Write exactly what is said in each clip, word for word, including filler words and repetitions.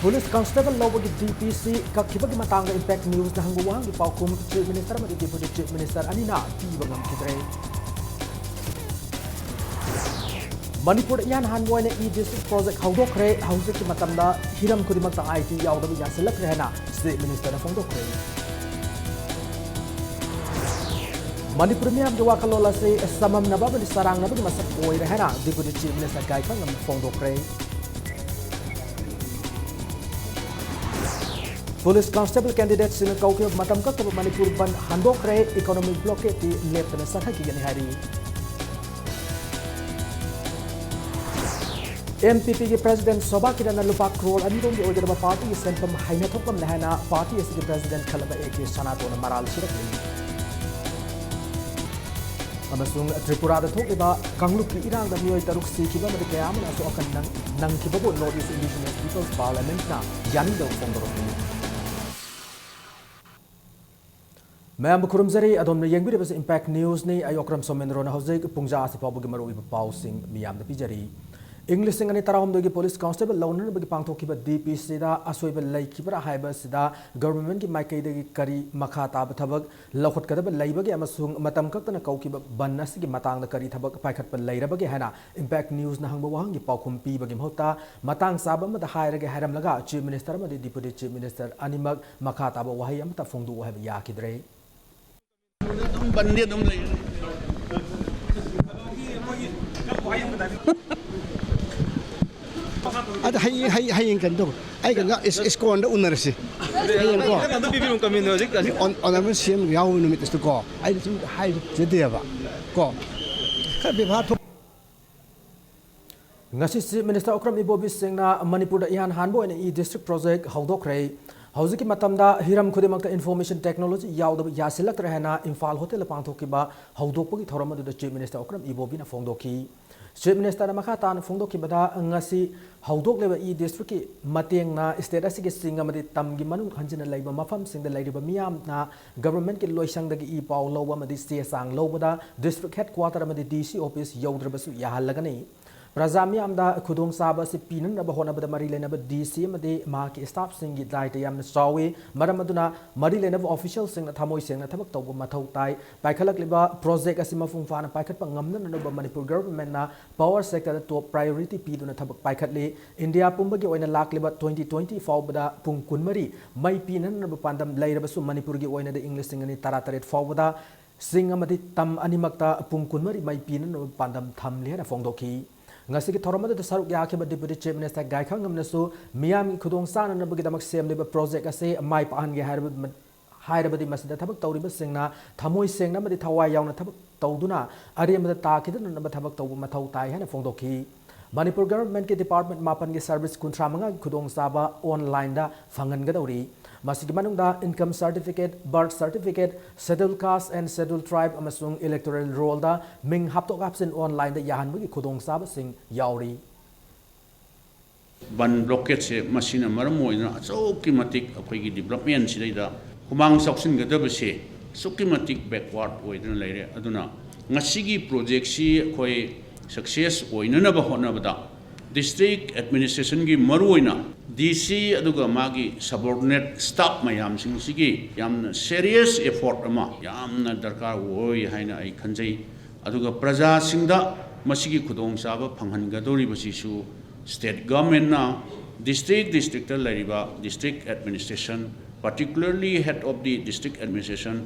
Police constable ꯂꯧꯕꯒꯤ D P C ꯀꯛꯈꯤꯕꯒꯤ ꯃꯇꯥꯡꯗ Impact Newsꯅ ꯍꯪꯕ ꯋꯥꯍꯪꯒꯤ ꯄꯥꯎꯈꯨꯝ Chief Minister ꯑꯃꯗꯤ Deputy Chief Minister ꯑꯅꯤꯅ ꯄꯤꯕ ꯉꯝꯈꯤꯗ꯭ꯔꯦ꯫ ꯃꯅꯤꯄꯨꯔꯗ ꯏꯍꯥꯟ ꯍꯥꯟꯕ ꯑꯣꯏꯅ E-District Project ꯍꯧꯗꯣꯛꯈ꯭ꯔꯦ꯫ ꯍꯧꯖꯤꯛꯀꯤ ꯃꯇꯝꯗ ꯍꯤꯔꯝ ꯈꯨꯗꯤꯡꯃꯛꯇ I T ꯌꯥꯎꯗꯕ ꯌꯥꯁꯤꯜꯂꯛꯇ꯭ꯔꯦ ꯍꯥꯏꯅ Chief Ministerꯅ ꯐꯣꯡꯗꯣꯛꯈ꯭ꯔꯦ꯫ ꯃꯅꯤꯄꯨꯔ ꯃꯤꯌꯥꯝꯒꯤ ꯋꯥꯈꯜꯂꯣꯟ ꯑꯁꯤ ꯆꯃꯝꯅꯕ ꯑꯃꯗꯤ ꯆꯔꯥꯡꯅꯕꯒꯤ ꯃꯁꯛ ꯑꯣꯏꯔꯦ ꯍꯥꯏꯅ Deputy Chief Minister ꯒꯥꯏꯈꯥꯉꯝꯅ ꯐꯣꯡꯗꯣꯛꯈ꯭ꯔꯦ꯫ Police constable candidateꯁꯤꯡꯅ ꯀꯧꯈꯤꯕ ꯃꯇꯝ ꯀꯛꯇꯕ ꯃꯅꯤꯄꯨꯔ ꯕꯟꯗ ꯍꯟꯗꯣꯛꯈ꯭ꯔꯦ꯫ Economic blockadeꯇꯤ ꯂꯦꯞꯇꯅ ꯆꯠꯊꯈꯤꯒꯅꯤ ꯍꯥꯏꯔꯤ꯫ M P Pꯒꯤ President ꯁꯣꯚꯥ ꯀꯤꯔꯟꯅ ꯂꯨꯄꯥ ꯀ꯭ꯔꯣꯔ ꯑꯅꯤꯔꯣꯝꯒꯤ ꯑꯣꯏꯒꯗꯕ partyꯒꯤ ꯁꯦꯟꯐꯝ ꯍꯥꯏꯅ ꯊꯣꯛꯂꯝꯂꯦ ꯍꯥꯏꯅ party ꯑꯁꯤꯒꯤ President ꯈꯜꯂꯕ A K ꯁꯅꯥꯇꯣꯟꯅ ꯃꯔꯥꯜ ꯁꯤꯔꯛꯂꯤ꯫ ꯑꯃꯁꯨꯡ ꯇ꯭ꯔꯤꯄꯨꯔꯥꯗ ꯊꯣꯛꯂꯤꯕ ꯀꯥꯡꯂꯨꯞꯀꯤ ꯏꯔꯥꯡꯗ ꯃꯤꯑꯣꯏ ꯇꯔꯨꯛ ꯁꯤꯈꯤꯕ ꯑꯃꯗꯤ ꯀꯌꯥ ꯑꯃꯅ ꯑꯁꯣꯛ ꯑꯀꯟ ꯅꯪ-, ꯅꯪꯈꯤꯕꯕꯨ North East Indigenous People's Parliamentꯅ ꯌꯥꯅꯤꯡꯗꯕ ꯐꯣꯡꯗꯣꯔꯛꯂꯤ꯫ ꯃꯌꯥꯝꯕꯨ ꯈꯨꯔꯨꯝꯖꯔꯤ꯫ ꯑꯗꯣꯝꯅ ꯌꯦꯡꯕꯤꯔꯤꯕꯁꯤ Impact Newsꯅꯤ꯫ ꯑꯩ ꯑꯣꯀ꯭ꯔꯝ ꯁꯣꯃꯦꯟꯗ꯭ꯔꯣꯅ ꯍꯧꯖꯤꯛ ꯄꯨꯡꯖꯥ ꯑꯁꯤ ꯐꯥꯎꯕꯒꯤ ꯃꯔꯨꯑꯣꯏꯕ ꯄꯥꯎꯁꯤꯡ ꯃꯤꯌꯥꯝꯗ ꯄꯤꯖꯔꯤ꯫ ꯏꯪ ꯂꯤꯁꯤꯡ ꯑꯅꯤ ꯇꯔꯥꯍꯨꯝꯗꯣꯏꯒꯤ police constable ꯂꯧꯅꯅꯕꯒꯤ ꯄꯥꯡꯊꯣꯛꯈꯤꯕ D P Cꯗ ꯑꯁꯣꯏꯕ ꯂꯩꯈꯤꯕ꯭ꯔꯥ ꯍꯥꯏꯕꯁꯤꯗ governmentꯀꯤ ꯃꯥꯏꯀꯩꯗꯒꯤ ꯀꯔꯤ ꯃꯈꯥ ꯇꯥꯕ ꯊꯕꯛ ꯂꯧꯈꯠꯀꯗꯕ ꯂꯩꯕꯒꯦ ꯑꯃꯁꯨꯡ ꯃꯇꯝ ꯀꯛꯇꯅ ꯀꯧꯈꯤꯕ ꯕꯟ ꯑꯁꯤꯒꯤ ꯃꯇꯥꯡꯗ ꯀꯔꯤ ꯊꯕꯛ ꯄꯥꯏꯈꯠꯄ ꯂꯩꯔꯕꯒꯦ ꯍꯥꯏꯅ Impact Newsꯅ ꯍꯪꯕ ꯋꯥꯍꯪꯒꯤ ꯄꯥꯎꯈꯨꯝ ꯄꯤꯕꯒꯤ ꯃꯍꯨꯠꯇ, ꯃꯇꯥꯡ ꯆꯥꯕ ꯑꯃꯗ ꯍꯥꯏꯔꯒꯦ ꯍꯥꯏꯔꯝꯂꯒ Chief Minister ꯑꯃꯗꯤ Deputy Chief Minister ꯑꯅꯤꯃꯛ ꯃꯈꯥ ꯇꯥꯕ ꯋꯥꯍꯩ ꯑꯃꯠꯇ ꯐꯣꯡꯗꯣꯛꯎ ꯍꯥꯏꯕ ꯌꯥꯈꯤꯗ꯭ꯔꯦ꯫ ꯑꯗꯨꯝ ꯕꯟꯗꯤ ꯑꯗꯨꯝ ꯂꯩ꯫ ꯑꯗ ꯍꯌꯦꯡ, ꯍꯌꯦꯡ, ꯍꯌꯦꯡ ꯀꯩꯅꯣ ꯇꯧ꯫ ꯑꯩ ꯀꯩꯅꯣ ꯏꯁ-, ꯏꯁꯀꯣꯟꯗ ꯎꯅꯔꯁꯤ꯫ ꯍꯌꯦꯡꯀꯣ꯫ ꯑꯗꯨ ꯄꯤꯕꯤꯔꯝꯃꯨ ꯀꯃꯤꯟꯗꯣ ꯍꯧꯖꯤꯛ, ꯍꯧꯖꯤꯛ꯫ ꯑꯣꯟ-, ꯑꯣꯅꯔꯦꯕꯜ C M ꯌꯥꯎꯕ ꯅꯨꯃꯤꯠꯇꯁꯨ ꯀꯣ꯫ ꯑꯩꯅ ꯁꯨꯝ ꯍꯥꯏꯖꯗꯦꯕ꯫ ꯀꯣ꯫ ꯈꯔ ꯕꯦꯕꯥꯔ ꯊꯣꯛ- ꯉꯁꯤ Chief Minister ꯑꯣꯀ꯭ꯔꯝ ꯏꯕꯣꯕꯤ ꯁꯤꯡꯅ ꯃꯅꯤꯄꯨꯔꯗ ꯏꯍꯥꯟ ꯍꯥꯟꯕ ꯑꯣꯏꯅ E-District Project ꯍꯧꯗꯣꯛꯈ꯭ꯔꯦ꯫ ꯍꯧꯖꯤꯛꯀꯤ ꯃꯇꯝꯗ ꯍꯤꯔꯝ ꯈꯨꯗꯤꯡꯃꯛꯇ information technology ꯌꯥꯎꯗꯕ ꯌꯥꯁꯤꯜꯂꯛꯇ꯭ꯔꯦ ꯍꯥꯏꯅ ꯏꯝꯐꯥꯜ ꯍꯣꯇꯦꯜꯗ ꯄꯥꯡꯊꯣꯛꯈꯤꯕ ꯍꯧꯗꯣꯛꯄꯒꯤ ꯊꯧꯔꯝ ꯑꯗꯨꯗ Chief Minister ꯑꯣꯀ꯭ꯔꯝ ꯏꯕꯣꯕꯤꯅ ꯐꯣꯡꯗꯣꯛꯈꯤ꯫ Chief Ministerꯅ ꯃꯈꯥ ꯇꯥꯅ ꯐꯣꯡꯗꯣꯛꯈꯤꯕꯗ, ꯉꯁꯤ ꯍꯧꯗꯣꯛꯂꯤꯕ E-Districtꯀꯤ ꯃꯇꯦꯡꯅ state ꯑꯁꯤꯒꯤ ꯆꯤꯡ ꯑꯃꯗꯤ ꯇꯝꯒꯤ ꯃꯅꯨꯡ ꯍꯟꯖꯤꯟꯅ ꯂꯩꯕ ꯃꯐꯝꯁꯤꯡꯗ ꯂꯩꯔꯤꯕ ꯃꯤꯌꯥꯝꯅ governmentꯀꯤ ꯂꯣꯏꯁꯪꯗꯒꯤ ꯏ ꯄꯥꯎ ꯂꯧꯕ ꯑꯃꯗꯤ ꯆꯦ ꯆꯥꯡ ꯂꯧꯕꯗ district headquarter ꯑꯃꯗꯤ D C office ꯌꯧꯗ꯭ꯔꯕꯁꯨ ꯌꯥꯍꯜꯂꯒꯅꯤ꯫ ꯄ꯭ꯔꯖꯥ ꯃꯤꯌꯥꯝꯗ ꯈꯨꯗꯣꯡꯆꯥꯕ ꯑꯁꯤ ꯄꯤꯅꯅꯕ ꯍꯣꯠꯅꯕꯗ ꯃꯔꯤ ꯂꯩꯅꯕ ꯗꯤ ꯁꯤ ꯑꯃꯗꯤ ꯃꯍꯥꯛꯀꯤ ꯁ꯭ꯇꯥꯐꯁꯤꯡꯒꯤ ꯗꯥꯏꯇ ꯌꯥꯝꯅ ꯆꯥꯎꯏ꯫ ꯃꯔꯝ ꯑꯗꯨꯅ ꯃꯔꯤ ꯂꯩꯅꯕ ꯑꯣꯐꯤꯁꯤꯌꯦꯜꯁꯤꯡꯅ ꯊꯃꯣꯏ ꯁꯦꯡꯅ ꯊꯕꯛ ꯇꯧꯕ ꯃꯊꯧ ꯇꯥꯏ꯫ ꯄꯥꯏꯈꯠꯂꯛꯂꯤꯕ ꯄ꯭ꯔꯣꯖꯦꯛ ꯑꯁꯤ ꯃꯄꯨꯡ ꯐꯥꯅ ꯄꯥꯏꯈꯠꯄ ꯉꯝꯅꯅꯕ ꯃꯅꯤꯄꯨꯔ ꯒꯚꯔꯟꯃꯦꯟꯠꯅ ꯄꯥꯋꯔ ꯁꯦꯛꯇꯔꯗ ꯇꯣꯞ ꯄ꯭ꯔꯥꯏꯌꯣꯔꯤꯇꯤ ꯄꯤꯗꯨꯅ ꯊꯕꯛ ꯄꯥꯏꯈꯠꯂꯤ꯫ ꯏꯟꯗꯤꯌꯥ ꯄꯨꯝꯕꯒꯤ ꯑꯣꯏꯅ ꯂꯥꯛꯂꯤꯕ ꯇ꯭ꯋꯦꯟꯇꯤ ꯇ꯭ꯋꯦꯟꯇꯤ ꯐꯥꯎꯕꯗ ꯄꯨꯡ ꯀꯨꯟꯃꯔꯤ ꯃꯩ ꯄꯤꯅꯅꯕ ꯄꯥꯟꯗꯝ ꯂꯩꯔꯕꯁꯨ ꯃꯅꯤꯄꯨꯔꯒꯤ ꯑꯣꯏꯅꯗꯤ ꯏꯪ ꯂꯤꯁꯤꯡ ꯑꯅꯤ ꯇꯔꯥꯇꯔꯦꯠ ꯐꯥꯎꯕꯗ ꯆꯤꯡ ꯑꯃꯗꯤ ꯇꯝ ꯑꯅꯤꯃꯛꯇ ꯄꯨꯡ ꯀꯨꯟꯃꯔꯤ ꯃꯩ ꯄꯤꯅꯅꯕ ꯄꯥꯟꯗꯝ ꯊꯝꯂꯤ ꯍꯥꯏꯅ ꯐꯣꯡꯗꯣꯛꯈꯤ꯫ ꯉꯁꯤꯒꯤ ꯊꯧꯔꯝ ꯑꯗꯨꯗ ꯁꯔꯨꯛ ꯌꯥꯈꯤꯕ ꯗꯤꯄ꯭ꯌꯨꯇꯤ ꯆꯤꯐ ꯃꯤꯅꯤꯁꯇꯔ ꯒꯥꯏꯈꯥꯡꯉꯝꯅꯁꯨ ꯃꯤꯌꯥꯝꯒꯤ ꯈꯨꯗꯣꯡ ꯆꯥꯅꯅꯕꯒꯤꯗꯃꯛ ꯁꯦꯝꯂꯤꯕ ꯄ꯭ꯔꯣꯖꯦꯛ ꯑꯁꯤ ꯃꯥꯏ ꯄꯥꯛꯍꯟꯒꯦ ꯍꯥꯏꯔꯕ ꯍꯥꯏꯔꯕꯗꯤ ꯃꯁꯤꯗ ꯊꯕꯛ ꯇꯧꯔꯤꯕꯁꯤꯡꯅ ꯊꯃꯣꯏ ꯁꯦꯡꯅ ꯑꯃꯗꯤ ꯊꯋꯥꯏ ꯌꯥꯎꯅ ꯊꯕꯛ ꯇꯧꯗꯨꯅ ꯑꯔꯦꯝꯕꯗ ꯇꯥꯈꯤꯗꯅꯅꯕ ꯊꯕꯛ ꯇꯧꯕ ꯃꯊꯧ ꯇꯥꯏ ꯍꯥꯏꯅ ꯐꯣꯡꯗꯣꯛꯈꯤ꯫ ꯃꯅꯤꯄꯨꯔ ꯒꯚꯔꯟꯃꯦꯟꯠꯀꯤ ꯗꯤꯄꯥꯔꯠꯃꯦꯟꯠ ꯃꯥꯄꯟꯒꯤ ꯁꯔꯚꯤꯁ ꯀꯨꯟꯊ꯭ꯔꯥ ꯃꯉꯥꯒꯤ ꯈꯨꯗꯣꯡꯆꯥꯕ ꯐꯪꯍꯟꯒꯗꯧꯔꯤ꯫ ꯃꯁꯤꯒꯤ ꯃꯅꯨꯡꯗ income certificate, birth certificate, Scheduled Caste and Scheduled Tribe ꯑꯃꯁꯨꯡ electoral rollꯗ ꯃꯤꯡ ꯍꯥꯞꯇꯣꯛ ꯍꯥꯞꯆꯤꯟ ꯑꯣꯟꯂꯥꯏꯟꯗ ꯌꯥꯍꯟꯕꯒꯤ ꯈꯨꯗꯣꯡꯆꯥꯕꯁꯤꯡ ꯌꯥꯎꯔꯤ꯫ ꯕꯟ ꯕ꯭ꯂꯣꯀꯦꯠꯁꯦ ꯃꯁꯤꯅ ꯃꯔꯝ ꯑꯣꯏꯗꯨꯅ ꯑꯁꯨꯛꯀꯤ ꯃꯇꯤꯛ ꯑꯩꯈꯣꯏꯒꯤ ꯗꯤꯕ꯭ꯂꯞꯃꯦꯟꯁꯤꯗꯩꯗ ꯈꯨꯃꯥꯡ ꯆꯥꯎꯁꯤꯟꯒꯗꯕꯁꯦ ꯑꯁꯨꯛꯀꯤ ꯃꯇꯤꯛ ꯕꯦꯛꯋꯥꯔꯗ ꯑꯣꯏꯗꯨꯅ ꯂꯩꯔꯦ꯫ ꯑꯗꯨꯅ ꯉꯁꯤꯒꯤ ꯄ꯭ꯔꯣꯖꯦꯛꯁꯤ ꯑꯩꯈꯣꯏ ꯁꯛꯁꯦꯁ ꯑꯣꯏꯅꯅꯕ ꯍꯣꯠꯅꯕꯗ ꯗꯤꯁꯇ꯭ꯔꯤꯛ ꯑꯦꯗꯃꯤꯅꯤꯁꯇ꯭ꯔꯦꯁꯟꯒꯤ ꯃꯔꯨꯑꯣꯏꯅ ꯗꯤ ꯁꯤ ꯑꯗꯨꯒ ꯃꯥꯒꯤ ꯁꯕꯑꯣꯔꯗꯤꯅꯦꯠ ꯁ꯭ꯇꯥꯐ ꯃꯌꯥꯝꯁꯤꯡꯁꯤꯒꯤ ꯌꯥꯝꯅ ꯁꯦꯔꯤꯌꯁ ꯑꯦꯐꯣꯔꯠ ꯑꯃ ꯌꯥꯝꯅ ꯗꯔꯀꯥꯔ ꯑꯣꯏ ꯍꯥꯏꯅ ꯑꯩ ꯈꯟꯖꯩ꯫ ꯑꯗꯨꯒ ꯄ꯭ꯔꯖꯥꯁꯤꯡꯗ ꯃꯁꯤꯒꯤ ꯈꯨꯗꯣꯡꯆꯥꯕ ꯐꯪꯍꯟꯒꯗꯧꯔꯤꯕꯁꯤꯁꯨ ꯁ꯭ꯇꯦꯠ ꯒꯚꯔꯟꯃꯦꯟꯠꯅ ꯗꯤꯁꯇ꯭ꯔꯤꯛ ꯗꯤꯁꯇ꯭ꯔꯤꯛꯇ ꯂꯩꯔꯤꯕ district administration, particularly head of the district administration,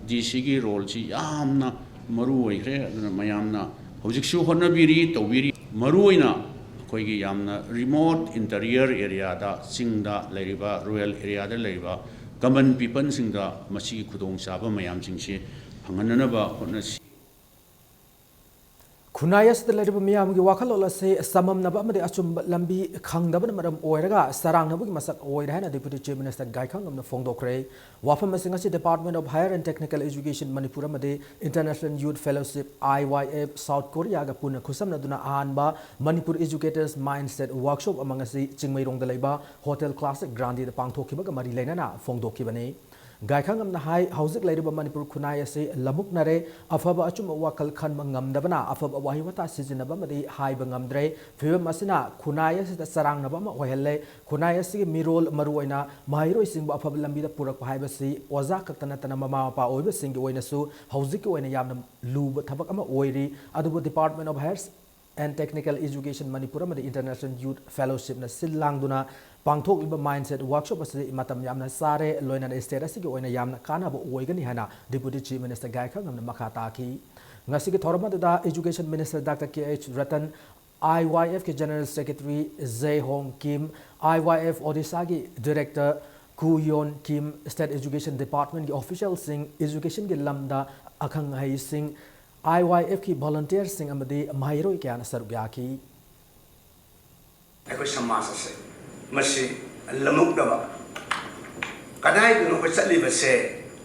ꯗꯤ ꯁꯤꯒꯤ ꯔꯣꯜꯁꯤ ꯌꯥꯝꯅ ꯃꯔꯨ ꯑꯣꯏꯈ꯭ꯔꯦ꯫ ꯑꯗꯨꯅ ꯃꯌꯥꯝꯅ ꯍꯧꯖꯤꯛꯁꯨ ꯍꯣꯠꯅꯕꯤꯔꯤ, ꯇꯧꯕꯤꯔꯤ꯫ ꯃꯔꯨꯑꯣꯏꯅ ꯑꯩꯈꯣꯏꯒꯤ ꯌꯥꯝꯅ ꯔꯤꯃꯣꯠ ꯏꯟꯇꯔꯤꯌꯔ ꯑꯦꯔꯤꯌꯥꯗ, ꯆꯤꯡꯗ ꯂꯩꯔꯤꯕ, ꯔꯨꯔꯦꯜ ꯑꯦꯔꯤꯌꯥꯗ ꯂꯩꯔꯤꯕ ꯀꯃꯟ ꯄꯤꯄꯜꯁꯤꯡꯗ ꯃꯁꯤꯒꯤ ꯈꯨꯗꯣꯡꯆꯥꯕ ꯃꯌꯥꯝꯁꯤꯡꯁꯤ ꯐꯪꯍꯟꯅꯅꯕ ꯍꯣꯠꯅꯁꯤ꯫ ꯈꯨꯟꯅꯥꯏ ꯑꯁꯤꯗ ꯂꯩꯔꯤꯕ ꯃꯤꯌꯥꯝꯒꯤ ꯋꯥꯈꯜꯂꯣꯟ ꯑꯁꯤ ꯆꯃꯝꯅꯕ ꯑꯃꯗꯤ ꯑꯆꯨꯝꯕ ꯂꯝꯕꯤ ꯈꯪꯗꯕꯅ ꯃꯔꯝ ꯑꯣꯏꯔꯒ ꯆꯔꯥꯡꯅꯕꯒꯤ ꯃꯁꯛ ꯑꯣꯏꯔꯦ ꯍꯥꯏꯅ ꯗꯤꯄ꯭ꯌꯨꯇꯤ ꯆꯤꯐ ꯃꯤꯅꯤꯁꯇꯔ ꯒꯥꯏꯈꯥꯡꯉꯝꯅ ꯐꯣꯡꯗꯣꯛꯈ꯭ꯔꯦ꯫ ꯋꯥꯐꯝ ꯑꯁꯤꯡ ꯑꯁꯤ Department of Higher and Technical Education Manipur ꯑꯃꯗꯤ International Youth Fellowship, I Y F, south ꯀꯣꯔꯤꯌꯥꯒ ꯄꯨꯟꯅ ꯈꯨꯠꯁꯝꯅꯗꯨꯅ ꯑꯍꯥꯟꯕ ꯃꯅꯤꯄꯨꯔ Educators Mindset Workshop ꯑꯃ ꯉꯁꯤ ꯆꯤꯡꯃꯩꯔꯣꯡꯗ ꯂꯩꯕ ꯍꯣꯇꯦꯜ ꯀ꯭ꯂꯥꯁꯤꯛ ꯒ꯭ꯔꯥꯟꯗꯤꯗ ꯄꯥꯡꯊꯣꯛꯈꯤꯕꯒ ꯃꯔꯤ ꯂꯩꯅꯅ ꯐꯣꯡꯗꯣꯛꯈꯤꯕꯅꯤ꯫ ꯒꯥꯏꯈꯪꯉꯝꯅ ꯍꯥꯏ, ꯍꯧꯖꯤꯛ ꯂꯩꯔꯤꯕ ꯃꯅꯤꯄꯨꯔ ꯈꯨꯟꯅꯥꯏ ꯑꯁꯤ ꯂꯃꯨꯛꯅꯔꯦ꯫ ꯑꯐꯕ ꯑꯆꯨꯝꯕ ꯋꯥꯈꯜ ꯈꯟꯕ ꯉꯝꯗꯕꯅ ꯑꯐꯕ ꯋꯥꯍꯩ ꯋꯥꯇꯥ ꯁꯤꯖꯤꯟꯅꯕ ꯑꯃꯗꯤ ꯍꯥꯏꯕ ꯉꯝꯗ꯭ꯔꯦ꯫ ꯐꯤꯕꯝ ꯑꯁꯤꯅ ꯈꯨꯟꯅꯥꯏ ꯑꯁꯤꯗ ꯆꯔꯥꯡꯅꯕ ꯑꯃ ꯑꯣꯏꯍꯜꯂꯦ꯫ ꯈꯨꯟꯅꯥꯏ ꯑꯁꯤꯒꯤ ꯃꯤꯔꯣꯜ, ꯃꯔꯨꯑꯣꯏꯅ ꯃꯍꯩꯔꯣꯏꯁꯤꯡꯕꯨ ꯑꯐꯕ ꯂꯝꯕꯤꯗ ꯄꯨꯔꯛꯄ ꯍꯥꯏꯕꯁꯤ ꯑꯣꯖꯥ ꯈꯛꯇ ꯅꯠꯇꯅ ꯃꯃꯥ ꯃꯄꯥ ꯑꯣꯏꯕꯁꯤꯡꯒꯤ ꯑꯣꯏꯅꯁꯨ ꯍꯧꯖꯤꯛꯀꯤ ꯑꯣꯏꯅ ꯌꯥꯝꯅ ꯂꯨꯕ ꯊꯕꯛ ꯑꯃ ꯑꯣꯏꯔꯤ꯫ ꯑꯗꯨꯕꯨ Department of Higher and Technical Education Manipur ꯑꯃꯗꯤ International Youth Fellowshipꯅ ꯁꯤꯜ ꯂꯥꯡꯗꯨꯅ ꯄꯥꯡꯊꯣꯛꯂꯤꯕ Mindset Workshop ꯑꯁꯤ ꯃꯇꯝ ꯌꯥꯝꯅ ꯆꯥꯔꯦ, ꯂꯣꯏꯅꯅ state ꯑꯁꯤꯒꯤ ꯑꯣꯏꯅ ꯌꯥꯝꯅ ꯀꯥꯟꯅꯕ ꯑꯣꯏꯒꯅꯤ ꯍꯥꯏꯅ Deputy Chief Minister ꯒꯥꯏꯈꯪꯉꯝꯅ ꯃꯈꯥ ꯇꯥꯈꯤ꯫ ꯉꯁꯤꯒꯤ ꯊꯧꯔꯝ ꯑꯗꯨꯗ Education Minister Doctor ꯀꯦ ꯑꯩꯆ ꯔꯇꯟ, ꯑꯥꯏ ꯋꯥꯏ ꯑꯦꯐꯀꯤ General Secretary ꯖꯦ ꯍꯣꯡ ꯀꯤꯝ, ꯑꯥꯏ ꯋꯥꯏ ꯑꯦꯐ ꯑꯣꯗꯤꯁꯥꯒꯤ Director ꯀꯨ ꯌꯣꯟ ꯀꯤꯝ, State Education Departmentꯀꯤ officialꯁꯤꯡ, educationꯒꯤ ꯂꯝꯗ ꯑꯈꯪ ꯑꯍꯩꯁꯤꯡ, ꯑꯥꯏ ꯋꯥꯏ ꯑꯦꯐꯀꯤ volunteerꯁꯤꯡ ꯑꯃꯗꯤ ꯃꯍꯩꯔꯣꯏ ꯀꯌꯥꯅ ꯁꯔꯨꯛ ꯌꯥꯈꯤ꯫ ꯑꯩꯈꯣꯏ ꯁꯃꯥꯖ ꯑꯁꯦ ꯃꯁꯤ ꯂꯃꯨꯛꯅꯕ, ꯀꯗꯥꯏꯗꯅꯣ ꯑꯩꯈꯣꯏ ꯆꯠꯂꯤꯕꯁꯦ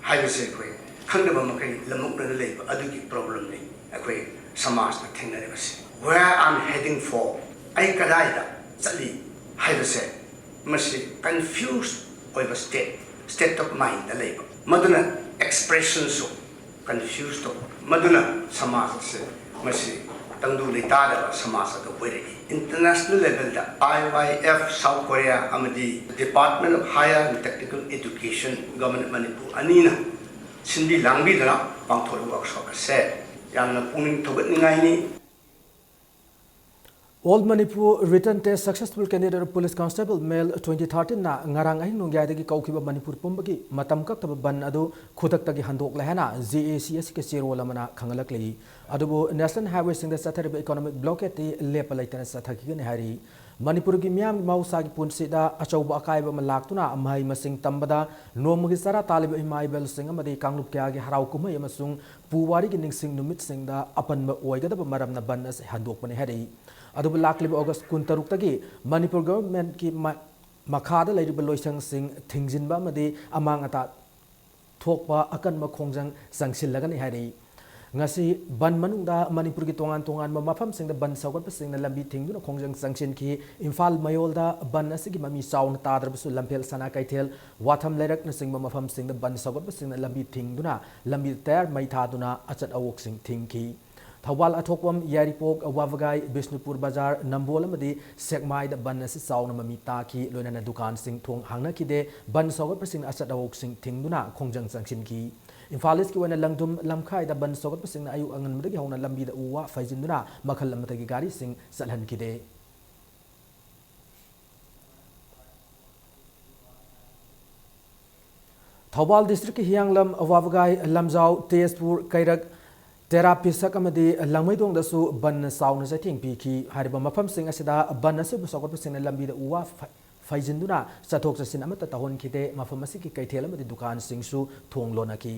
ꯍꯥꯏꯕꯁꯦ ꯑꯩꯈꯣꯏ ꯈꯪꯗꯕ ꯃꯈꯩ ꯂꯃꯨꯛꯅꯅ ꯂꯩꯕ ꯑꯗꯨꯒꯤ problemꯅꯤ ꯑꯩꯈꯣꯏ ꯁꯃꯥꯖꯅ ꯊꯦꯡꯅꯔꯤꯕꯁꯤ꯫ Where I'm heading for, ꯑꯩ ꯀꯗꯥꯏꯗ ꯆꯠꯂꯤ ꯍꯥꯏꯕꯁꯦ, ꯃꯁꯤ confused ꯑꯣꯏꯕ state, state of mindꯗ ꯂꯩꯕ, ꯃꯗꯨꯅ expressionꯁꯨ confuse ꯇꯧꯕ, ꯃꯗꯨꯅ ꯁꯃꯥꯖ ꯑꯁꯤ ꯃꯁꯤ ꯇꯪꯗꯨ ꯂꯩꯇꯥꯗꯕ ꯁꯃꯥꯖ ꯑꯗꯨ ꯑꯣꯏꯔꯛꯏ꯫ International levelꯗ ꯑꯥꯏ ꯋꯥꯏ ꯑꯦꯐ South Korea ꯑꯃꯗꯤ Department of Higher and Technical Education Government Manipur ꯑꯅꯤꯅ ꯁꯤꯟꯕꯤ ꯂꯥꯡꯕꯤꯗꯨꯅ ꯄꯥꯡꯊꯣꯛꯂꯤꯕ workshop ꯑꯁꯦ ꯌꯥꯝꯅ ꯄꯨꯛꯅꯤꯡ ꯊꯧꯒꯠꯅꯤꯡꯉꯥꯏꯅꯤ꯫ All Manipur Written Test Successful Candidate Police Constable Male twenty thirteenꯅ ꯉꯔꯥꯡ ꯑꯍꯤꯡ ꯅꯣꯡꯌꯥꯏꯗꯒꯤ ꯀꯧꯈꯤꯕ ꯃꯅꯤꯄꯨꯔ ꯄꯨꯝꯕꯒꯤ ꯃꯇꯝ ꯀꯛꯇꯕ ꯕꯟ ꯑꯗꯨ ꯈꯨꯗꯛꯇꯒꯤ ꯍꯟꯗꯣꯛꯂꯦ ꯍꯥꯏꯅ ꯖꯦ ꯑꯦ ꯁꯤ ꯑꯦꯁꯀꯤ ꯆꯦꯔꯣꯜ ꯑꯃꯅ ꯈꯪꯍꯜꯂꯛꯂꯤ꯫ ꯑꯗꯨꯕꯨ National Highwayꯁꯤꯡꯗ ꯆꯠꯊꯔꯤꯕ economic blockadeꯇꯤ ꯂꯦꯞꯄ ꯂꯩꯇꯅ ꯆꯠꯊꯈꯤꯒꯅꯤ ꯍꯥꯏꯔꯤ꯫ ꯃꯅꯤꯄꯨꯔꯒꯤ ꯃꯤꯌꯥꯝꯒꯤ ꯃꯍꯧꯁꯥꯒꯤ ꯄꯨꯟꯁꯤꯗ ꯑꯆꯧꯕ ꯑꯀꯥꯏꯕ ꯑꯃ ꯂꯥꯛꯇꯨꯅ ꯃꯍꯩ ꯃꯁꯤꯡ ꯇꯝꯕꯗ ꯅꯣꯡꯃꯒꯤ ꯆꯔꯥ ꯇꯥꯜꯂꯤꯕ ꯏꯃꯥ ꯏꯕꯦꯜꯁꯤꯡ ꯑꯃꯗꯤ ꯀꯥꯡꯂꯨꯞ ꯀꯌꯥꯒꯤ ꯍꯔꯥꯎ ꯀꯨꯝꯍꯩ ꯑꯃꯁꯨꯡ ꯄꯨꯋꯥꯔꯤꯒꯤ ꯅꯤꯡꯁꯤꯡ ꯅꯨꯃꯤꯠꯁꯤꯡꯗ ꯑꯄꯟꯕ ꯑꯣꯏꯒꯗꯕ ꯃꯔꯝꯅ ꯕꯟ ꯑꯁꯤ ꯍꯟꯗꯣꯛꯄꯅꯤ ꯍꯥꯏꯔꯛꯏ꯫ ꯑꯗꯨꯕꯨ ꯂꯥꯛꯂꯤꯕ August ꯀꯨꯟꯇꯔꯨꯛꯇꯒꯤ ꯃꯅꯤꯄꯨꯔ governmentꯀꯤ ꯃ-, ꯃꯈꯥꯗ ꯂꯩꯔꯤꯕ ꯂꯣꯏꯁꯪꯁꯤꯡ ꯊꯤꯡꯖꯤꯟꯕ ꯑꯃꯗꯤ ꯑꯃꯥꯡ ꯑꯇꯥ ꯊꯣꯛꯄ ꯑꯀꯟꯕ ꯈꯣꯡꯖꯪ ꯆꯪꯁꯤꯜꯂꯒꯅꯤ ꯍꯥꯏꯔꯛꯏ꯫ ꯉꯁꯤ ꯕꯟ ꯃꯅꯨꯡꯗ ꯃꯅꯤꯄꯨꯔꯒꯤ ꯇꯣꯉꯥꯟ ꯇꯣꯉꯥꯟꯕ ꯃꯐꯝꯁꯤꯡꯗ ꯕꯟ ꯁꯧꯒꯠꯄꯁꯤꯡꯅ ꯂꯝꯕꯤ ꯊꯤꯡꯗꯨꯅ ꯈꯣꯡꯖꯪ ꯆꯪꯁꯤꯟꯈꯤ꯫ ꯏꯝꯐꯥꯜ ꯃꯌꯣꯜꯗ ꯕꯟ ꯑꯁꯤꯒꯤ ꯃꯃꯤ ꯆꯥꯎꯅ ꯇꯥꯗ꯭ꯔꯕꯁꯨ ꯂꯝꯐꯦꯜ ꯁꯅꯥ ꯀꯩꯊꯦꯜ, ꯋꯥꯊꯝ ꯂꯩꯔꯛꯅꯆꯤꯡꯕ ꯃꯐꯝꯁꯤꯡꯗ ꯕꯟ ꯁꯧꯒꯠꯄꯁꯤꯡꯅ ꯂꯝꯕꯤ ꯊꯤꯡꯗꯨꯅ ꯂꯝꯕꯤꯗ ꯇꯌꯥꯔ ꯃꯩ ꯊꯥꯗꯨꯅ ꯑꯆꯠ ꯑꯋꯣꯛꯁꯤꯡ ꯊꯤꯡꯈꯤ꯫ ꯊꯧꯕꯥꯜ, ꯑꯊꯣꯛꯄꯝ, ꯌꯥꯏꯔꯤꯄꯣꯛ, ꯋꯥꯕꯒꯥꯏ, ꯕꯤꯁꯅꯨꯄꯨꯔ ꯕꯖꯥꯔ, ꯅꯝꯕꯣꯜ ꯑꯃꯗꯤ ꯁꯦꯛꯃꯥꯏꯗ ꯕꯟ ꯑꯁꯤ ꯆꯥꯎꯅ ꯃꯃꯤ ꯇꯥꯈꯤ꯫ ꯂꯣꯏꯅꯅ ꯗꯨꯀꯥꯟꯁꯤꯡ ꯊꯣꯡ ꯍꯥꯡꯅꯈꯤꯗꯦ꯫ ꯕꯟ ꯁꯧꯒꯠꯄꯁꯤꯡꯅ ꯑꯆꯠ ꯑꯋꯣꯛꯁꯤꯡ ꯊꯤꯡꯗꯨꯅ ꯈꯣꯡꯖꯪ ꯆꯪꯁꯤꯟꯈꯤ꯫ ꯏꯝꯐꯥꯜ ꯏꯁꯀꯤ ꯑꯣꯏꯅ ꯂꯪꯗꯨꯝ ꯂꯝꯈꯥꯏꯗ ꯕꯟ ꯁꯧꯒꯠꯄꯁꯤꯡꯅ ꯑꯌꯨꯛ ꯑꯉꯟꯕꯗꯒꯤ ꯍꯧꯅ ꯂꯝꯕꯤꯗ ꯎ ꯋꯥ ꯐꯩꯖꯤꯟꯗꯨꯅ ꯃꯈꯜ ꯑꯃꯠꯇꯒꯤ ꯒꯥꯔꯤꯁꯤꯡ ꯆꯠꯍꯟꯈꯤꯗꯦ꯫ ꯊꯧꯕꯥꯜ ꯗꯤꯁꯇ꯭ꯔꯤꯛꯀꯤ ꯍꯤꯌꯥꯡꯂꯝ, ꯋꯥꯕꯒꯥꯏ, ꯂꯝꯖꯥꯎ, ꯇꯦꯖꯄꯨꯔ, ꯀꯩꯔꯛ, ꯇꯦꯔꯥ ꯄꯤꯁꯛ ꯑꯃꯗꯤ ꯂꯥꯡꯃꯩꯗꯣꯡꯗꯁꯨ ꯕꯟꯅ ꯆꯥꯎꯅ ꯆꯩꯊꯦꯡ ꯄꯤꯈꯤ꯫ ꯍꯥꯏꯔꯤꯕ ꯃꯐꯝꯁꯤꯡ ꯑꯁꯤꯗ ꯕꯟ ꯑꯁꯤꯕꯨ ꯁꯧꯒꯠꯄꯁꯤꯡꯅ ꯂꯝꯕꯤꯗ ꯎ ꯋꯥ ꯐ-, ꯐꯩꯖꯤꯟꯗꯨꯅ ꯆꯠꯊꯣꯛ ꯆꯠꯁꯤꯟ ꯑꯃꯠꯇ ꯇꯧꯍꯟꯈꯤꯗꯦ꯫ ꯃꯐꯝ ꯑꯁꯤꯒꯤ ꯀꯩꯊꯦꯜ ꯑꯃꯗꯤ ꯗꯨꯀꯥꯟꯁꯤꯡꯁꯨ ꯊꯣꯡ ꯂꯣꯟꯅꯈꯤ꯫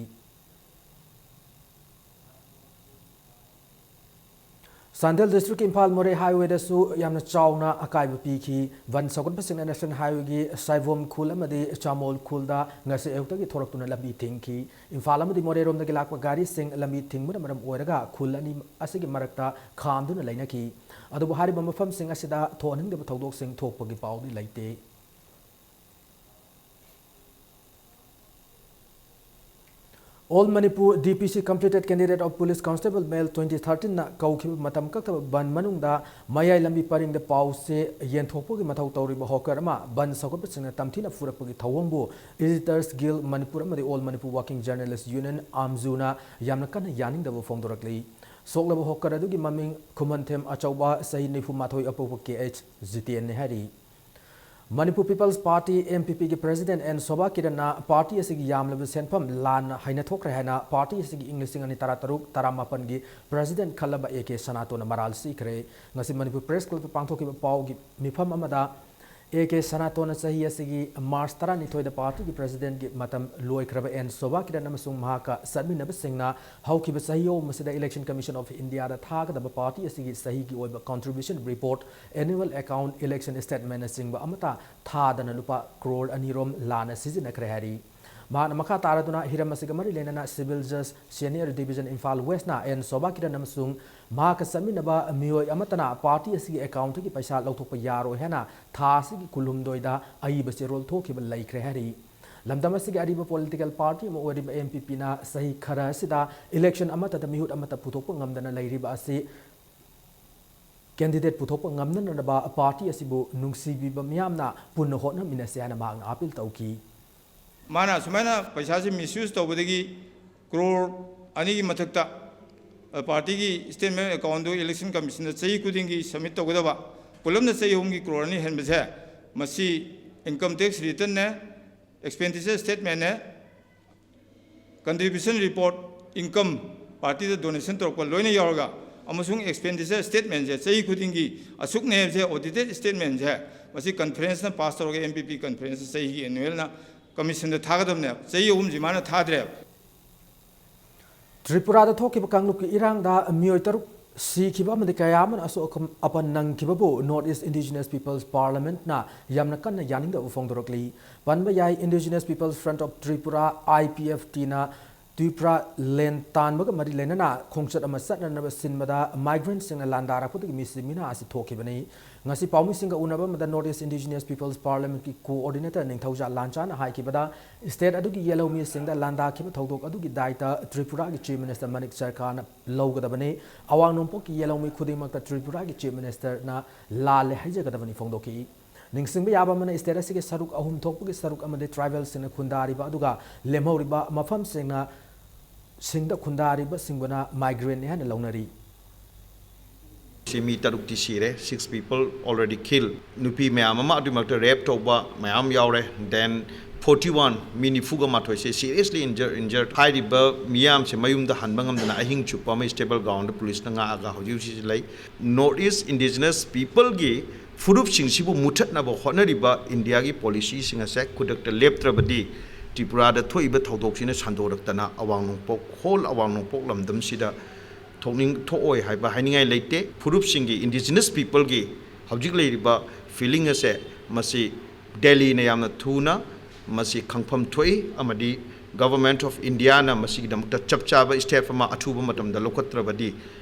ꯆꯥꯟꯗꯦꯜ ꯗꯤꯁꯇ꯭ꯔꯤꯛꯀꯤ ꯏꯝꯐꯥꯜ ꯃꯣꯔꯦ ꯍꯥꯏꯋꯦꯗꯁꯨ ꯌꯥꯝꯅ ꯆꯥꯎꯅ ꯑꯀꯥꯏꯕ ꯄꯤꯈꯤ꯫ ꯕꯟ ꯁꯧꯒꯠꯄꯁꯤꯡꯅ ꯅꯦꯁꯅꯦꯜ ꯍꯥꯏꯋꯦꯒꯤ ꯁꯥꯏꯕꯣꯝ ꯈꯨꯜ ꯑꯃꯗꯤ ꯆꯥꯃꯣꯜ ꯈꯨꯜꯗ ꯉꯁꯤ ꯑꯌꯨꯛꯇꯒꯤ ꯊꯣꯔꯛꯇꯨꯅ ꯂꯝꯕꯤ ꯊꯤꯡꯈꯤ꯫ ꯏꯝꯐꯥꯜ ꯑꯃꯗꯤ ꯃꯣꯔꯦꯔꯣꯝꯗꯒꯤ ꯂꯥꯛꯄ ꯒꯥꯔꯤꯁꯤꯡ ꯂꯝꯕꯤ ꯊꯤꯡꯕꯅ ꯃꯔꯝ ꯑꯣꯏꯔꯒ ꯈꯨꯜ ꯑꯅꯤ ꯑꯁꯤꯒꯤ ꯃꯔꯛꯇ ꯈꯥꯝꯗꯨꯅ ꯂꯩꯅꯈꯤ꯫ ꯑꯗꯨꯕꯨ ꯍꯥꯏꯔꯤꯕ ꯃꯐꯝꯁꯤꯡ ꯑꯁꯤꯗ ꯊꯣꯛꯍꯟꯅꯤꯡꯗꯕ ꯊꯧꯗꯣꯛꯁꯤꯡ ꯊꯣꯛꯄꯒꯤ ꯄꯥꯎꯗꯤ ꯂꯩꯇꯦ꯫ All Manipur D P C Completed Candidate of Police Constable Male twenty thirteen ꯅ ꯀꯧꯈꯤꯕ ꯃꯇꯝ ꯀꯛꯇꯕ ꯕꯟ ꯃꯅꯨꯡꯗ ꯃꯌꯥꯏ ꯂꯝꯕꯤ ꯄꯔꯤꯡꯗ ꯄꯥꯎ ꯆꯦ ꯌꯦꯟꯊꯣꯛꯄꯒꯤ ꯃꯊꯧ ꯇꯧꯔꯤꯕ ꯍꯣꯀꯔ ꯑꯃ ꯕꯟ ꯁꯧꯒꯠꯄꯁꯤꯡꯅ ꯇꯝꯊꯤꯅ ꯐꯨꯔꯛꯄꯒꯤ ꯊꯧꯑꯣꯡꯕꯨ Editors Guild Manipur ꯑꯃꯗꯤ All Manipur Working Journalist Union, ꯑꯥꯝꯖꯨꯅ ꯌꯥꯝꯅ ꯀꯟꯅ ꯌꯥꯅꯤꯡꯗꯕ ꯐꯣꯡꯗꯣꯔꯛꯂꯤ꯫ ꯁꯣꯛꯂꯕ ꯍꯣꯀꯔ ꯑꯗꯨꯒꯤ ꯃꯃꯤꯡ ꯈꯨꯃꯟꯊꯦꯝ ꯑꯆꯧꯕ, ꯆꯍꯤ ꯅꯤꯐꯨ ꯃꯥꯊꯣꯏ ꯑꯄꯣꯛꯄ ꯀꯦ ꯑꯩꯆ ꯖꯤꯇꯦꯟꯅꯤ ꯍꯥꯏꯔꯤ꯫ Manipur people's party, M P P, ꯒꯤ ꯄ꯭ꯔꯦꯁꯤꯗꯦꯟꯠ ꯑꯦꯟ ꯁꯣꯚꯥ ꯀꯤꯔꯟꯅ ꯄꯥꯔꯇꯤ ꯑꯁꯤꯒꯤ ꯌꯥꯝꯂꯕ ꯁꯦꯟꯐꯝ ꯂꯥꯟꯅ ꯍꯩꯅ ꯊꯣꯛꯈ꯭ꯔꯦ ꯍꯥꯏꯅ ꯄꯥꯔꯇꯤ ꯑꯁꯤꯒꯤ ꯏꯪ ꯂꯤꯁꯤꯡ ꯑꯅꯤ ꯇꯔꯥꯇꯔꯨꯛ ꯇꯔꯥꯃꯥꯄꯟꯒꯤ ꯄ꯭ꯔꯦꯁꯤꯗꯦꯟꯠ ꯈꯜꯂꯕ ꯑꯦ ꯀꯦ ꯁꯅꯥꯇꯣꯟꯅ ꯃꯔꯥꯜ ꯁꯤꯈ꯭ꯔꯦ꯫ ꯉꯁꯤ ꯃꯅꯤꯄꯨꯔ ꯄ꯭ꯔꯦꯁ ꯀ꯭ꯂꯕꯇ ꯄꯥꯡꯊꯣꯛꯈꯤꯕ ꯄꯥꯎꯒꯤ ꯃꯤꯐꯝ ꯑꯃꯗ ꯑꯦ ꯀꯦ ꯁꯅꯥꯇꯣꯟꯅ ꯆꯍꯤ ꯑꯁꯤꯒꯤ ꯃꯥꯔꯆ ꯇꯔꯥꯅꯤꯊꯣꯏꯗ ꯄꯥꯔꯇꯤꯒꯤ ꯄ꯭ꯔꯦꯁꯤꯗꯦꯟꯠꯀꯤ ꯃꯇꯝ ꯂꯣꯏꯈ꯭ꯔꯕ ꯑꯦꯟ ꯁꯣꯚꯥ ꯀꯤꯔꯟ ꯑꯃꯁꯨꯡ ꯃꯍꯥꯛꯀ ꯆꯠꯃꯤꯟꯅꯕꯁꯤꯡꯅ ꯍꯧꯈꯤꯕ ꯆꯍꯤ ꯑꯍꯨꯝ ꯑꯁꯤꯗ Election Commission of India ꯗ ꯊꯥꯒꯗꯕ ꯄꯥꯔꯇꯤ ꯑꯁꯤꯒꯤ ꯆꯍꯤꯒꯤ ꯑꯣꯏꯕ contribution report, annual account, election statement ꯅꯆꯤꯡꯕ ꯑꯃꯠꯇ ꯊꯥꯗꯅ ꯂꯨꯄꯥ ꯀ꯭ꯔꯣꯔ ꯑꯅꯤ ꯔꯣꯝ ꯂꯥꯟꯅ ꯁꯤꯖꯤꯟꯅꯈ꯭ꯔꯦ ꯍꯥꯏꯔꯤ꯫ ꯃꯍꯥꯛꯅ ꯃꯈꯥ ꯇꯥꯔꯗꯨꯅ ꯍꯤꯔꯝ ꯑꯁꯤꯒ ꯃꯔꯤ ꯂꯩꯅꯅ Civil Judge Senior Division Imphal West ꯅ ꯑꯦꯟ ꯁꯣꯚꯥ ꯀꯤꯔꯟ ꯑꯃꯁꯨꯡ ꯃꯍꯥꯛꯀ ꯆꯠꯃꯤꯟꯅꯕ ꯃꯤꯑꯣꯏ ꯑꯃꯠꯇꯅ party ꯑꯁꯤꯒꯤ account ꯇꯒꯤ ꯄꯩꯁꯥ ꯂꯧꯊꯣꯛꯄ ꯌꯥꯔꯣꯏ ꯍꯥꯏꯅ ꯊꯥ ꯑꯁꯤꯒꯤ ꯀꯨꯟꯍꯨꯝꯗꯣꯏꯗ ꯑꯏꯕ ꯆꯦꯔꯣꯜ ꯊꯣꯛꯈꯤꯕ ꯂꯩꯈ꯭ꯔꯦ ꯍꯥꯏꯔꯤ꯫ ꯂꯝꯗꯝ ꯑꯁꯤꯒꯤ ꯑꯔꯤꯕ political party ꯑꯃ ꯑꯣꯏꯔꯤꯕ N P P ꯅ ꯆꯍꯤ ꯈꯔ ꯑꯁꯤꯗ election ꯑꯃꯠꯇꯗ ꯃꯤꯍꯨꯠ ꯑꯃꯠꯇ ꯄꯨꯊꯣꯛꯄ ꯉꯝꯗꯅ ꯂꯩꯔꯤꯕ ꯑꯁꯤ candidate ꯄꯨꯊꯣꯛꯄ ꯉꯝꯅꯅꯕ party ꯑꯁꯤꯕꯨ ꯅꯨꯡꯁꯤꯕꯤꯕ ꯃꯤꯌꯥꯝꯅ ꯄꯨꯟꯅ ꯍꯣꯠꯅꯃꯤꯟꯅꯁꯤ ꯍꯥꯏꯅ ꯃꯍꯥꯛꯅ appeal ꯇꯧꯈꯤ꯫ ꯃꯥꯅ ꯑꯁꯨꯃꯥꯏꯅ ꯄꯩꯁꯥꯁꯤ misuse ꯇꯧꯕꯗꯒꯤ ꯀ꯭ꯔꯣꯔ ꯑꯅꯤꯒꯤ ꯃꯊꯛꯇ, ꯑ, party ꯒꯤ statement account ꯗꯨ Election Commission ꯗ ꯆꯍꯤ ꯈꯨꯗꯤꯡꯒꯤ submit ꯇꯧꯒꯗꯕ, ꯄꯨꯂꯞꯅ ꯆꯍꯤ ꯑꯍꯨꯝꯒꯤ ꯀ꯭ꯔꯣꯔ ꯑꯅꯤ ꯍꯦꯟꯕꯁꯦ, ꯃꯁꯤ income tax return ꯅꯦ, expenditure statement ꯅꯦ, contribution report, income, party ꯗ donation ꯇꯧꯔꯛꯄ ꯂꯣꯏꯅ ꯌꯥꯎꯔꯒ, ꯑꯃꯁꯨꯡ expenditure statement ꯁꯦ ꯆꯍꯤ ꯈꯨꯗꯤꯡꯒꯤ ꯑꯁꯨꯛꯅꯦ ꯍꯥꯏꯕꯁꯦ, audited statement ꯁꯦ, ꯃꯁꯤ conference ꯅ pass ꯇꯧꯔꯒ, N P P conference ꯆꯍꯤꯒꯤ annual ꯅ commission ꯗ ꯊꯥꯒꯗꯕꯅꯦꯕ꯫ ꯆꯍꯤ ꯑꯍꯨꯝꯁꯤ ꯃꯥꯅ ꯊꯥꯗ꯭ꯔꯦꯕ꯫ ꯇ꯭ꯔꯤꯄꯨꯔꯥꯗ ꯊꯣꯛꯈꯤꯕ ꯀꯥꯡꯂꯨꯞꯀꯤ ꯏꯔꯥꯡꯗ ꯃꯤꯑꯣꯏ ꯇꯔꯨꯛ ꯁꯤꯈꯤꯕ ꯑꯃꯗꯤ ꯀꯌꯥ ꯑꯃꯅ ꯑꯁꯣꯛ ꯑꯈꯝ-, ꯑꯄꯟ ꯅꯪꯈꯤꯕꯕꯨ North East Indigenous People's Parliament ꯅ ꯌꯥꯝꯅ ꯀꯟꯅ ꯌꯥꯅꯤꯡꯗꯕ ꯐꯣꯡꯗꯣꯔꯛꯂꯤ꯫ ꯄꯟꯕ ꯌꯥꯏ, Indigenous People's Front of Tripura, I P F T ꯅ ꯇ꯭ꯔꯤꯄꯨꯔꯥ land ꯇꯥꯟꯕꯒ ꯃꯔꯤ ꯂꯩꯅꯅ ꯈꯣꯡꯆꯠ ꯑꯃ ꯆꯠꯅꯅꯕ ꯁꯤꯟꯕꯗ migrant ꯁꯤꯡꯅ ꯂꯥꯟꯗꯥꯔꯛꯄꯗꯒꯤ ꯃꯤꯁꯤ ꯃꯤꯅꯥ ꯑꯁꯤ ꯊꯣꯛꯈꯤꯕꯅꯤ꯫ ꯉꯁꯤ ꯄꯥꯎꯃꯤꯁꯤꯡꯒ ꯎꯅꯕ ꯑꯃꯗ North East Indigenous People's Parliament ꯀꯤ coordinator ꯅꯤꯡꯊꯧꯖꯥ ꯂꯥꯟꯆꯥꯅ ꯍꯥꯏꯈꯤꯕꯗ, state ꯑꯗꯨꯒꯤ ꯌꯦꯜꯍꯧꯃꯤꯁꯤꯡꯗ ꯂꯥꯟꯗꯥꯈꯤꯕ ꯊꯧꯗꯣꯛ ꯑꯗꯨꯒꯤ ꯗꯥꯏꯇ ꯇ꯭ꯔꯤꯄꯨꯔꯥꯒꯤ Chief Minister ꯃꯅꯤꯛ ꯁꯔꯀꯥꯔꯅ ꯂꯧꯒꯗꯕꯅꯤ꯫ ꯑꯋꯥꯡ ꯅꯣꯡꯄꯣꯛꯀꯤ ꯌꯦꯜꯍꯧꯃꯤ ꯈꯨꯗꯤꯡꯃꯛꯇ ꯇ꯭ꯔꯤꯄꯨꯔꯥꯒꯤ Chief Minister ꯅ ꯂꯥꯜꯂꯦ ꯍꯥꯏꯖꯒꯗꯕꯅꯤ ꯐꯣꯡꯗꯣꯛꯈꯤ꯫ ꯅꯤꯡꯁꯤꯡꯕ ꯌꯥꯕ ꯑꯃꯅ, state ꯑꯁꯤꯒꯤ ꯁꯔꯨꯛ ꯑꯍꯨꯝ ꯊꯣꯛꯄꯒꯤ ꯁꯔꯨꯛ ꯑꯃꯗꯤ tribal ꯁꯤꯡꯅ ꯈꯨꯟꯗꯥꯔꯤꯕ ꯑꯗꯨꯒ ꯂꯦꯝꯍꯧꯔꯤꯕ ꯃꯐꯝꯁꯤꯡꯅ, ꯁꯤꯡꯗ ꯈꯨꯟꯗꯥꯔꯤꯕꯁꯤꯡꯕꯨꯅ migrant ꯅꯤ ꯍꯥꯏꯅ ꯂꯧꯅꯔꯤ꯫ ꯁꯤ ꯃꯤ ꯇꯔꯨꯛꯇꯤ ꯁꯤꯔꯦ, six people already killed꯫ ꯅꯨꯄꯤ ꯃꯌꯥꯝ ꯑꯃ ꯑꯗꯨꯒꯤ ꯃꯔꯛꯇ rape ꯇꯧꯕ ꯃꯌꯥꯝ ꯌꯥꯎꯔꯦ, then forty one, ꯃꯤ ꯅꯤꯐꯨꯒ ꯃꯥꯊꯣꯏꯁꯦ seriously injure, injured꯫ ꯍꯥꯏꯔꯤꯕ ꯃꯤꯌꯥꯝꯁꯦ ꯃꯌꯨꯝꯗ ꯍꯟꯕ ꯉꯝꯗꯅ ꯑꯍꯤꯡ ꯆꯨꯞꯄ ꯑꯃ stable ground ꯗ police ꯅ ꯉꯥꯛꯑꯒ ꯍꯧꯖꯤꯛ ꯍꯧꯖꯤꯛꯁꯨ ꯂꯩ꯫ North East Indigenous People ꯒꯤ ꯐꯨꯔꯨꯞꯁꯤꯡꯁꯤꯕꯨ ꯃꯨꯊꯠꯅꯕ ꯍꯣꯠꯅꯔꯤꯕ ꯏꯟꯗꯤꯌꯥꯒꯤ policy ꯁꯤꯡ ꯑꯁꯦ ꯈꯨꯗꯛꯇ ꯂꯦꯞꯇ꯭ꯔꯕꯗꯤ, ꯇ꯭ꯔꯤꯄꯨꯔꯥꯗ ꯊꯣꯛꯏꯕ ꯊꯧꯗꯣꯛꯁꯤꯅ ꯁꯟꯗꯣꯔꯛꯇꯅ ꯑꯋꯥꯡ ꯅꯣꯡꯄꯣꯛ, whole ꯑꯋꯥꯡ ꯅꯣꯡꯄꯣꯛ ꯂꯝꯗꯝꯁꯤꯗ ꯊꯣꯛꯅꯤꯡ-, ꯊꯣꯛꯑꯣꯏ ꯍꯥꯏꯕ ꯍꯥꯏꯅꯤꯡꯉꯥꯏ ꯂꯩꯇꯦ꯫ ꯐꯨꯔꯨꯞꯁꯤꯡꯒꯤ, Indigenous People ꯒꯤ ꯍꯧꯖꯤꯛ ꯂꯩꯔꯤꯕ feeling ꯑꯁꯦ, ꯃꯁꯤ ꯗꯦꯜꯂꯤꯅ ꯌꯥꯝꯅ ꯊꯨꯅ ꯃꯁꯤ ꯈꯪꯐꯝ ꯊꯣꯛꯏ ꯑꯃꯗꯤ Government of Indiaꯅ ꯃꯁꯤꯒꯤꯗꯃꯛꯇ ꯆꯞ ꯆꯥꯕ step ꯑꯃ ꯑꯊꯨꯕ ꯃꯇꯝꯗ ꯂꯧꯈꯠꯇ꯭ꯔꯕꯗꯤ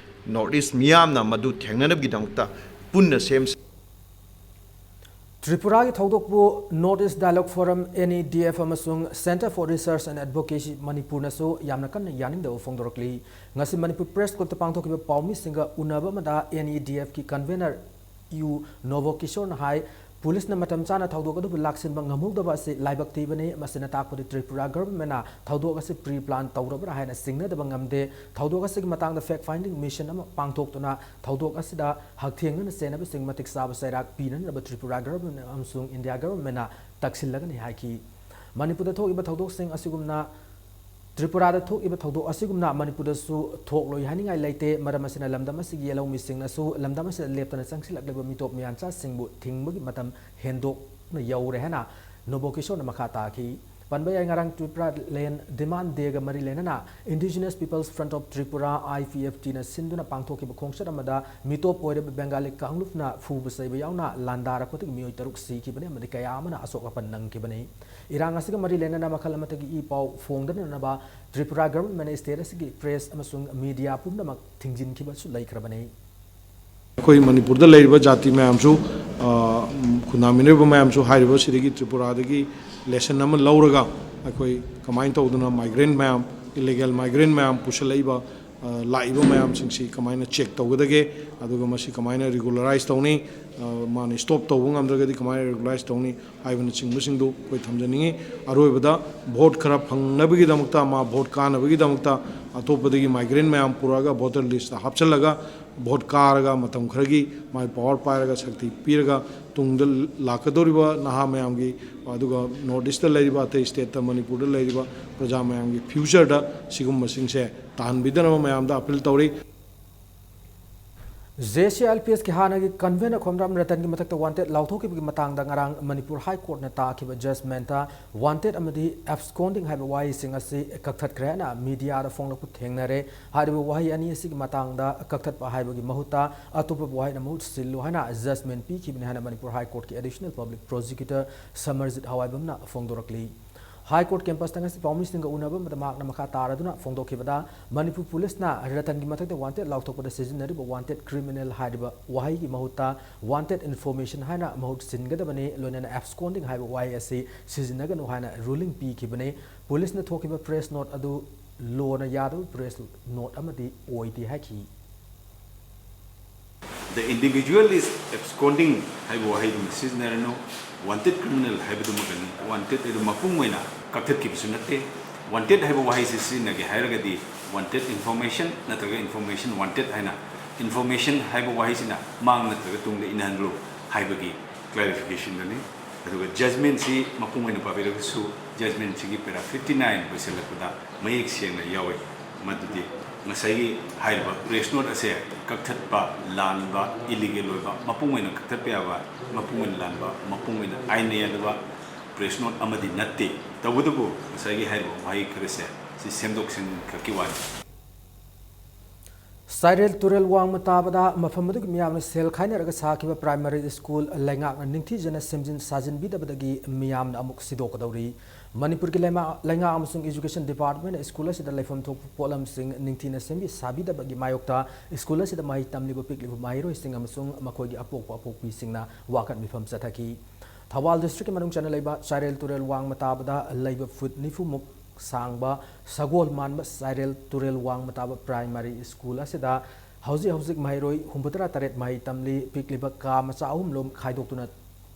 North East ꯃꯤꯌꯥꯝꯅ ꯃꯗꯨ ꯊꯦꯡꯅꯅꯕꯒꯤꯗꯃꯛꯇ ꯄꯨꯟꯅ ꯁꯦꯝ ꯇ꯭ꯔꯤꯄꯨꯔꯥꯒꯤ ꯊꯧꯗꯣꯛꯄꯨ North East Dialogue Forum, NEDF, ꯑꯃꯁꯨꯡ Centre for Research and Advocacy ꯃꯅꯤꯄꯨꯔꯅꯁꯨ ꯌꯥꯝꯅ ꯀꯟꯅ ꯌꯥꯅꯤꯡꯗꯕ ꯐꯣꯡꯗꯣꯔꯛꯂꯤ꯫ ꯉꯁꯤ ꯃꯅꯤꯄꯨꯔ Press Clubꯇ ꯄꯥꯡꯊꯣꯛꯈꯤꯕ ꯄꯥꯎꯃꯤꯁꯤꯡꯒ ꯎꯅꯕ ꯑꯃꯗ NEDFꯀꯤ convener ꯌꯨ ꯅꯣꯕꯣ ꯀꯤꯁꯣꯔꯅ ꯍꯥꯏ, ꯄꯨꯂꯤꯁꯅ ꯃꯇꯝ ꯆꯥꯅ ꯊꯧꯗꯣꯛ ꯑꯗꯨꯕꯨ ꯂꯥꯛꯁꯤꯟꯕ ꯉꯝꯍꯧꯗꯕ ꯑꯁꯤ ꯂꯥꯏꯕꯛ ꯊꯤꯕꯅꯤ꯫ ꯃꯁꯤꯅ ꯇꯥꯛꯄꯗꯤ ꯇ꯭ꯔꯤꯄꯨꯔꯥ governmentꯅ ꯊꯧꯗꯣꯛ ꯑꯁꯤ pre plan ꯇꯧꯔꯕ꯭ꯔꯥ ꯍꯥꯏꯅ ꯆꯤꯡꯅꯗꯕ ꯉꯝꯗꯦ꯫ ꯊꯧꯗꯣꯛ ꯑꯁꯤꯒꯤ ꯃꯇꯥꯡꯗ fact finding mission ꯑꯃ ꯄꯥꯡꯊꯣꯛꯇꯨꯅ ꯊꯧꯗꯣꯛ ꯑꯁꯤꯗ ꯍꯛꯊꯦꯡꯅꯅ ꯆꯦꯟꯅꯕꯁꯤꯡ ꯃꯇꯤꯛ ꯆꯥꯕ ꯆꯩꯔꯥꯛ ꯄꯤꯅꯅꯕ ꯇ꯭ꯔꯤꯄꯨꯔꯥ government ꯑꯃꯁꯨꯡ ꯏꯟꯗꯤꯌꯥ governmentꯅ ꯇꯛꯁꯤꯜꯂꯒꯅꯤ ꯍꯥꯏꯈꯤ꯫ ꯃꯅꯤꯄꯨꯔꯗ ꯊꯣꯛꯏꯕ ꯊꯧꯗꯣꯛꯁꯤꯡ ꯑꯁꯤꯒꯨꯝꯅ ꯇ꯭ꯔꯤꯄꯨꯔꯥꯗ ꯊꯣꯛꯏꯕ ꯊꯧꯗꯣꯛ ꯑꯁꯤꯒꯨꯝꯅ ꯃꯅꯤꯄꯨꯔꯗꯁꯨ ꯊꯣꯛꯂꯣꯏ ꯍꯥꯏꯅꯤꯡꯉꯥꯏ ꯂꯩꯇꯦ꯫ ꯃꯔꯝ ꯑꯁꯤꯅ ꯂꯝꯗꯝ ꯑꯁꯤꯒꯤ ꯂꯧꯃꯤꯁꯤꯡꯅꯁꯨ ꯂꯝꯗꯝ ꯑꯁꯤꯗ ꯂꯦꯞꯇꯅ ꯆꯪꯁꯤꯜꯂꯛꯂꯤꯕ ꯃꯤꯇꯣꯞ ꯃꯤꯌꯥꯟꯆꯥꯁꯤꯡꯕꯨ ꯊꯤꯡꯕꯒꯤ ꯃꯇꯝ ꯍꯦꯟꯗꯣꯛꯅ ꯌꯧꯔꯦ ꯍꯥꯏꯅ ꯅꯣꯕꯣ ꯀꯤꯁꯣꯔꯅ ꯃꯈꯥ ꯇꯥꯈꯤ꯫ ꯄꯟꯕ ꯌꯥꯏ, ꯉꯔꯥꯡ Tripura Land Demand Dayꯒ ꯃꯔꯤ ꯂꯩꯅꯅ Indigenous People's Front of Tripura, IPFTꯅ ꯁꯤꯟꯗꯨꯅ ꯄꯥꯡꯊꯣꯛꯈꯤꯕ ꯈꯣꯡꯆꯠ ꯑꯃꯗ ꯃꯤꯇꯣꯞ ꯑꯣꯏꯔꯤꯕ ꯕꯦꯡꯒꯥꯂꯤ ꯀꯥꯡꯂꯨꯞꯅ ꯐꯨꯕ ꯆꯩꯕ ꯌꯥꯎꯅ ꯂꯥꯟꯗꯥꯔꯛꯄꯗꯒꯤ ꯃꯤꯑꯣꯏ ꯇꯔꯨꯛ ꯁꯤꯈꯤꯕꯅꯤ ꯑꯃꯗꯤ ꯀꯌꯥ ꯑꯃꯅ ꯑꯁꯣꯛ ꯑꯄꯟ ꯅꯪꯈꯤꯕꯅꯤ꯫ ꯏꯔꯥꯡ ꯑꯁꯤꯒ ꯃꯔꯤ ꯂꯩꯅꯅ ꯃꯈꯜ ꯑꯃꯠꯇꯒꯤ ꯏ ꯄꯥꯎ ꯐꯣꯡꯗꯅꯅꯕ ꯇ꯭ꯔꯤꯄꯨꯔꯥ governmentꯅ state ꯑꯁꯤꯒꯤ press ꯑꯃꯁꯨꯡ media ꯄꯨꯝꯅꯃꯛ ꯊꯤꯡꯖꯤꯟꯈꯤꯕꯁꯨ ꯂꯩꯈ꯭ꯔꯕꯅꯤ꯫ ꯑꯩꯈꯣꯏ ꯃꯅꯤꯄꯨꯔꯗ ꯂꯩꯔꯤꯕ ꯖꯥꯇꯤ ꯃꯌꯥꯝꯁꯨ, ꯑ, ꯈꯨꯟꯗꯥꯃꯤꯟꯅꯔꯤꯕ ꯃꯌꯥꯝꯁꯨ ꯍꯥꯏꯔꯤꯕ ꯁꯤꯗꯒꯤ ꯇ꯭ꯔꯤꯄꯨꯔꯥꯗꯒꯤ lesson ꯑꯃ ꯂꯧꯔꯒ ꯑꯩꯈꯣꯏ ꯀꯃꯥꯏꯅ ꯇꯧꯗꯅ migrant ꯃꯌꯥꯝ, illegal migrant ꯃꯌꯥꯝ ꯄꯨꯁꯜꯂꯛꯏꯕ, ꯑ, ꯂꯥꯛꯏꯕ ꯃꯌꯥꯝꯁꯤꯡꯁꯤ ꯀꯃꯥꯏꯅ check ꯇꯧꯒꯗꯒꯦ, ꯑꯗꯨꯒ ꯃꯁꯤ ꯀꯃꯥꯏꯅ regularize ꯇꯧꯅꯤ, ꯑ, ꯃꯥꯅ stop ꯇꯧꯕ ꯉꯝꯗ꯭ꯔꯒꯗꯤ ꯀꯃꯥꯏꯅ regularize ꯇꯧꯅꯤ ꯍꯥꯏꯕꯅꯆꯤꯡꯕꯁꯤꯡꯗꯨ ꯑꯩꯈꯣꯏ ꯊꯝꯖꯅꯤꯡꯉꯤ꯫ ꯑꯔꯣꯏꯕꯗ vote ꯈꯔ ꯐꯪꯅꯕꯒꯤꯗꯃꯛꯇ, ꯃꯥ vote ꯀꯥꯅꯕꯒꯤꯗꯃꯛꯇ ꯑꯇꯣꯞꯄꯗꯒꯤ migrant ꯃꯌꯥꯝ ꯄꯨꯔꯛꯑꯒ voter listꯇ ꯍꯥꯞꯆꯤꯜꯂꯒ vote ꯀꯥꯔꯒ ꯃꯇꯝ ꯈꯔꯒꯤ ꯃꯥꯏ power ꯄꯥꯏꯔꯒ ꯁꯛꯇꯤ ꯄꯤꯔꯒ ꯇꯨꯡꯗ ꯂꯥꯛꯀꯗꯧꯔꯤꯕ ꯅꯍꯥ ꯃꯌꯥꯝꯒꯤ, ꯑꯗꯨꯒ North Eastꯇ ꯂꯩꯔꯤꯕ, ꯑꯇꯩ stateꯇ, ꯃꯅꯤꯄꯨꯔꯗ ꯂꯩꯔꯤꯕ ꯄ꯭ꯔꯖꯥ ꯃꯌꯥꯝꯒꯤ futureꯗ ꯁꯤꯒꯨꯝꯕꯁꯤꯡꯁꯦ ꯇꯥꯍꯟꯕꯤꯗꯅꯕ ꯃꯌꯥꯝꯗ appeal ꯇꯧꯔꯤ꯫ ꯖꯦ ꯁꯤ ꯑꯦꯜ ꯄꯤ ꯑꯦꯁꯀꯤ ꯍꯥꯟꯅꯒꯤ ꯀꯟꯚꯦꯅꯔ ꯈꯣꯝꯗ꯭ꯔꯥꯝ ꯔꯇꯟꯒꯤ ꯃꯊꯛꯇ ꯋꯥꯟꯇꯦꯠ ꯂꯥꯎꯊꯣꯛꯈꯤꯕꯒꯤ ꯃꯇꯥꯡꯗ ꯉꯔꯥꯡ ꯃꯅꯤꯄꯨꯔ ꯍꯥꯏ ꯀꯣꯔꯠꯅ ꯇꯥꯈꯤꯕ ꯖꯖꯃꯦꯟꯇ ꯋꯥꯟꯇꯦꯠ ꯑꯃꯗꯤ ꯑꯦꯞꯁꯀꯣꯟꯗꯤꯡ ꯍꯥꯏꯕ ꯋꯥꯍꯩꯁꯤꯡ ꯑꯁꯤ ꯀꯛꯊꯠꯈ꯭ꯔꯦ ꯍꯥꯏꯅ ꯃꯤꯗꯤꯌꯥꯗ ꯐꯣꯡꯂꯛꯄ ꯊꯦꯡꯅꯔꯦ꯫ ꯍꯥꯏꯔꯤꯕ ꯋꯥꯍꯩ ꯑꯅꯤ ꯑꯁꯤꯒꯤ ꯃꯇꯥꯡꯗ ꯀꯛꯊꯠꯄ ꯍꯥꯏꯕꯒꯤ ꯃꯍꯨꯠꯇ ꯑꯇꯣꯞꯄ ꯋꯥꯍꯩꯅ ꯃꯍꯨꯠ ꯁꯤꯜꯂꯨ ꯍꯥꯏꯅ ꯖꯖꯃꯦꯟ ꯄꯤꯈꯤꯕꯅꯤ ꯍꯥꯏꯅ ꯃꯅꯤꯄꯨꯔ ꯍꯥꯏ ꯀꯣꯔꯠꯀꯤ additional public prosecutor ꯁꯃꯔꯖꯤꯠ ꯍꯋꯥꯏꯕꯝꯅ ꯐꯣꯡꯗꯣꯔꯛꯂꯤ꯫ High court ꯀꯦꯝꯄꯁꯇ ꯉꯁꯤ ꯄꯥꯎꯃꯤꯁꯤꯡꯒ ꯎꯅꯕ ꯑꯃꯗ ꯃꯍꯥꯛꯅ ꯃꯈꯥ ꯇꯥꯔꯗꯨꯅ ꯐꯣꯡꯗꯣꯛꯈꯤꯕꯗ, ꯃꯅꯤꯄꯨꯔ ꯄꯨꯂꯤꯁꯅ ꯔꯇꯟꯒꯤ ꯃꯊꯛꯇ ꯋꯥꯟꯇꯦꯠ ꯂꯥꯎꯊꯣꯛꯄꯗ ꯁꯤꯖꯤꯟꯅꯔꯤꯕ ꯋꯥꯟꯇꯦꯠ ꯀ꯭ꯔꯤꯃꯤꯅꯦꯜ ꯍꯥꯏꯔꯤꯕ ꯋꯥꯍꯩꯒꯤ ꯃꯍꯨꯠꯇ ꯋꯥꯟꯇꯦꯠ ꯏꯟꯐꯣꯔꯃꯦꯁꯟ ꯍꯥꯏꯅ ꯃꯍꯨꯠ ꯁꯤꯟꯒꯗꯕꯅꯤ, ꯂꯣꯏꯅꯅ ꯑꯦꯞꯁꯀꯣꯟꯗꯤꯡ ꯍꯥꯏꯕ ꯋꯥꯍꯩ ꯑꯁꯤ ꯁꯤꯖꯤꯟꯅꯒꯅꯨ ꯍꯥꯏꯅ ꯔꯨꯂꯤꯡ ꯄꯤꯈꯤꯕꯅꯤ꯫ ꯄꯨꯂꯤꯁꯅ ꯊꯣꯛꯈꯤꯕ ꯄ꯭ꯔꯦꯁ ꯅꯣꯠ ꯑꯗꯨ ꯂꯣꯅ ꯌꯥꯗꯕ ꯄ꯭ꯔꯦꯁ ꯅꯣꯠ ꯑꯃꯗꯤ ꯑꯣꯏꯗꯦ ꯍꯥꯏꯈꯤ꯫ The individual is absconding ꯍꯥꯏꯕ ꯋꯥꯍꯩꯗꯨꯃ ꯁꯤꯖꯤꯟꯅꯔꯅꯨ꯫ Wanted criminal ꯍꯥꯏꯕꯗꯨꯃꯒꯅꯤ꯫ Wanted ꯍꯥꯏꯗꯨ ꯃꯄꯨꯡ ꯑꯣꯏꯅ ꯀꯛꯊꯠꯈꯤꯕꯁꯨ ꯅꯠꯇꯦ꯫ Wanted ꯍꯥꯏꯕ ꯋꯥꯍꯩꯁꯤ ꯁꯤꯖꯤꯟꯅꯒꯦ ꯍꯥꯏꯔꯒꯗꯤ wanted information ꯅꯠꯇ꯭ꯔꯒ information wanted ꯍꯥꯏꯅ information ꯍꯥꯏꯕ ꯋꯥꯍꯩꯁꯤꯅ ꯃꯥꯡ ꯅꯠꯇ꯭ꯔꯒ ꯇꯨꯡꯗ ꯏꯟꯍꯟꯂꯨ ꯍꯥꯏꯕꯒꯤ clarification ꯗꯨꯅꯤ꯫ ꯑꯗꯨꯒ ꯖꯖꯃꯦꯟꯁꯤ ꯃꯄꯨꯡ ꯑꯣꯏꯅ ꯄꯥꯕꯤꯔꯒꯁꯨ ꯖꯖꯃꯦꯟꯁꯤꯒꯤ ꯄꯦꯔꯥ ꯐꯤꯐꯇꯤ ꯅꯥꯏꯟ ꯂꯣꯏꯁꯤꯜꯂꯛꯄꯗ ꯃꯌꯦꯛ ꯁꯦꯡꯅ ꯌꯥꯎꯏ꯫ ꯃꯗꯨꯗꯤ ꯉꯁꯥꯏꯒꯤ ꯍꯥꯏꯔꯤꯕ ꯄ꯭ꯔꯦꯁ ꯅꯣꯠ ꯑꯁꯦ ꯀꯛꯊꯠꯄ ꯂꯥꯟꯕ, ꯏꯂꯤꯒꯦꯜ ꯑꯣꯏꯕ, ꯃꯄꯨꯡ ꯑꯣꯏꯅ ꯀꯛꯊꯠꯄ ꯌꯥꯕ, ꯃꯄꯨꯡ ꯑꯣꯏꯅ ꯂꯥꯟꯕ, ꯃꯄꯨꯡ ꯑꯣꯏꯅ ꯑꯥꯏꯟꯅ ꯌꯥꯗꯕ ꯄ꯭ꯔꯦꯁ ꯅꯣꯠ ꯑꯃꯗꯤ ꯅꯠꯇꯦ꯫ ꯇꯧꯕꯇꯕꯨ ꯉꯁꯥꯏꯒꯤ ꯍꯥꯏꯔꯤꯕ ꯋꯥꯍꯩ ꯈꯔꯁꯦ ꯁꯤ ꯁꯦꯝꯗꯣꯛ ꯁꯦꯝꯖꯤꯟ ꯈꯛꯀꯤ ꯋꯥꯅꯤ꯫ ꯆꯥꯏꯔꯦꯜ ꯇꯨꯔꯦꯜ ꯋꯥꯡꯃ ꯇꯥꯕꯗ ꯃꯐꯝ ꯑꯗꯨꯒꯤ ꯃꯤꯌꯥꯝꯅ ꯁꯦꯜ ꯈꯥꯏꯅꯔꯒ ꯁꯥꯈꯤꯕ ꯄ꯭ꯔꯥꯏꯃꯥꯔꯤ ꯁ꯭ꯀꯨꯜ ꯂꯩꯉꯥꯛꯅ ꯅꯤꯡꯊꯤꯖꯅ ꯁꯦꯝꯖꯤꯟ ꯁꯥꯖꯤꯟꯕꯤꯗꯕꯗꯒꯤ ꯃꯤꯌꯥꯝꯅ ꯑꯃꯨꯛ ꯁꯤꯗꯣꯛꯀꯗꯧꯔꯤ꯫ ꯃꯅꯤꯄꯨꯔꯒꯤ ꯂꯩꯃꯥ-, ꯂꯩꯉꯥꯛ ꯑꯃꯁꯨꯡ ꯏꯖꯨꯀꯦꯁꯟ ꯗꯤꯄꯥꯔꯠꯃꯦꯟꯅ ꯁ꯭ꯀꯨꯜ ꯑꯁꯤꯗ ꯂꯩꯐꯝ ꯊꯣꯛꯄ ꯄꯣꯠꯂꯝꯁꯤꯡ ꯅꯤꯡꯊꯤꯅ ꯁꯦꯝꯕꯤ ꯁꯥꯕꯤꯗꯕꯒꯤ ꯃꯥꯌꯣꯛꯇ ꯁ꯭ꯀꯨꯜ ꯑꯁꯤꯗ ꯃꯍꯩ ꯇꯝꯂꯤꯕ ꯄꯤꯛꯂꯤꯕ ꯃꯍꯩꯔꯣꯏꯁꯤꯡ ꯑꯃꯁꯨꯡ ꯃꯈꯣꯏꯒꯤ ꯑꯄꯣꯛꯄ ꯑꯄꯣꯛꯄꯤꯁꯤꯡꯅ ꯋꯥꯀꯠ ꯃꯤꯐꯝ ꯆꯠꯊꯈꯤ꯫ ꯊꯧꯕꯥꯜ ꯗꯤꯁꯇ꯭ꯔꯤꯛꯀꯤ ꯃꯅꯨꯡ ꯆꯟꯅ ꯂꯩꯕ ꯆꯥꯏꯔꯦꯜ ꯇꯨꯔꯦꯜ ꯋꯥꯡꯃ ꯇꯥꯕꯗ ꯂꯩꯕ ꯐꯨꯠ ꯅꯤꯐꯨꯃꯨꯛ ꯁꯥꯡꯕ ꯁꯒꯣꯜ ꯃꯥꯟꯕ ꯆꯥꯏꯔꯦꯜ ꯇꯨꯔꯦꯜ ꯋꯥꯡꯃ ꯇꯥꯕ ꯄ꯭ꯔꯥꯏꯃꯥꯔꯤ ꯁ꯭ꯀꯨꯜ ꯑꯁꯤꯗ ꯍꯧꯖꯤꯛ ꯍꯧꯖꯤꯛ ꯃꯍꯩꯔꯣꯏ ꯍꯨꯝꯐꯨꯇꯔꯥ ꯇꯔꯦꯠ ꯃꯍꯩ ꯇꯝꯂꯤ꯫ ꯄꯤꯛꯂꯤꯕ ꯀꯥ ꯃꯆꯥ ꯑꯍꯨꯝꯂꯣꯝ ꯈꯥꯏꯗꯣꯛꯇꯨꯅ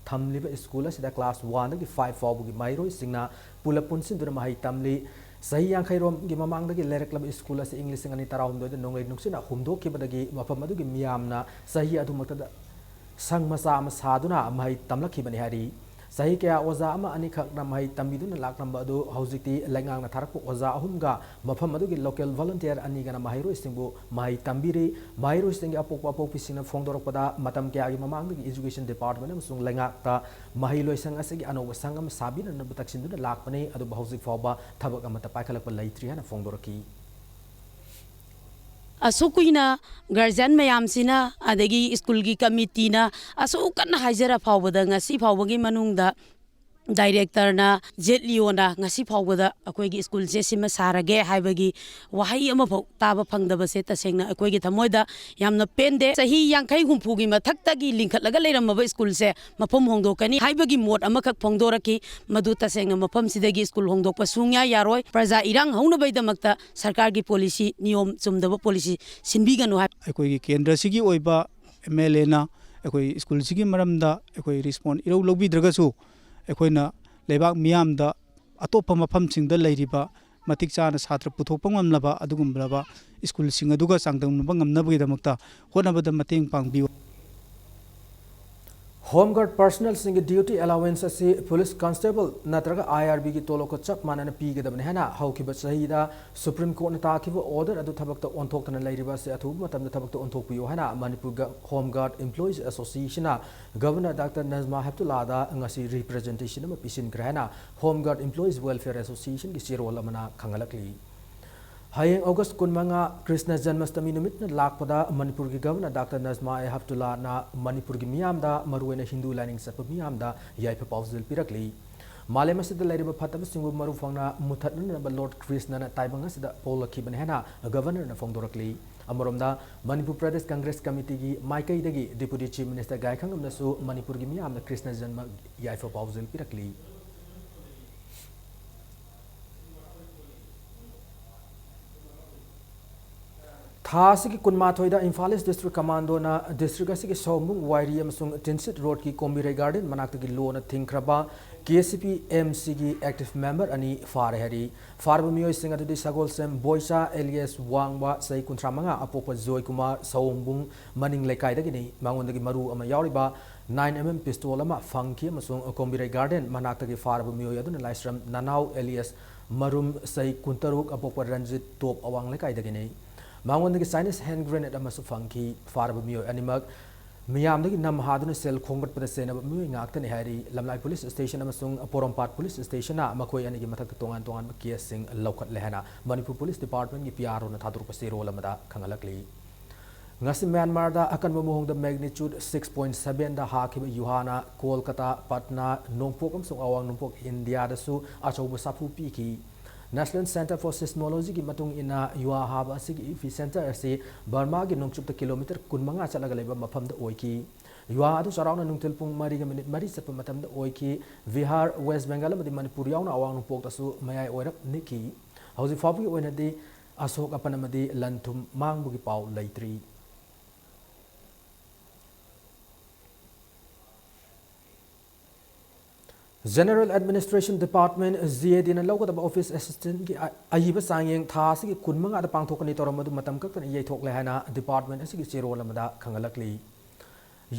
ꯊꯝꯂꯤꯕ ꯁ꯭ꯀꯨꯜ ꯑꯁꯤꯗ ꯀ꯭ꯂꯥꯁ ꯋꯥꯟꯗꯒꯤ ꯐꯥꯏꯚ ꯐꯥꯎꯕꯒꯤ ꯃꯍꯩꯔꯣꯏꯁꯤꯡꯅ ꯄꯨꯂꯞ ꯄꯨꯟꯁꯤꯟꯗꯨꯅ ꯃꯍꯩ ꯇꯝꯂꯤ꯫ ꯆꯍꯤ ꯌꯥꯡꯈꯩꯔꯣꯝꯒꯤ ꯃꯃꯥꯡꯗꯒꯤ ꯂꯩꯔꯛꯂꯕ ꯁ꯭ꯀꯨꯜ ꯑꯁꯤ ꯏꯪ ꯂꯤꯁꯤꯡ ꯑꯅꯤ ꯇꯔꯥꯍꯨꯝꯗꯣꯏꯗ ꯅꯣꯡꯂꯩ ꯅꯨꯡꯁꯤꯠꯅ ꯍꯨꯝꯗꯣꯛꯈꯤꯕꯗꯒꯤ ꯃꯐꯝ ꯑꯗꯨꯒꯤ ꯃꯤꯌꯥꯝꯅ ꯆꯍꯤ ꯑꯗꯨꯃꯛꯇꯗ ꯁꯪ ꯃꯆꯥ ꯑꯃ ꯁꯥꯗꯨꯅ ꯃꯍꯩ ꯇꯝꯂꯛꯈꯤꯕꯅꯤ ꯍꯥꯏꯔꯤ꯫ ꯆꯍꯤ ꯀꯌꯥ ꯑꯣꯖꯥ ꯑꯃ ꯑꯅꯤꯈꯛꯅ ꯃꯍꯩ ꯇꯝꯕꯤꯗꯨꯅ ꯂꯥꯛꯂꯝꯕ ꯑꯗꯨ ꯍꯧꯖꯤꯛꯇꯤ ꯂꯩꯉꯥꯛꯅ ꯊꯥꯔꯛꯄ ꯑꯣꯖꯥ ꯑꯍꯨꯝꯒ ꯃꯐꯝ ꯑꯗꯨꯒꯤ local volunteer ꯑꯅꯤꯒꯅ ꯃꯍꯩꯔꯣꯏꯁꯤꯡꯕꯨ ꯃꯍꯩ ꯇꯝꯕꯤꯔꯤ꯫ ꯃꯍꯩꯔꯣꯏꯁꯤꯡꯒꯤ ꯑꯄꯣꯛꯄ ꯑꯄꯣꯛꯄꯤꯁꯤꯡꯅ ꯐꯣꯡꯗꯣꯔꯛꯄꯗ, ꯃꯇꯝ ꯀꯌꯥꯒꯤ ꯃꯃꯥꯡꯗꯒꯤ Education Department ꯑꯃꯁꯨꯡ ꯂꯩꯉꯥꯛꯇ ꯃꯍꯩꯂꯣꯏꯁꯪ ꯑꯁꯤꯒꯤ ꯑꯅꯧꯕ ꯁꯪ ꯑꯃ ꯁꯥꯕꯤꯅꯅꯕ ꯇꯛꯁꯤꯟꯗꯨꯅ ꯂꯥꯛꯄꯅꯤ, ꯑꯗꯨꯕꯨ ꯍꯧꯖꯤꯛ ꯐꯥꯎꯕ ꯊꯕꯛ ꯑꯃꯠꯇ ꯄꯥꯏꯈꯠꯂꯛꯄ ꯂꯩꯇ꯭ꯔꯤ ꯍꯥꯏꯅ ꯐꯣꯡꯗꯣꯔꯛꯈꯤ꯫ ꯑꯁꯨꯛ ꯀꯨꯏꯅ guardian ꯃꯌꯥꯝꯁꯤꯅ, ꯑꯗꯒꯤ ꯁ꯭ꯀꯨꯜꯒꯤ ꯀꯃꯤꯇꯤꯅ ꯑꯁꯨꯛ ꯀꯟꯅ ꯍꯥꯏꯖꯔ ꯐꯥꯎꯕꯗ, ꯉꯁꯤ ꯐꯥꯎꯕꯒꯤ ꯃꯅꯨꯡꯗ directorꯅ, ꯖꯦꯠ ꯂꯤꯑꯣꯅ ꯉꯁꯤ ꯐꯥꯎꯕꯗ ꯑꯩꯈꯣꯏꯒꯤ ꯁ꯭ꯀꯨꯜꯁꯦ ꯁꯤꯃ ꯁꯥꯔꯒꯦ ꯍꯥꯏꯕꯒꯤ ꯋꯥꯍꯩ ꯑꯃꯐꯥꯎ ꯇꯥꯕ ꯐꯪꯗꯕꯁꯦ ꯇꯁꯦꯡꯅ ꯑꯩꯈꯣꯏꯒꯤ ꯊꯃꯣꯏꯗ ꯌꯥꯝꯅ ꯄꯦꯟꯗꯦ꯫ ꯆꯍꯤ ꯌꯥꯡꯈꯩ ꯍꯨꯝꯐꯨꯒꯤ ꯃꯊꯛꯇꯒꯤ ꯂꯤꯡꯈꯠꯂꯒ ꯂꯩꯔꯝꯃꯕ ꯁ꯭ꯀꯨꯜꯁꯦ ꯃꯐꯝ ꯍꯣꯡꯗꯣꯛꯀꯅꯤ ꯍꯥꯏꯕꯒꯤ ꯃꯣꯠ ꯑꯃꯈꯛ ꯐꯣꯡꯗꯣꯔꯛꯈꯤ꯫ ꯃꯗꯨ ꯇꯁꯦꯡꯅ ꯃꯐꯝꯁꯤꯗꯒꯤ ꯁ꯭ꯀꯨꯜ ꯍꯣꯡꯗꯣꯛꯄ ꯁꯨꯡꯌꯥ ꯌꯥꯔꯣꯏ꯫ ꯄ꯭ꯔꯖꯥ ꯏꯔꯥꯡ ꯍꯧꯅꯕꯒꯤꯗꯃꯛꯇ ꯁꯔꯀꯥꯔꯒꯤ policy, ꯅꯤꯌꯣꯝ ꯆꯨꯝꯗꯕ policy ꯁꯤꯟꯕꯤꯒꯅꯨ ꯍꯥꯏ꯫ ꯑꯩꯈꯣꯏꯒꯤ ꯀꯦꯟꯗ꯭ꯔꯁꯤꯒꯤ ꯑꯣꯏꯕ MLAꯅ ꯑꯩꯈꯣꯏ ꯁ꯭ꯀꯨꯜꯁꯤꯒꯤ ꯃꯔꯝꯗ ꯑꯩꯈꯣꯏ response ꯏꯔꯧ ꯂꯧꯕꯤꯗ꯭ꯔꯒꯁꯨ, ꯑꯩꯈꯣꯏꯅ ꯂꯩꯕꯥꯛ ꯃꯤꯌꯥꯝꯗ ꯑꯇꯣꯞꯄ ꯃꯐꯝꯁꯤꯡꯗ ꯂꯩꯔꯤꯕ ꯃꯇꯤꯛ ꯆꯥꯅ ꯁꯥꯇ꯭ꯔ ꯄꯨꯊꯣꯛꯄ ꯉꯝꯂꯕ ꯑꯗꯨꯒꯨꯝꯂꯕ ꯁ꯭ꯀꯨꯜꯁꯤꯡ ꯑꯗꯨꯒ ꯆꯥꯡꯗꯝꯅꯕ ꯉꯝꯅꯕꯒꯤꯗꯃꯛꯇ ꯍꯣꯠꯅꯕꯗ ꯃꯇꯦꯡ ꯄꯥꯡꯕꯤꯌꯨ꯫ Home guard personnelꯁꯤꯡꯒꯤ duty allowance ꯑꯁꯤ police constable ꯅꯠꯇ꯭ꯔꯒ IRBꯒꯤ ꯇꯣꯂꯣꯞꯀ ꯆꯞ ꯃꯥꯟꯅꯅ ꯄꯤꯒꯗꯕꯅꯤ ꯍꯥꯏꯅ ꯍꯧꯈꯤꯕ ꯆꯍꯤꯗ Supreme Courtꯅ ꯇꯥꯈꯤꯕ order ꯑꯗꯨ ꯊꯕꯛꯇ ꯑꯣꯟꯊꯣꯛꯇꯅ ꯂꯩꯔꯤꯕ ꯑꯁꯤ ꯑꯊꯨꯕ ꯃꯇꯝꯗ ꯊꯕꯛꯇ ꯑꯣꯟꯊꯣꯛꯄꯤꯌꯨ ꯍꯥꯏꯅ Manipur Home Guard Employees Associationꯅ Governor Doctor Najma Heptullahꯗ ꯉꯁꯤ representation ꯑꯃ ꯄꯤꯁꯤꯟꯈ꯭ꯔꯦ ꯍꯥꯏꯅ Home Guard Employees Welfare Associationꯒꯤ ꯆꯦꯔꯣꯜ ꯑꯃꯅ ꯈꯪꯍꯜꯂꯛꯂꯤ꯫ ꯍꯌꯦꯡ August ꯀꯨꯟꯃꯉꯥ ꯀ꯭ꯔꯤꯁꯅ ꯖꯟꯃꯁꯇꯃꯤ ꯅꯨꯃꯤꯠꯅ ꯂꯥꯛꯄꯗ ꯃꯅꯤꯄꯨꯔꯒꯤ Governor Doctor Najma Heptullahꯅ ꯃꯅꯤꯄꯨꯔꯒꯤ ꯃꯤꯌꯥꯝꯗ, ꯃꯔꯨꯑꯣꯏꯅ ꯍꯤꯟꯗꯨ ꯂꯥꯏꯅꯤꯡ ꯆꯠꯄ ꯃꯤꯌꯥꯝꯗ ꯌꯥꯏꯐ ꯄꯥꯎꯖꯦꯜ ꯄꯤꯔꯛꯂꯤ꯫ ꯃꯥꯂꯦꯝ ꯑꯁꯤꯗ ꯂꯩꯔꯤꯕ ꯐꯠꯇꯕꯁꯤꯡꯕꯨ ꯃꯔꯨ ꯐꯪꯅ ꯃꯨꯊꯠꯅꯅꯕ Lord ꯀ꯭ꯔꯤꯁꯅꯅ ꯇꯥꯏꯕꯪ ꯑꯁꯤꯗ ꯄꯣꯛꯂꯛꯈꯤꯕꯅꯤ ꯍꯥꯏꯅ Governorꯅ ꯐꯣꯡꯗꯣꯔꯛꯂꯤ꯫ ꯑꯃꯔꯣꯝꯗ, ꯃꯅꯤꯄꯨꯔ ꯄ꯭ꯔꯗꯦꯁ ꯀꯪꯒ꯭ꯔꯦꯁ ꯀꯃꯤꯇꯤꯒꯤ ꯃꯥꯏꯀꯩꯗꯒꯤ Deputy Chief Minister ꯒꯥꯏꯈꯪꯉꯝꯅꯁꯨ ꯃꯅꯤꯄꯨꯔꯒꯤ ꯃꯤꯌꯥꯝꯗ ꯀ꯭ꯔꯤꯁꯅ ꯖꯟꯃ ꯌꯥꯏꯐ ꯄꯥꯎꯖꯦꯜ ꯄꯤꯔꯛꯂꯤ꯫ ꯊꯥ ꯑꯁꯤꯒꯤ ꯀꯨꯟꯃꯥꯊꯣꯏꯗ ꯏꯝꯐꯥꯜ East District Commandoꯅ district ꯑꯁꯤꯒꯤ ꯁꯑꯣꯝꯕꯨꯡ ꯋꯥꯏꯔꯤ ꯑꯃꯁꯨꯡ ꯇꯤꯟꯁꯤꯠ ꯔꯣꯗꯀꯤ ꯀꯣꯝꯕꯤꯔꯩ ꯒꯥꯔꯗꯦꯟ ꯃꯅꯥꯛꯇꯒꯤ ꯂꯣꯟꯅ ꯊꯤꯡꯈ꯭ꯔꯕ KCP MCꯒꯤ active member ꯑꯅꯤ ꯐꯥꯔꯦ ꯍꯥꯏꯔꯤ꯫ ꯐꯥꯔꯕ ꯃꯤꯑꯣꯏꯁꯤꯡ ꯑꯗꯨꯗꯤ ꯁꯒꯣꯜꯁꯦꯝ ꯕꯣꯏꯆꯥ alias ꯋꯥꯡꯕ, ꯆꯍꯤ ꯀꯨꯟꯊ꯭ꯔꯥ ꯃꯉꯥ, ꯑꯄꯣꯛꯄ ꯖꯣꯏꯀꯨꯃꯥꯔ, ꯁꯑꯣꯝꯕꯨꯡ ꯃꯅꯤꯡ ꯂꯩꯀꯥꯏꯗꯒꯤꯅꯤ꯫ ꯃꯉꯣꯟꯗꯒꯤ ꯃꯔꯨ ꯑꯃ ꯌꯥꯎꯔꯤꯕ ꯅꯥꯏꯟ ꯑꯦꯝ ꯑꯦꯝ ꯄꯤꯁꯇꯣꯜ ꯑꯃ ꯐꯪꯈꯤ ꯑꯃꯁꯨꯡ ꯀꯣꯝꯕꯤꯔꯩ ꯒꯥꯔꯗꯦꯟ ꯃꯅꯥꯛꯇꯒꯤ ꯐꯥꯔꯕ ꯃꯤꯑꯣꯏ ꯑꯗꯨꯅ ꯂꯥꯏꯁ꯭ꯔꯝ ꯅꯅꯥꯎ ꯑꯦꯂꯤꯌꯁ ꯃꯔꯨꯝ, ꯆꯍꯤ ꯀꯨꯟꯇꯔꯨꯛ, ꯑꯄꯣꯛꯄ ꯔꯟꯖꯤꯠ ꯇꯣꯞ ꯑꯋꯥꯡ ꯂꯩꯀꯥꯏꯗꯒꯤꯅꯤ꯫ ꯃꯉꯣꯟꯗꯒꯤ ꯆꯥꯏꯅꯤꯁ ꯍꯦꯟ ꯒ꯭ꯔꯦꯅꯦꯗ ꯑꯃꯁꯨ ꯐꯪꯈꯤ꯫ ꯐꯥꯔꯕ ꯃꯤꯑꯣꯏ ꯑꯅꯤꯃꯛ ꯃꯤꯌꯥꯝꯗꯒꯤ ꯅꯝ ꯍꯥꯗꯨꯅ ꯁꯦꯜ ꯈꯣꯝꯒꯠꯄꯗ ꯆꯦꯟꯅꯕ ꯃꯤꯑꯣꯏ ꯉꯥꯛꯇꯅꯤ ꯍꯥꯏꯔꯤ꯫ ꯂꯝꯂꯥꯏ ꯄꯨꯂꯤꯁ ꯁ꯭ꯇꯦꯁꯟ ꯑꯃꯁꯨꯡ ꯄꯣꯔꯣꯝꯄꯥꯠ ꯄꯨꯂꯤꯁ ꯁ꯭ꯇꯦꯁꯟꯅ ꯃꯈꯣꯏ ꯑꯅꯤꯒꯤ ꯃꯊꯛꯇ ꯇꯣꯉꯥꯟ ꯇꯣꯉꯥꯟꯕ ꯀꯦꯁꯁꯤꯡ ꯂꯧꯈꯠꯂꯦ ꯍꯥꯏꯅ ꯃꯅꯤꯄꯨꯔ ꯄꯨꯂꯤꯁ ꯗꯤꯄꯥꯔꯠꯃꯦꯟꯒꯤ ꯄꯤ ꯑꯥꯔ ꯑꯣꯅ ꯊꯥꯗꯣꯔꯛꯄ ꯆꯦꯔꯣꯜ ꯑꯃꯗ ꯈꯪꯍꯜꯂꯛꯂꯤ꯫ ꯉꯁꯤ ꯃ꯭ꯌꯥꯟꯃꯥꯔꯗ ꯑꯀꯟꯕ ꯃꯑꯣꯡꯗ ꯃꯦꯒꯅꯤꯆꯨꯗ ꯁꯤꯛꯁ ꯄꯣꯏꯟꯠ ꯁꯚꯦꯟꯗ ꯍꯥꯈꯤꯕ ꯌꯨꯍꯥꯅ ꯀꯣꯜꯀꯇꯥ, ꯄꯠꯅꯥ, ꯅꯣꯡꯄꯣꯛ ꯑꯃꯁꯨꯡ ꯑꯋꯥꯡ ꯅꯣꯡꯄꯣꯛ ꯏꯟꯗꯤꯌꯥꯗꯁꯨ ꯑꯆꯧꯕ ꯁꯥꯐꯨ ꯄꯤꯈꯤ꯫ ꯅꯦꯁꯅꯦꯜ ꯁꯦꯟꯇꯔ ꯐꯣꯔ ꯁꯤꯁꯃꯣꯂꯣꯖꯤꯒꯤ ꯃꯇꯨꯡ ꯏꯟꯅ, ꯌꯨꯍꯥ ꯍꯥꯕ ꯑꯁꯤꯒꯤ ꯏꯄꯤ ꯁꯦꯟꯇꯔ ꯑꯁꯤ ꯕꯔꯃꯥꯒꯤ ꯅꯣꯡꯆꯨꯞꯇ ꯀꯤꯂꯣꯃꯤꯇꯔ ꯀꯨꯟꯃꯉꯥ ꯆꯠꯂꯒ ꯂꯩꯕ ꯃꯐꯝꯗ ꯑꯣꯏꯈꯤ꯫ ꯌꯨꯍꯥ ꯑꯗꯨ ꯆꯥꯎꯔꯥꯛꯅ ꯅꯨꯡꯊꯤꯜ ꯄꯨꯡ ꯃꯔꯤꯒ ꯃꯤꯅꯤꯠ ꯃꯔꯤ ꯆꯠꯄ ꯃꯇꯝꯗ ꯑꯣꯏꯈꯤ꯫ ꯕꯤꯍꯥꯔ, ꯋꯦꯁ ꯕꯦꯡꯒꯥꯜ ꯑꯃꯗꯤ ꯃꯅꯤꯄꯨꯔ ꯌꯥꯎꯅ ꯑꯋꯥꯡ ꯅꯣꯡꯄꯣꯛꯇꯁꯨ ꯃꯌꯥꯏ ꯑꯣꯏꯔꯞ ꯅꯤꯛꯈꯤ꯫ ꯍꯧꯖꯤꯛ ꯐꯥꯎꯕꯒꯤ ꯑꯣꯏꯅꯗꯤ ꯑꯁꯣꯛ ꯑꯄꯟ ꯑꯃꯗꯤ ꯂꯟ ꯊꯨꯝ ꯃꯥꯡꯕꯒꯤ ꯄꯥꯎ ꯂꯩꯇ꯭ꯔꯤ꯫ General Administration Department, G A ꯗꯤꯅ ꯂꯧꯒꯗꯕ ꯑꯣꯐꯤꯁ ꯑꯦꯁꯤꯁꯇꯦꯟꯠꯀꯤ ꯑ-, ꯑꯏꯕ ꯆꯥꯡꯌꯦꯡ ꯊꯥ ꯑꯁꯤꯒꯤ ꯀꯨꯟꯃꯉꯥꯗ ꯄꯥꯡꯊꯣꯛꯀꯅꯤ ꯇꯧꯔꯝꯕꯗꯨ ꯃꯇꯝ ꯀꯛꯇꯅ ꯌꯩꯊꯣꯛꯂꯦ ꯍꯥꯏꯅ ꯗꯤꯄꯥꯔꯠꯃꯦꯟꯠ ꯑꯁꯤꯒꯤ ꯆꯦꯔꯣꯜ ꯑꯃꯗ ꯈꯪꯍꯜꯂꯛꯂꯤ꯫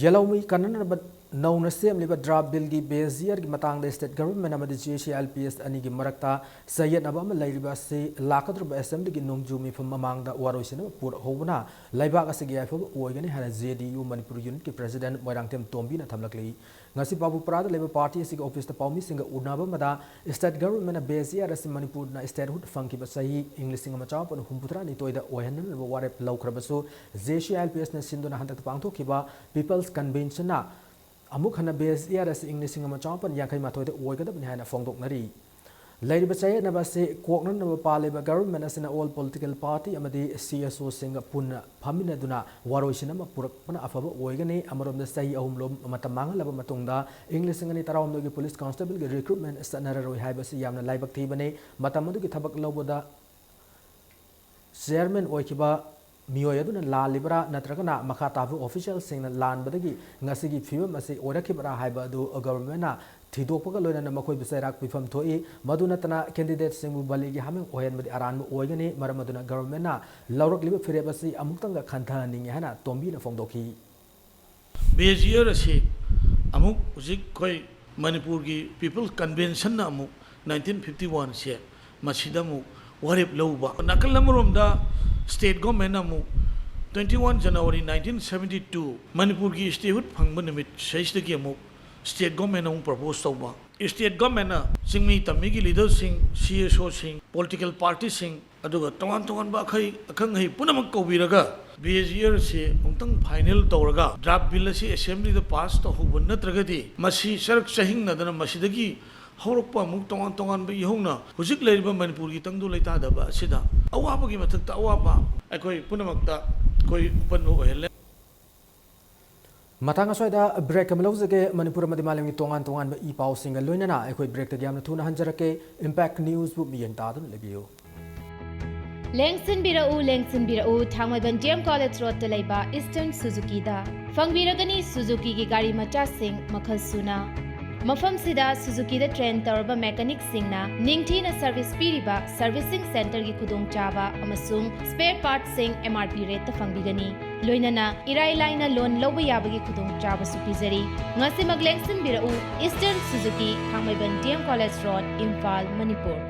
ꯌꯦꯜꯍꯧꯃꯤ ꯀꯟꯅꯅꯕ ꯅꯧꯅ ꯁꯦꯝꯂꯤꯕ ꯗ꯭ꯔꯥꯐ ꯕꯤꯜꯒꯤ ꯕꯦꯖ ꯌꯤꯌꯔꯒꯤ ꯃꯇꯥꯡꯗ ꯁ꯭ꯇꯦꯠ ꯒꯚꯔꯟꯃꯦꯟꯠ ꯑꯃꯗꯤ J A C I L P S ꯑꯅꯤꯒꯤ ꯃꯔꯛꯇ ꯆꯌꯦꯠꯅꯕ ꯑꯃ ꯂꯩꯔꯤꯕ ꯑꯁꯤ ꯂꯥꯛꯀꯗꯧꯔꯤꯕ ꯑꯦꯁꯦꯝꯕ꯭ꯂꯤꯒꯤ ꯅꯣꯡꯖꯨ ꯃꯤꯐꯝ ꯃꯃꯥꯡꯗ ꯋꯥꯔꯣꯏꯁꯤꯟꯅꯕ ꯄꯨꯔꯛꯍꯧꯕꯅ ꯂꯩꯕꯥꯛ ꯑꯁꯤꯒꯤ ꯌꯥꯏꯐꯕ ꯑꯣꯏꯒꯅꯤ ꯍꯥꯏꯅ ꯖꯦ ꯑꯦ ꯗꯤ ꯌꯨ ꯃꯅꯤꯄꯨꯔ ꯌꯨꯅꯤꯠꯀꯤ ꯄ꯭ꯔꯦꯁꯤꯗꯦꯟꯠ ꯃꯣꯏꯔꯥꯡꯊꯦꯝ ꯇꯣꯝꯕꯤꯅ ꯊꯝꯂꯛꯂꯤ꯫ ꯉꯁꯤ ꯄꯥꯕꯨꯄꯔꯥꯗ ꯂꯩꯕ ꯄꯥꯔꯇꯤ ꯑꯁꯤꯒꯤ ꯑꯣꯐꯤꯁꯇ ꯄꯥꯎꯃꯤꯁꯤꯡꯒ ꯎꯅꯕ ꯑꯃꯗ ꯁ꯭ꯇꯦꯠ ꯒꯚꯔꯟꯃꯦꯟꯠꯅ ꯕꯦꯖ ꯌꯤꯌꯔ ꯑꯁꯤ ꯃꯅꯤꯄꯨꯔꯅ ꯁ꯭ꯇꯦꯠꯍꯨꯗ ꯐꯪꯈꯤꯕ ꯆꯍꯤ ꯏꯪ ꯂꯤꯁꯤꯡ ꯑꯃ ꯆꯃꯥꯄꯟ ꯍꯨꯝꯐꯨꯇꯔꯥꯅꯤꯊꯣꯏꯗ ꯑꯣꯏꯍꯟꯅꯅꯕ ꯋꯥꯔꯦꯞ ꯂꯧꯈ꯭ꯔꯕꯁꯨ, J A C I L P ꯑꯦꯁꯅ ꯁꯤꯟꯗꯨꯅ ꯍꯟꯗꯛꯇ ꯄꯥꯡꯊꯣꯛꯈꯤꯕ ꯄꯤꯄꯜꯁ ꯀꯟꯚꯦꯟꯁꯟꯅ ꯑꯃꯨꯛ ꯍꯟꯅ ꯕꯦꯖ ꯌꯤꯌꯔ ꯑꯁꯤ ꯏꯪ ꯂꯤꯁꯤꯡ ꯑꯃ ꯆꯃꯥꯄꯟ ꯌꯥꯡꯈꯩ ꯃꯥꯊꯣꯏꯗ ꯑꯣꯏꯒꯗꯕꯅꯤ ꯍꯥꯏꯅ ꯐꯣꯡꯗꯣꯛꯅꯔꯤ꯫ ꯂꯩꯔꯤꯕ ꯆꯌꯦꯠꯅꯕ ꯑꯁꯤ ꯀꯣꯛꯅꯅꯕ ꯄꯥꯜꯂꯤꯕ ꯒꯚꯔꯟꯃꯦꯟꯠ ꯑꯁꯤꯅ ꯑꯣꯜ ꯄꯣꯂꯤꯇꯤꯀꯦꯜ ꯄꯥꯔꯇꯤ ꯑꯃꯗꯤ ꯁꯤ ꯑꯦꯁ ꯑꯣꯁꯤꯡꯒ ꯄꯨꯟꯅ ꯐꯝꯃꯤꯟꯅꯗꯨꯅ ꯋꯥꯔꯣꯏꯁꯤꯟ ꯑꯃ ꯄꯨꯔꯛꯄꯅ ꯑꯐꯕ ꯑꯣꯏꯒꯅꯤ꯫ ꯑꯃꯔꯣꯝꯗ ꯆꯍꯤ ꯑꯍꯨꯝ ꯂꯣꯝ ꯃꯇꯝ ꯃꯥꯡꯍꯜꯂꯕ ꯃꯇꯨꯡꯗ ꯏꯪ ꯂꯤꯁꯤꯡ ꯑꯅꯤ ꯇꯔꯥꯍꯨꯝꯗꯣꯏꯒꯤ ꯄꯨꯂꯤꯁ ꯀꯟꯁꯇꯦꯕꯜꯒꯤ ꯔꯤꯀ꯭ꯔꯨꯠꯃꯦꯟꯠ ꯆꯠꯅꯔꯔꯣꯏ ꯍꯥꯏꯕꯁꯤ ꯌꯥꯝꯅ ꯂꯥꯏꯕꯛ ꯊꯤꯕꯅꯤ꯫ ꯃꯇꯝ ꯑꯗꯨꯒꯤ ꯊꯕꯛ ꯂꯧꯕꯗ ꯆꯤꯌꯔꯃꯦꯟ ꯑꯣꯏꯈꯤꯕ ꯃꯤꯑꯣꯏ ꯑꯗꯨꯅ ꯂꯥꯜꯂꯤꯕꯔꯥ ꯅꯠꯇ꯭ꯔꯒꯅ ꯃꯈꯥ ꯇꯥꯕ ꯑꯣꯐꯤꯁꯤꯌꯦꯜꯁꯤꯡꯅ ꯂꯥꯟꯕꯗꯒꯤ ꯉꯁꯤꯒꯤ ꯐꯤꯕꯝ ꯑꯁꯤ ꯑꯣꯏꯔꯛꯈꯤꯕꯔꯥ ꯍꯥꯏꯕ ꯑꯗꯨ ꯒꯚꯔꯟꯃꯦꯟꯠꯅ ꯊꯤꯗꯣꯛꯄꯒ ꯂꯣꯏꯅꯅ ꯃꯈꯣꯏꯕꯨ ꯆꯩꯔꯥꯛ ꯄꯤꯐꯝ ꯊꯣꯛꯏ꯫ ꯃꯗꯨ ꯅꯠꯇꯅ ꯀꯦꯟꯗꯤꯗꯦꯠꯁꯤꯡꯕꯨ ꯕꯂꯤꯒꯤ ꯍꯥꯃꯦꯡ ꯑꯣꯏꯍꯟꯕꯗꯤ ꯑꯔꯥꯟꯕ ꯑꯣꯏꯒꯅꯤ꯫ ꯃꯔꯝ ꯑꯗꯨꯅ ꯒꯚꯔꯟꯃꯦꯟꯠꯅ ꯂꯧꯔꯛꯂꯤꯕ ꯐꯤꯔꯦꯞ ꯑꯁꯤ ꯑꯃꯨꯛꯇꯪꯒ ꯈꯟꯊꯍꯟꯅꯤꯡꯏ ꯍꯥꯏꯅ ꯇꯣꯝꯕꯤꯅ ꯐꯣꯡꯗꯣꯛꯈꯤ꯫ ꯕꯦꯖ ꯌꯤꯌꯔ ꯑꯁꯤ ꯑꯃꯨꯛ ꯍꯧꯖꯤꯛ ꯑꯩꯈꯣꯏ ꯃꯅꯤꯄꯨꯔꯒꯤ ꯄꯤꯄꯜꯁ ꯀꯟꯚꯦꯟꯁꯟꯅ ꯑꯃꯨꯛ ꯅꯥꯏꯟꯇꯤꯟ ꯐꯤꯐꯇꯤ ꯋꯥꯟꯁꯦ ꯃꯁꯤꯗ ꯑꯃꯨꯛ ꯋꯥꯔꯦꯞ ꯂꯧꯕ꯫ ꯅꯥꯀꯜ ꯑꯃꯔꯣꯝꯗ ꯁ꯭ꯇꯦꯠ ꯒꯣꯔꯃꯦꯟꯅ ꯑꯃꯨꯛ twenty one January nineteen seventy two ꯃꯅꯤꯄꯨꯔꯒꯤ ꯁ꯭ꯇꯦꯠꯍꯨꯗ ꯐꯪꯕ ꯅꯨꯃꯤꯠ ꯁꯤꯗꯩꯁꯤꯗꯒꯤ ꯑꯃꯨꯛ ꯁ꯭ꯇꯦꯠ ꯒꯣꯔꯃꯦꯟꯅ ꯑꯃꯨꯛ ꯄ꯭ꯔꯄꯣꯁ ꯇꯧꯕ꯫ ꯁ꯭ꯇꯦꯠ ꯒꯣꯔꯃꯦꯟꯅ ꯆꯤꯡꯃꯤ ꯇꯝꯃꯤꯒꯤ ꯂꯤꯗꯔꯁꯤꯡ, ꯁꯤ ꯑꯦꯁ ꯑꯣꯁꯤꯡ, ꯄꯣꯂꯤꯇꯤꯀꯦꯜ ꯄꯥꯔꯇꯤꯁꯤꯡ, ꯑꯗꯨꯒ ꯇꯣꯉꯥꯟ ꯇꯣꯉꯥꯟꯕ ꯑꯈꯩ ꯑꯈꯪ ꯑꯍꯩ ꯄꯨꯝꯅꯃꯛ ꯀꯧꯕꯤꯔꯒ ꯕꯤ ꯑꯦꯁ ꯏꯌꯔꯁꯤ ꯑꯃꯨꯛꯇꯪ ꯐꯥꯏꯅꯦꯜ ꯇꯧꯔꯒ ꯗ꯭ꯔꯥꯐ ꯕꯤꯜ ꯑꯁꯤ ꯑꯦꯁꯦꯝꯕ꯭ꯂꯤꯗ ꯄꯥꯁ ꯇꯧꯍꯧꯕ ꯅꯠꯇ꯭ꯔꯒꯗꯤ ꯃꯁꯤ ꯆꯔꯛ ꯆꯍꯤꯡꯅꯗꯅ ꯃꯁꯤꯗꯒꯤ ꯍꯧꯔꯛꯄ ꯑꯃꯨꯛ ꯇꯣꯉꯥꯟ ꯇꯣꯉꯥꯟꯕ ꯏꯍꯧꯅ ꯍꯧꯖꯤꯛ ꯂꯩꯔꯤꯕ ꯃꯅꯤꯄꯨꯔꯒꯤ ꯇꯪꯗꯨ ꯂꯩꯇꯥꯗꯕ ꯑꯁꯤꯗ ꯑꯋꯥꯕꯒꯤ ꯃꯊꯛꯇ ꯑꯋꯥꯕ ꯑꯩꯈꯣꯏ ꯄꯨꯝꯅꯃꯛꯇ ꯑꯩꯈꯣꯏ ꯑꯄꯟꯕ ꯑꯣꯏꯍꯜꯂꯦ꯫ ꯃꯇꯥꯡ ꯑꯁ꯭ꯋꯥꯏꯗ ꯕ꯭ꯔꯦꯛ ꯑꯃ ꯂꯧꯖꯒꯦ꯫ ꯃꯅꯤꯄꯨꯔ ꯑꯃꯗꯤ ꯃꯥꯂꯦꯝꯒꯤ ꯇꯣꯉꯥꯟ ꯇꯣꯉꯥꯟꯕ ꯏ ꯄꯥꯎꯁꯤꯡꯒ ꯂꯣꯏꯅꯅ ꯑꯩꯈꯣꯏ ꯕ꯭ꯔꯦꯛꯇꯒꯤ ꯌꯥꯝꯅ ꯊꯨꯅ ꯍꯟꯖꯔꯛꯀꯦ꯫ ꯏꯝꯄꯦꯛ ꯅ꯭ꯌꯨꯁꯕꯨ ꯃꯤꯠꯌꯦꯡ ꯇꯥꯗꯨꯅ ꯂꯩꯕꯤꯌꯨ꯫ ꯂꯦꯡꯁꯤꯟꯕꯤꯔꯛꯎ, ꯂꯦꯡꯁꯤꯟꯕꯤꯔꯛꯎ, ꯊꯥꯡꯃꯩꯕꯟ ꯗꯤ ꯑꯦꯝ ꯀꯣꯂꯦꯖ ꯔꯣꯗꯇ ꯂꯩꯕ ꯏꯁꯇꯔꯟ ꯁꯨꯖꯨꯀꯤꯗ꯫ ꯐꯪꯕꯤꯔꯒꯅꯤ ꯁꯨꯖꯨꯀꯤꯒꯤ ꯒꯥꯔꯤ ꯃꯆꯥꯁꯤꯡ ꯃꯈꯜ ꯁꯨꯅ꯫ ꯃꯐꯝꯁꯤꯗ ꯁꯨꯖꯨꯀꯤꯗ ꯇ꯭ꯔꯦꯟ ꯇꯧꯔꯕ ꯃꯦꯀꯥꯅꯤꯛꯁꯤꯡꯅ ꯅꯤꯡꯊꯤꯅ ꯁꯔꯚꯤꯁ ꯄꯤꯔꯤꯕ ꯁꯔꯚꯤꯁꯤꯡ ꯁꯦꯟꯇꯔꯒꯤ ꯈꯨꯗꯣꯡꯆꯥꯕ ꯑꯃꯁꯨꯡ ꯁ꯭ꯄꯦꯌꯔ ꯄꯥꯔꯠꯁꯤꯡ ꯑꯦꯝ ꯑꯥꯔ ꯄꯤ ꯔꯦꯠꯇ ꯐꯪꯕꯤꯒꯅꯤ꯫ ꯂꯣꯏꯅꯅ ꯏꯔꯥꯏ ꯂꯥꯏꯅ ꯂꯣꯟ ꯂꯧꯕ ꯌꯥꯕꯒꯤ ꯈꯨꯗꯣꯡꯆꯥꯕꯁꯨ ꯄꯤꯖꯔꯤ꯫ ꯉꯁꯤꯃꯛ ꯂꯦꯡꯁꯤꯟꯕꯤꯔꯛꯎ, ꯏꯁꯇꯔꯟ ꯁꯨꯖꯨꯀꯤ, Thangmeiban D M college road, Imphal, Manipur.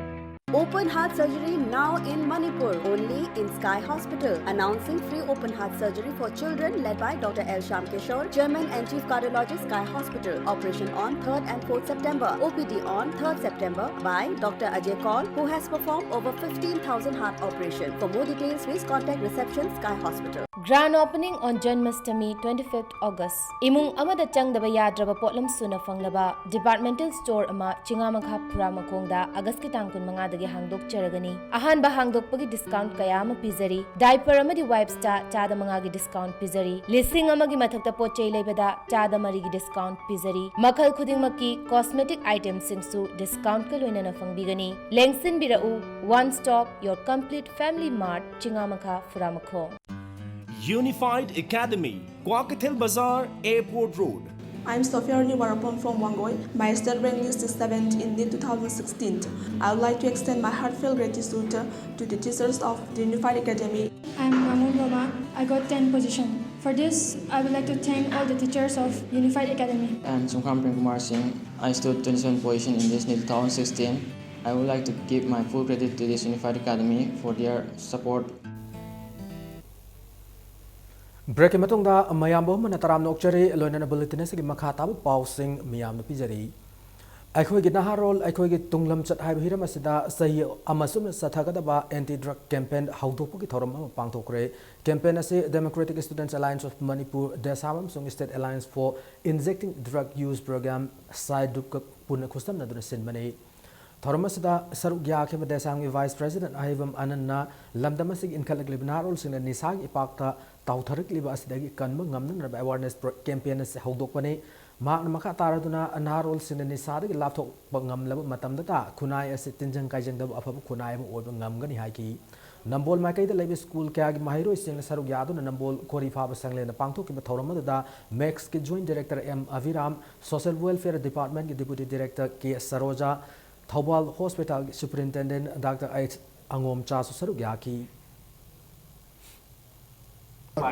Open heart surgery now in Manipur, only in Sky Hospital. Announcing free open heart surgery for children, led by Doctor L Shyam Kishore, Chairman and Chief Cardiologist, Sky Hospital. Operation on third and fourth September. O P D on third September by Doctor Ajay Kaul, who has performed over fifteen thousand heart operations. For more details, please contact reception, Sky Hospital. Grand opening on Janmashtami, twenty-fifth August. ꯏꯃꯨꯡ ꯑꯃꯗ ꯆꯪꯗꯕ ꯌꯥꯗ꯭ꯔꯕ ꯄꯣꯠꯂꯝ ꯁꯨꯅ ꯐꯪꯂꯕ departmental store ꯑꯃ ꯆꯤꯉꯥꯃꯈꯥ ꯐꯨꯔꯥ ꯃꯈꯣꯡꯗ August ꯀꯤ ꯇꯥꯡ ꯀꯨꯟꯃꯉꯥꯗꯒꯤ ꯍꯥꯡꯗꯣꯛꯆꯔꯒꯅꯤ꯫ ꯑꯍꯥꯟꯕ ꯍꯥꯡꯗꯣꯛꯄꯒꯤ discount ꯀꯌꯥ ꯑꯃ ꯄꯤꯖꯔꯤ꯫ Diaper ꯑꯃꯗꯤ wipes ꯇ ꯆꯥꯗ ꯃꯉꯥꯒꯤ discount ꯄꯤꯖꯔꯤ꯫ ꯂꯤꯁꯤꯡ ꯑꯃꯒꯤ ꯃꯊꯛꯇ ꯄꯣꯠ ꯆꯩ ꯂꯩꯕꯗ ꯆꯥꯗ ꯃꯔꯤꯒꯤ discount ꯄꯤꯖꯔꯤ꯫ ꯃꯈꯜ ꯈꯨꯗꯤꯡꯃꯛꯀꯤ cosmetic item ꯁꯤꯡꯁꯨ discount ꯀ ꯂꯣꯏꯅꯅ ꯐꯪꯕꯤꯒꯅꯤ꯫ ꯂꯦꯡꯁꯤꯟꯕꯤꯔꯛꯎ, One Stop, your complete family mart, ꯆꯤꯉꯥꯃꯈꯥ ꯐꯨꯔꯥ ꯃꯈꯣꯡ꯫ Unified Academy, Kwakeithel Bazar, Airport Road. I'm Sophia Rani Warapon from Wangoi. My state rank is seventh in NEET two thousand sixteen. I would like to extend my heartfelt gratitude to the teachers of the Unified Academy. I'm Mamun Roma. I got ten position. For this, I would like to thank all the teachers of Unified Academy. I'm Sungkhram Premkumar Singh. I stood twenty-seven position in this NEET two thousand sixteen. I would like to give my full credit to this Unified Academy for their support. Break ꯀꯤ ꯃꯇꯨꯡꯗ ꯃꯌꯥꯝꯕꯨ ꯍꯟꯅ ꯇꯔꯥꯝꯅ ꯑꯣꯛꯆꯔꯤ꯫ ꯂꯣꯏꯅꯅ bulletin ꯑꯁꯤꯒꯤ ꯃꯈꯥ ꯇꯥꯕ ꯄꯥꯎꯁꯤꯡ ꯃꯤꯌꯥꯝꯅ ꯄꯤꯖꯔꯤ꯫ ꯑꯩꯈꯣꯏꯒꯤ ꯅꯍꯥꯔꯣꯜ, ꯑꯩꯈꯣꯏꯒꯤ ꯇꯨꯡꯂꯝꯆꯠ ꯍꯥꯏꯕ ꯍꯤꯔꯝ ꯑꯁꯤꯗ ꯆꯍꯤ ꯑꯃ ꯆꯨꯞꯅ ꯆꯠꯊꯒꯗꯕ anti drug campaign ꯍꯧꯗꯣꯛꯄꯒꯤ ꯊꯧꯔꯝ ꯑꯃ ꯄꯥꯡꯊꯣꯛꯈ꯭ꯔꯦ꯫ Campaign ꯑꯁꯤ Democratic Students Alliance of Manipur, DESAM, ꯑꯃꯁꯨꯡ State Alliance for Injecting Drug Use Program, ꯁꯥꯏꯗꯨꯞꯀ ꯄꯨꯟꯅ ꯈꯨꯠꯁꯝꯅꯗꯨꯅ ꯁꯤꯟꯕꯅꯤ꯫ ꯊꯧꯔꯝ ꯑꯁꯤꯗ ꯁꯔꯨꯛ ꯌꯥꯈꯤꯕ DESAM ꯒꯤ Vice President ꯑꯍꯩꯕꯝ ꯑꯅꯟꯅ ꯂꯝꯗꯝ ꯑꯁꯤꯒꯤ ꯏꯟꯈꯠꯂꯛꯂꯤꯕ ꯅꯍꯥꯔꯣꯜꯁꯤꯡꯅ ꯅꯤꯁꯥꯒꯤ ꯏꯄꯥꯛꯇ ꯇꯥꯎꯊꯔꯛꯂꯤꯕ ꯑꯁꯤꯗꯒꯤ ꯀꯟꯕ ꯉꯝꯅꯅꯕ awareness pro-, campaign ꯑꯁꯤ ꯍꯧꯗꯣꯛꯄꯅꯤ꯫ ꯃꯍꯥꯛꯅ ꯃꯈꯥ ꯇꯥꯔꯗꯨꯅ ꯅꯍꯥꯔꯣꯜꯁꯤꯡꯅ ꯅꯤꯁꯥꯗꯒꯤ ꯂꯥꯞꯊꯣꯛꯄ ꯉꯝꯂꯕ ꯃꯇꯝꯗꯇ ꯈꯨꯟꯅꯥꯏ ꯑꯁꯤ ꯇꯤꯟꯖꯪ ꯀꯥꯏꯖꯪꯗꯕ ꯑꯐꯕ ꯈꯨꯟꯅꯥꯏ ꯑꯃ ꯑꯣꯏꯕ ꯉꯝꯒꯅꯤ ꯍꯥꯏꯈꯤ꯫ ꯅꯝꯕꯣꯜ ꯃꯥꯏꯀꯩꯗ ꯂꯩꯕ ꯁ꯭ꯀꯨꯜ ꯀꯌꯥꯒꯤ ꯃꯍꯩꯔꯣꯏꯁꯤꯡꯅ ꯁꯔꯨꯛ ꯌꯥꯗꯨꯅ ꯅꯝꯕꯣꯜ ꯈꯣꯔꯤ ꯐꯥꯕ ꯁꯪꯂꯦꯟꯗ ꯄꯥꯡꯊꯣꯛꯈꯤꯕ ꯊꯧꯔꯝ ꯑꯗꯨꯗ MECS ꯀꯤ Joint Director M Abhiram, Social Welfare Department ꯀꯤ Deputy Director K Saroja, Thoubal Hospital ꯒꯤ Superintendent Doctor ꯑꯩꯆ ꯑꯉꯣꯝꯆꯥꯁꯨ ꯁꯔꯨꯛ ꯌꯥꯈꯤ꯫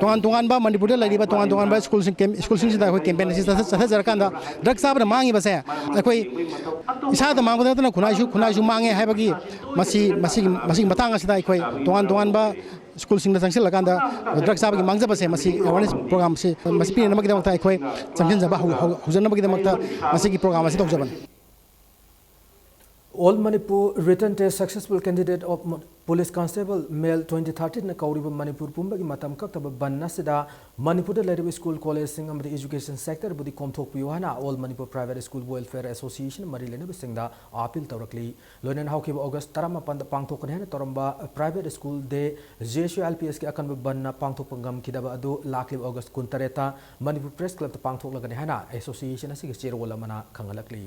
ꯇꯣꯉꯥꯟ ꯇꯣꯉꯥꯟꯕ ꯃꯅꯤꯄꯨꯔꯗ ꯂꯩꯔꯤꯕ ꯇꯣꯉꯥꯟ ꯇꯣꯉꯥꯟꯕ ꯁ꯭ꯀꯨꯜꯁꯤꯡ, ꯀꯦꯝ-, ꯁ꯭ꯀꯨꯜꯁꯤꯡꯁꯤꯗ ꯑꯩꯈꯣꯏ campaign ꯑꯁꯤ ꯆꯠꯊ-, ꯆꯠꯊꯖꯔꯀꯥꯟꯗ drug ꯆꯥꯕꯅ ꯃꯥꯡꯉꯤꯕꯁꯦ ꯑꯩꯈꯣꯏ ꯏꯁꯥꯗ ꯃꯥꯡꯕꯗ ꯅꯠꯇꯅ ꯈꯨꯟꯅꯥꯏꯁꯨ, ꯈꯨꯟꯅꯥꯏꯁꯨ ꯃꯥꯡꯉꯦ ꯍꯥꯏꯕꯒꯤ ꯃꯁꯤ, ꯃꯁꯤꯒꯤ, ꯃꯁꯤꯒꯤ ꯃꯇꯥꯡ ꯑꯁꯤꯗ ꯑꯩꯈꯣꯏ ꯇꯣꯉꯥꯟ ꯇꯣꯉꯥꯟꯕ ꯁ꯭ꯀꯨꯜꯁꯤꯡꯗ ꯆꯪꯁꯤꯜꯂꯀꯥꯟꯗ drug ꯆꯥꯕꯒꯤ ꯃꯥꯡꯖꯕꯁꯦ ꯃꯁꯤ awareness program ꯁꯤ, ꯃꯁꯤ ꯄꯤꯅꯅꯕꯒꯤꯗꯃꯛꯇ ꯑꯩꯈꯣꯏ ꯆꯪꯁꯤꯟꯖꯕ ꯍꯧ-, ꯍꯧ-, ꯍꯧꯖꯅꯕꯒꯤꯗꯃꯛꯇ ꯃꯁꯤꯒꯤ program ꯑꯁꯤ ꯇꯧꯖꯕꯅꯤ꯫ All Manipur written test successful candidate of Mo-, Police Constable male twenty thirteen ꯅ ꯀꯧꯔꯤꯕ ꯃꯅꯤꯄꯨꯔ ꯄꯨꯝꯕꯒꯤ ꯃꯇꯝ ꯀꯛꯇꯕ ꯕꯟ ꯑꯁꯤꯗ ꯃꯅꯤꯄꯨꯔꯗ ꯂꯩꯔꯤꯕ ꯁ꯭ꯀꯨꯜ ꯀꯣꯂꯦꯖꯁꯤꯡ ꯑꯃꯗꯤ education sector ꯕꯨꯗꯤ ꯀꯣꯝꯊꯣꯛꯄꯤꯌꯨ ꯍꯥꯏꯅ All Manipur Private School Welfare Association ꯅ ꯃꯔꯤ ꯂꯩꯅꯕꯁꯤꯡꯗ appeal ꯇꯧꯔꯛꯂꯤ꯫ ꯂꯣꯏꯅꯅ ꯍꯧꯈꯤꯕ August ꯇꯔꯥꯃꯥꯄꯟꯗ ꯄꯥꯡꯊꯣꯛꯀꯅꯤ ꯍꯥꯏꯅ ꯇꯧꯔꯝꯕ Private School Day, JSU ILPS ꯀꯤ ꯑꯀꯟꯕ ꯕꯟꯅ ꯄꯥꯡꯊꯣꯛꯄ ꯉꯝꯈꯤꯗꯕ ꯑꯗꯨ ꯂꯥꯛꯂꯤꯕ August ꯀꯨꯟꯇꯔꯦꯠꯇ Manipur Press Club ꯇ ꯄꯥꯡꯊꯣꯛꯂꯒꯅꯤ ꯍꯥꯏꯅ association ꯑꯁꯤꯒꯤ ꯆꯦꯔꯣꯜ ꯑꯃꯅ ꯈꯪꯍꯜꯂꯛꯂꯤ꯫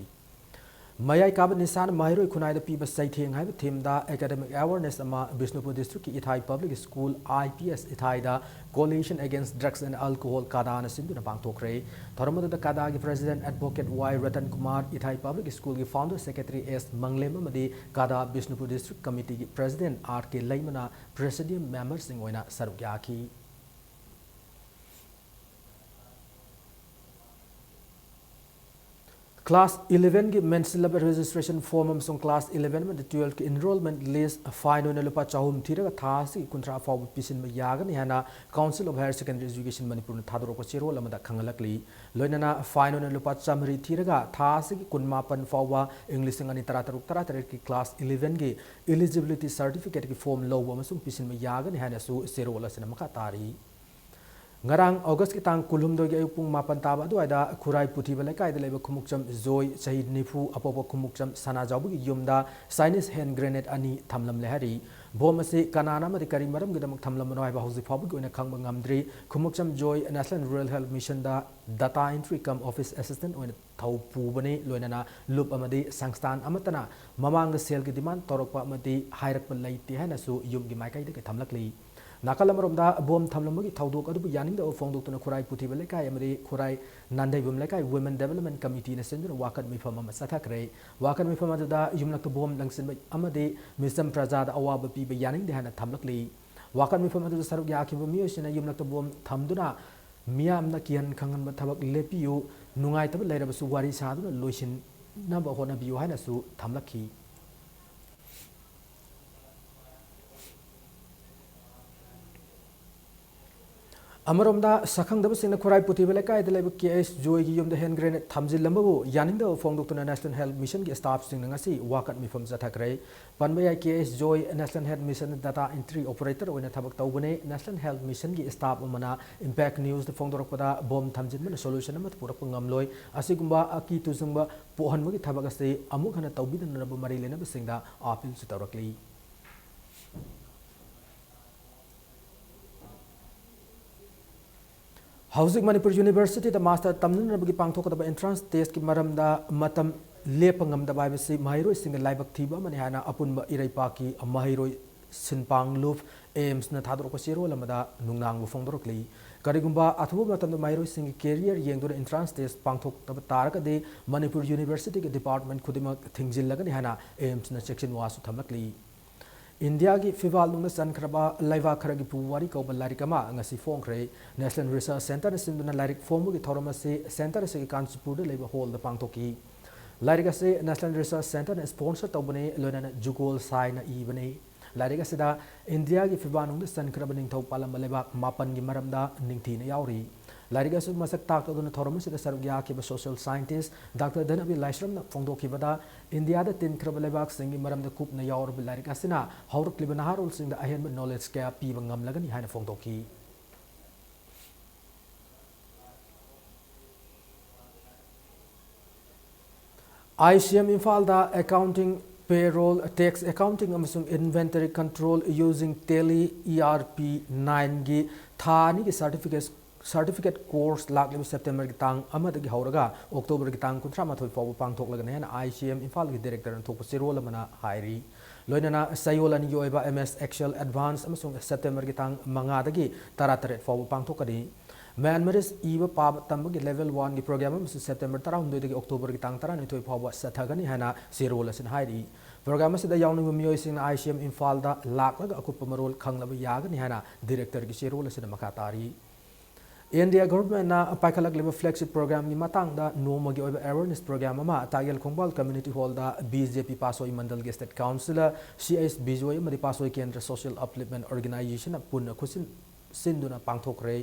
ꯃꯌꯥꯏ ꯀꯥꯕ ꯅꯤꯁꯥꯅ ꯃꯍꯩꯔꯣꯏ ꯈꯨꯟꯅꯥꯏꯗ ꯄꯤꯕ ꯆꯩꯊꯦꯡ ꯍꯥꯏꯕ theme ꯗ academic awareness ꯑꯃ ꯕꯤꯁꯅꯨꯄꯨꯔ district ꯀꯤ ꯏꯊꯥꯏ Public School, IPS ꯏꯊꯥꯏꯗ Coalition Against Drugs and Alcohol, ꯀꯥꯗꯥꯅ ꯁꯤꯟꯗꯨꯅ ꯄꯥꯡꯊꯣꯛꯈ꯭ꯔꯦ꯫ ꯊꯧꯔꯝ ꯑꯗꯨꯗ ꯀꯥꯗꯥꯒꯤ President Advocate ꯋꯥꯏ ꯔꯇꯟ ꯀꯨꯃꯥꯔ, ꯏꯊꯥꯏ Public School ꯒꯤ Founder Secretary ꯑꯦꯁ ꯃꯪꯂꯦꯝ ꯑꯃꯗꯤ ꯀꯥꯗꯥ ꯕꯤꯁꯅꯨꯄꯨꯔ District Committee ꯒꯤ President ꯑꯥꯔ ꯀꯦ ꯂꯩꯃꯅ Presidium member ꯁꯤꯡ ꯑꯣꯏꯅ ꯁꯔꯨꯛ ꯌꯥꯈꯤ꯫ Class elevenꯒꯤ ꯃꯦꯟꯁꯤꯜꯂꯕ registration form ꯑꯃꯁꯨꯡ class eleven ꯑꯃꯗꯤ twelveꯀꯤ enrollment list fine ꯑꯣꯏꯅ ꯂꯨꯄꯥ ꯆꯍꯨꯝ ꯊꯤꯔꯒ ꯊꯥ ꯑꯁꯤꯒꯤ ꯀꯨꯟꯊ꯭ꯔꯥ ꯐꯥꯎꯕ ꯄꯤꯁꯤꯟꯕ ꯌꯥꯒꯅꯤ ꯍꯥꯏꯅ Council of Higher Secondary Education ꯃꯅꯤꯄꯨꯔꯅ ꯊꯥꯗꯣꯔꯛꯄ ꯆꯦꯔꯣꯜ ꯑꯃꯗ ꯈꯪꯍꯜꯂꯛꯂꯤ꯫ ꯂꯣꯏꯅꯅ fine ꯑꯣꯏꯅ ꯂꯨꯄꯥ ꯆꯥꯃꯔꯤ ꯊꯤꯔꯒ ꯊꯥ ꯑꯁꯤꯒꯤ ꯀꯨꯟꯃꯥꯄꯟ ꯐꯥꯎꯕ ꯏꯪ ꯂꯤꯁꯤꯡ ꯑꯅꯤ ꯇꯔꯥꯇꯔꯨꯛ ꯇꯔꯥꯇꯔꯦꯠꯀꯤ class elevenꯒꯤ eligibility certificateꯀꯤ form ꯂꯧꯕ ꯑꯃꯁꯨꯡ ꯄꯤꯁꯤꯟꯕ ꯌꯥꯒꯅꯤ ꯍꯥꯏꯅꯁꯨ ꯆꯦꯔꯣꯜ ꯑꯁꯤꯅ ꯃꯈꯥ ꯇꯥꯔꯤ꯫ ꯉꯔꯥꯡ Augustꯀꯤ ꯇꯥꯡ ꯀꯨꯟꯍꯨꯝꯗꯣꯏꯒꯤ ꯑꯌꯨꯛ ꯄꯨꯡ ꯃꯥꯄꯟ ꯇꯥꯕ ꯑꯗꯨꯋꯥꯏꯗ ꯈꯨꯔꯥꯏ ꯄꯨꯊꯤꯕ ꯂꯩꯀꯥꯏꯗ ꯂꯩꯕ ꯈꯨꯃꯨꯛꯆꯝ ꯖꯣꯏ, ꯆꯍꯤ ꯅꯤꯐꯨ, ꯑꯄꯣꯛꯄ ꯈꯨꯃꯨꯛꯆꯝ ꯁꯅꯥꯖꯥꯎꯕꯒꯤ ꯌꯨꯝꯗ Chinese hand grenade ꯑꯅꯤ ꯊꯝꯂꯝꯂꯦ ꯍꯥꯏꯔꯤ꯫ Bomb ꯑꯁꯤ ꯀꯅꯥꯅ ꯑꯃꯗꯤ ꯀꯔꯤ ꯃꯔꯝꯒꯤꯗꯃꯛ ꯊꯝꯂꯝꯕꯅꯣ ꯍꯥꯏꯕ ꯍꯧꯖꯤꯛ ꯐꯥꯎꯕꯒꯤ ꯑꯣꯏꯅ ꯈꯪꯕ ꯉꯝꯗ꯭ꯔꯤ꯫ ꯈꯨꯃꯨꯛꯆꯝ ꯖꯣꯏ National Rural Health Missionꯗ data entry cum office assistant ꯑꯣꯏꯅ ꯊꯧ ꯄꯨꯕꯅꯤ, ꯂꯣꯏꯅꯅ ꯂꯨꯞ ꯑꯃꯗꯤ ꯁꯪꯁꯊꯥꯟ ꯑꯃꯠꯇꯅ ꯃꯃꯥꯡꯗ ꯁꯦꯜꯒꯤ demand ꯇꯧꯔꯛꯄ ꯑꯃꯗꯤ ꯍꯥꯏꯔꯛꯄ ꯂꯩꯇꯦ ꯍꯥꯏꯅꯁꯨ ꯌꯨꯝꯒꯤ ꯃꯥꯏꯀꯩꯗꯒꯤ ꯊꯝꯂꯛꯂꯤ꯫ ꯅꯥꯀꯜ ꯑꯃꯔꯣꯝꯗ bomb ꯊꯝꯂꯝꯕꯒꯤ ꯊꯧꯗꯣꯛ ꯑꯗꯨꯕꯨ ꯌꯥꯅꯤꯡꯗꯕ ꯐꯣꯡꯗꯣꯛꯇꯨꯅ ꯈꯨꯔꯥꯏ ꯄꯨꯊꯤꯕ ꯂꯩꯀꯥꯏ ꯑꯃꯗꯤ ꯈꯨꯔꯥꯏ ꯅꯥꯟꯗꯩꯕꯝ ꯂꯩꯀꯥꯏ Women Development Committeeꯅ ꯁꯤꯟꯗꯨꯅ ꯋꯥꯀꯠ ꯃꯤꯐꯝ ꯑꯃ ꯆꯠꯊꯈ꯭ꯔꯦ꯫ ꯋꯥꯀꯠ ꯃꯤꯐꯝ ꯑꯗꯨꯗ ꯌꯨꯝꯂꯛꯇ bomb ꯂꯪꯁꯤꯟꯕ ꯑꯃꯗꯤ ꯃꯤꯆꯝ ꯄ꯭ꯔꯖꯥꯗ ꯑꯋꯥꯕ ꯄꯤꯕ ꯌꯥꯅꯤꯡꯗꯦ ꯍꯥꯏꯅ ꯊꯝꯂꯛꯂꯤ꯫ ꯋꯥꯀꯠ ꯃꯤꯐꯝ ꯑꯗꯨꯗ ꯁꯔꯨꯛ ꯌꯥꯈꯤꯕ ꯃꯤꯑꯣꯏꯁꯤꯡꯅ ꯌꯨꯝꯂꯛꯇ bomb ꯊꯝꯗꯨꯅ ꯃꯤꯌꯥꯝꯅ ꯀꯤꯍꯟ ꯈꯪꯍꯟꯕ ꯊꯕꯛ ꯂꯦꯞꯄꯤꯌꯨ, ꯅꯨꯡꯉꯥꯏꯇꯕ ꯂꯩꯔꯕꯁꯨ ꯋꯥꯔꯤ ꯁꯥꯗꯨꯅ ꯂꯣꯏꯁꯤꯟꯅꯕ ꯍꯣꯠꯅꯕꯤꯌꯨ ꯍꯥꯏꯅꯁꯨ ꯊꯝꯂꯛꯈꯤ꯫ ꯑꯃꯔꯣꯝꯗ, ꯁꯛꯈꯪꯗꯕꯁꯤꯡꯅ ꯈꯨꯔꯥꯏ ꯄꯨꯊꯤꯕ ꯂꯩꯀꯥꯏꯗ ꯂꯩꯕ ꯀꯦ ꯑꯦꯁ ꯖꯣꯏꯒꯤ ꯌꯨꯝꯗ hand grenade ꯊꯝꯖꯤꯜꯂꯝꯕꯕꯨ ꯌꯥꯅꯤꯡꯗꯕ ꯐꯣꯡꯗꯣꯛꯇꯨꯅ National Health Missionꯒꯤ staffꯁꯤꯡꯅ ꯉꯁꯤ ꯋꯥꯀꯠ ꯃꯤꯐꯝ ꯆꯠꯊꯈ꯭ꯔꯦ꯫ ꯄꯟꯕ ꯌꯥꯏ, ꯀꯦ ꯑꯦꯁ ꯖꯣꯏ National Health Mission data entry operator ꯑꯣꯏꯅ ꯊꯕꯛ ꯇꯧꯕꯅꯦ꯫ National Health Missionꯒꯤ staff ꯑꯃꯅ Impact Newsꯇ ꯐꯣꯡꯗꯣꯔꯛꯄꯗ, bomb ꯊꯝꯖꯤꯟꯕꯅ solution ꯑꯃꯠꯇ ꯄꯨꯔꯛꯄ ꯉꯝꯂꯣꯏ꯫ ꯑꯁꯤꯒꯨꯝꯕ ꯑꯀꯤ ꯇꯨꯖꯨꯡꯕ ꯄꯣꯛꯍꯟꯕꯒꯤ ꯊꯕꯛ ꯑꯁꯤ ꯑꯃꯨꯛ ꯍꯟꯅ ꯇꯧꯕꯤꯗꯅꯕ ꯃꯔꯤ ꯂꯩꯅꯕꯁꯤꯡꯗ appealꯁꯨ ꯇꯧꯔꯛꯂꯤ꯫ ꯍꯧꯖꯤꯛ ꯃꯅꯤꯄꯨꯔ Universityꯗ master ꯇꯝꯅꯅꯕꯒꯤ ꯄꯥꯡꯊꯣꯛꯀꯗꯕ entrance testꯀꯤ ꯃꯔꯝꯗ ꯃꯇꯝ ꯂꯦꯞꯄ ꯉꯝꯗꯕ ꯍꯥꯏꯕꯁꯤ ꯃꯍꯩꯔꯣꯏꯁꯤꯡꯒꯤ ꯂꯥꯏꯕꯛ ꯊꯤꯕ ꯑꯃꯅꯤ ꯍꯥꯏꯅ ꯑꯄꯨꯟꯕ ꯏꯔꯩꯄꯥꯛꯀꯤ ꯃꯍꯩꯔꯣꯏ ꯁꯤꯟꯄꯥꯡꯂꯨꯞ, AIMSꯅ ꯊꯥꯗꯣꯔꯛꯄ ꯆꯦꯔꯣꯜ ꯑꯃꯗ ꯅꯨꯡꯅꯥꯡꯕ ꯐꯣꯡꯗꯣꯔꯛꯂꯤ꯫ ꯀꯔꯤꯒꯨꯝꯕ ꯑꯊꯨꯕ ꯃꯇꯝꯗ ꯃꯍꯩꯔꯣꯏꯁꯤꯡꯒꯤ career ꯌꯦꯡꯗꯨꯅ entrance test ꯄꯥꯡꯊꯣꯛꯇꯕ ꯇꯥꯔꯒꯗꯤ ꯃꯅꯤꯄꯨꯔ Universityꯒꯤ department ꯈꯨꯗꯤꯡꯃꯛ ꯊꯤꯡꯖꯤꯜꯂꯒꯅꯤ ꯍꯥꯏꯅ AIMSꯅ ꯆꯦꯛꯁꯤꯟ ꯋꯥꯁꯨ ꯊꯝꯂꯛꯂꯤ꯫ ꯏꯟꯗꯤꯌꯥꯒꯤ ꯐꯤꯐꯥ ꯅꯨꯡꯗ ꯆꯟꯈ꯭ꯔꯕ ꯂꯩꯕꯥꯛ ꯈꯔꯒꯤ ꯄꯨꯋꯥꯔꯤ ꯀꯧꯕ ꯂꯥꯏꯔꯤꯛ ꯑꯃ ꯉꯁꯤ ꯐꯣꯡꯈ꯭ꯔꯦ꯫ National Research Centreꯅ ꯁꯤꯟꯗꯨꯅ ꯂꯥꯏꯔꯤꯛ ꯐꯣꯡꯕꯒꯤ ꯊꯧꯔꯝ ꯑꯁꯤ centre ꯑꯁꯤꯒꯤ ꯀꯥꯟꯆꯤꯄꯨꯔꯗ ꯂꯩꯕ hallꯗ ꯄꯥꯡꯊꯣꯛꯈꯤ꯫ ꯂꯥꯏꯔꯤꯛ ꯑꯁꯤ National Research Centreꯅ sponsor ꯇꯧꯕꯅꯤ, ꯂꯣꯏꯅꯅ ꯖꯨꯒꯣꯜ ꯁꯥꯏꯅ ꯏꯕꯅꯤ꯫ ꯂꯥꯏꯔꯤꯛ ꯑꯁꯤꯗ ꯏꯟꯗꯤꯌꯥꯒꯤ ꯐꯤꯐꯥ ꯅꯨꯡꯗ ꯆꯟꯈ꯭ꯔꯕ ꯅꯤꯡꯊꯧ ꯄꯥꯜꯂꯝꯕ ꯂꯩꯕꯥꯛ ꯃꯥꯄꯟꯒꯤ ꯃꯔꯝꯗ ꯅꯤꯡꯊꯤꯅ ꯌꯥꯎꯔꯤ꯫ ꯂꯥꯏꯔꯤꯛ ꯑꯁꯤ ꯃꯁꯛ ꯇꯥꯛꯇꯨꯅ ꯊꯧꯔꯝ ꯑꯁꯤꯗ ꯁꯔꯨꯛ ꯌꯥꯈꯤꯕ social scientist Doctor ꯙꯅꯕꯤꯔ ꯂꯥꯏꯁ꯭ꯔꯝꯅ ꯐꯣꯡꯗꯣꯛꯈꯤꯕꯗ, ꯏꯟꯗꯤꯌꯥꯗ ꯇꯤꯟꯈ꯭ꯔꯕ ꯂꯩꯕꯥꯛꯁꯤꯡꯒꯤ ꯃꯔꯝꯗ ꯀꯨꯞꯅ ꯌꯥꯎꯔꯕ ꯂꯥꯏꯔꯤꯛ ꯑꯁꯤꯅ ꯍꯧꯔꯛꯂꯤꯕ ꯅꯍꯥꯔꯣꯜꯁꯤꯡꯗ ꯑꯍꯦꯟꯕ knowledge ꯀꯌꯥ ꯄꯤꯕ ꯉꯝꯂꯒꯅꯤ ꯍꯥꯏꯅ ꯐꯣꯡꯗꯣꯛꯈꯤ꯫ ICM ꯏꯝꯐꯥꯜꯗ accounting, payroll, tax accounting ꯑꯃꯁꯨꯡ inventory control using Tally ERP nineꯒꯤ ꯊꯥ ꯑꯅꯤꯒꯤ certificate, certificate course ꯂꯥꯛꯂꯤꯕ Septemberꯒꯤ ꯇꯥꯡ ꯑꯃꯗꯒꯤ ꯍꯧꯔꯒ Octoberꯒꯤ ꯇꯥꯡ ꯀꯨꯟꯊ꯭ꯔꯥ ꯃꯥꯊꯣꯏ ꯐꯥꯎꯕ ꯄꯥꯡꯊꯣꯛꯂꯒꯅꯤ ꯍꯥꯏꯅ ICM ꯏꯝꯐꯥꯜꯒꯤ directorꯅ ꯊꯣꯛꯄ ꯆꯦꯔꯣꯜ ꯑꯃꯅ ꯍꯥꯏꯔꯤ꯫ ꯂꯣꯏꯅꯅ ꯆꯌꯣꯜ ꯑꯅꯤꯒꯤ ꯑꯣꯏꯕ MS Excel Advance ꯑꯃꯁꯨꯡ Septemberꯒꯤ ꯇꯥꯡ ꯃꯉꯥꯗꯒꯤ ꯇꯔꯥꯇꯔꯦꯠ ꯐꯥꯎꯕ ꯄꯥꯡꯊꯣꯛꯀꯅꯤ꯫ Myanmarese ꯏꯕ ꯄꯥꯕ ꯇꯝꯕꯒꯤ level oneꯒꯤ program ꯑꯃꯁꯨ September ꯇꯔꯥꯍꯨꯝꯗꯣꯏꯗꯒꯤ Octoberꯒꯤ ꯇꯥꯡ ꯇꯔꯥꯅꯤꯊꯣꯏ ꯐꯥꯎꯕ ꯆꯠꯊꯒꯅꯤ ꯍꯥꯏꯅ ꯆꯦꯔꯣꯜ ꯑꯁꯤꯅ ꯍꯥꯏꯔꯤ꯫ Program ꯑꯁꯤꯗ ꯌꯥꯎꯅꯤꯡꯕ ꯃꯤꯑꯣꯏꯁꯤꯡꯅ ICM ꯏꯝꯐꯥꯜꯗ ꯂꯥꯛꯂꯒ ꯑꯀꯨꯞꯄ ꯃꯔꯣꯜ ꯈꯪꯂꯕ ꯌꯥꯒꯅꯤ ꯍꯥꯏꯅ directorꯒꯤ ꯆꯦꯔꯣꯜ ꯑꯁꯤꯅ ꯃꯈꯥ ꯇꯥꯔꯤ꯫ India governmentꯅ ꯄꯥꯏꯈꯠꯂꯛꯂꯤꯕ flagship programꯒꯤ ꯃꯇꯥꯡꯗ ꯅꯣꯡꯃꯒꯤ ꯑꯣꯏꯕ awareness program ꯑꯃ ꯇꯥꯛꯌꯦꯜ ꯈꯣꯡꯕꯥꯜ community hallꯗ BJP ꯄꯥꯁꯣꯏ ꯃꯟꯗꯜꯒꯤ state councillor CH Bijoy ꯑꯃꯗꯤ ꯄꯥꯁꯣꯏ ꯀꯦꯟꯗ꯭ꯔ social upliftment organizationꯅ ꯄꯨꯟꯅ ꯈꯨꯠꯁꯤꯟ ꯁꯤꯟꯗꯨꯅ ꯄꯥꯡꯊꯣꯛꯈ꯭ꯔꯦ꯫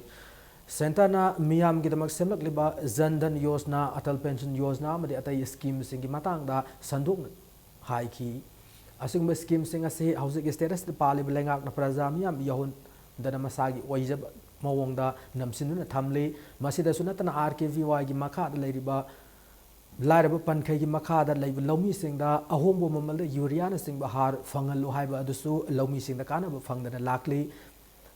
Centreꯅ ꯃꯤꯌꯥꯝꯒꯤꯗꯃꯛ ꯁꯦꯝꯂꯛꯂꯤꯕ Jan Dhan Yojana, Atal Pension Yojana ꯑꯃꯗꯤ ꯑꯇꯩ schemeꯁꯤꯡꯒꯤ ꯃꯇꯥꯡꯗ ꯁꯟꯗꯣꯛꯅ ꯍꯥꯏꯈꯤ꯫ ꯑꯁꯤꯒꯨꯝꯕ schemeꯁꯤꯡ ꯑꯁꯤ ꯍꯧꯖꯤꯛ state ꯑꯁꯤꯗ ꯄꯥꯜꯂꯤꯕ ꯂꯩꯉꯥꯛꯅ ꯄ꯭ꯔꯖꯥ ꯃꯤꯌꯥꯝ ꯌꯥꯎꯍꯟꯗꯅ ꯃꯁꯥꯒꯤ ꯑꯣꯏꯖꯕ ꯃꯑꯣꯡꯗ ꯅꯝꯁꯤꯟꯗꯨꯅ ꯊꯝꯂꯤ꯫ ꯃꯁꯤꯗꯁꯨ ꯅꯠꯇꯅ RKVYꯒꯤ ꯃꯈꯥꯗ ꯂꯩꯔꯤꯕ ꯂꯥꯏꯔꯕ ꯄꯟꯈꯩꯒꯤ ꯃꯈꯥꯗ ꯂꯩꯕ ꯂꯧꯃꯤꯁꯤꯡꯗ ꯑꯍꯣꯡꯕ ꯃꯃꯜꯗ ꯌꯨꯔꯤꯌꯥꯅꯆꯤꯡꯕ ꯍꯥꯔ ꯐꯪꯍꯜꯂꯨ ꯍꯥꯏꯕ ꯑꯗꯨꯁꯨ ꯂꯧꯃꯤꯁꯤꯡꯗ ꯀꯥꯟꯅꯕ ꯐꯪꯗꯅ ꯂꯥꯛꯂꯤ꯫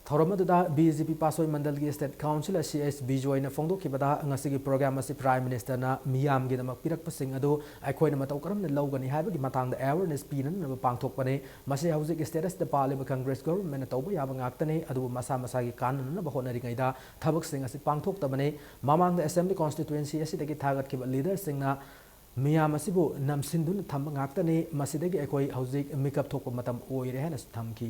ꯊꯧꯔꯝ ꯑꯗꯨꯗ BJP ꯄꯥꯁꯣꯏ ꯃꯟꯗꯜꯒꯤ state councillor CH ꯕꯤꯖꯣꯏꯅ ꯐꯣꯡꯗꯣꯛꯈꯤꯕꯗ, ꯉꯁꯤꯒꯤ program ꯑꯁꯤ Prime Ministerꯅ ꯃꯤꯌꯥꯝꯒꯤꯗꯃꯛ ꯄꯤꯔꯛꯄꯁꯤꯡ ꯑꯗꯨ ꯑꯩꯈꯣꯏꯅ ꯃꯇꯧ ꯀꯔꯝꯅ ꯂꯧꯒꯅꯤ ꯍꯥꯏꯕꯒꯤ ꯃꯇꯥꯡꯗ awareness ꯄꯤꯅꯅꯕ ꯄꯥꯡꯊꯣꯛꯄꯅꯤ꯫ ꯃꯁꯤ ꯍꯧꯖꯤꯛ state ꯑꯁꯤꯗ ꯄꯥꯜꯂꯤꯕ Congress governmentꯅ ꯇꯧꯕ ꯌꯥꯕ ꯉꯥꯛꯇꯅꯤ, ꯑꯗꯨꯕꯨ ꯃꯁꯥ ꯃꯁꯥꯒꯤ ꯀꯥꯟꯅꯅꯅꯕ ꯍꯣꯠꯅꯔꯤꯉꯩꯗ ꯊꯕꯛꯁꯤꯡ ꯑꯁꯤ ꯄꯥꯡꯊꯣꯛꯇꯕꯅꯤ꯫ ꯃꯃꯥꯡꯗ Assembly constituency ꯑꯁꯤꯗꯒꯤ ꯊꯥꯒꯠꯈꯤꯕ leaderꯁꯤꯡꯅ ꯃꯤꯌꯥꯝ ꯑꯁꯤꯕꯨ ꯅꯝꯁꯤꯟꯗꯨꯅ ꯊꯝꯕ ꯉꯥꯛꯇꯅꯤ꯫ ꯃꯁꯤꯗꯒꯤ ꯑꯩꯈꯣꯏ ꯍꯧꯖꯤꯛ ꯃꯤꯀꯞ ꯊꯣꯛꯄ ꯃꯇꯝ ꯑꯣꯏꯔꯦ ꯍꯥꯏꯅꯁꯨ ꯊꯝꯈꯤ꯫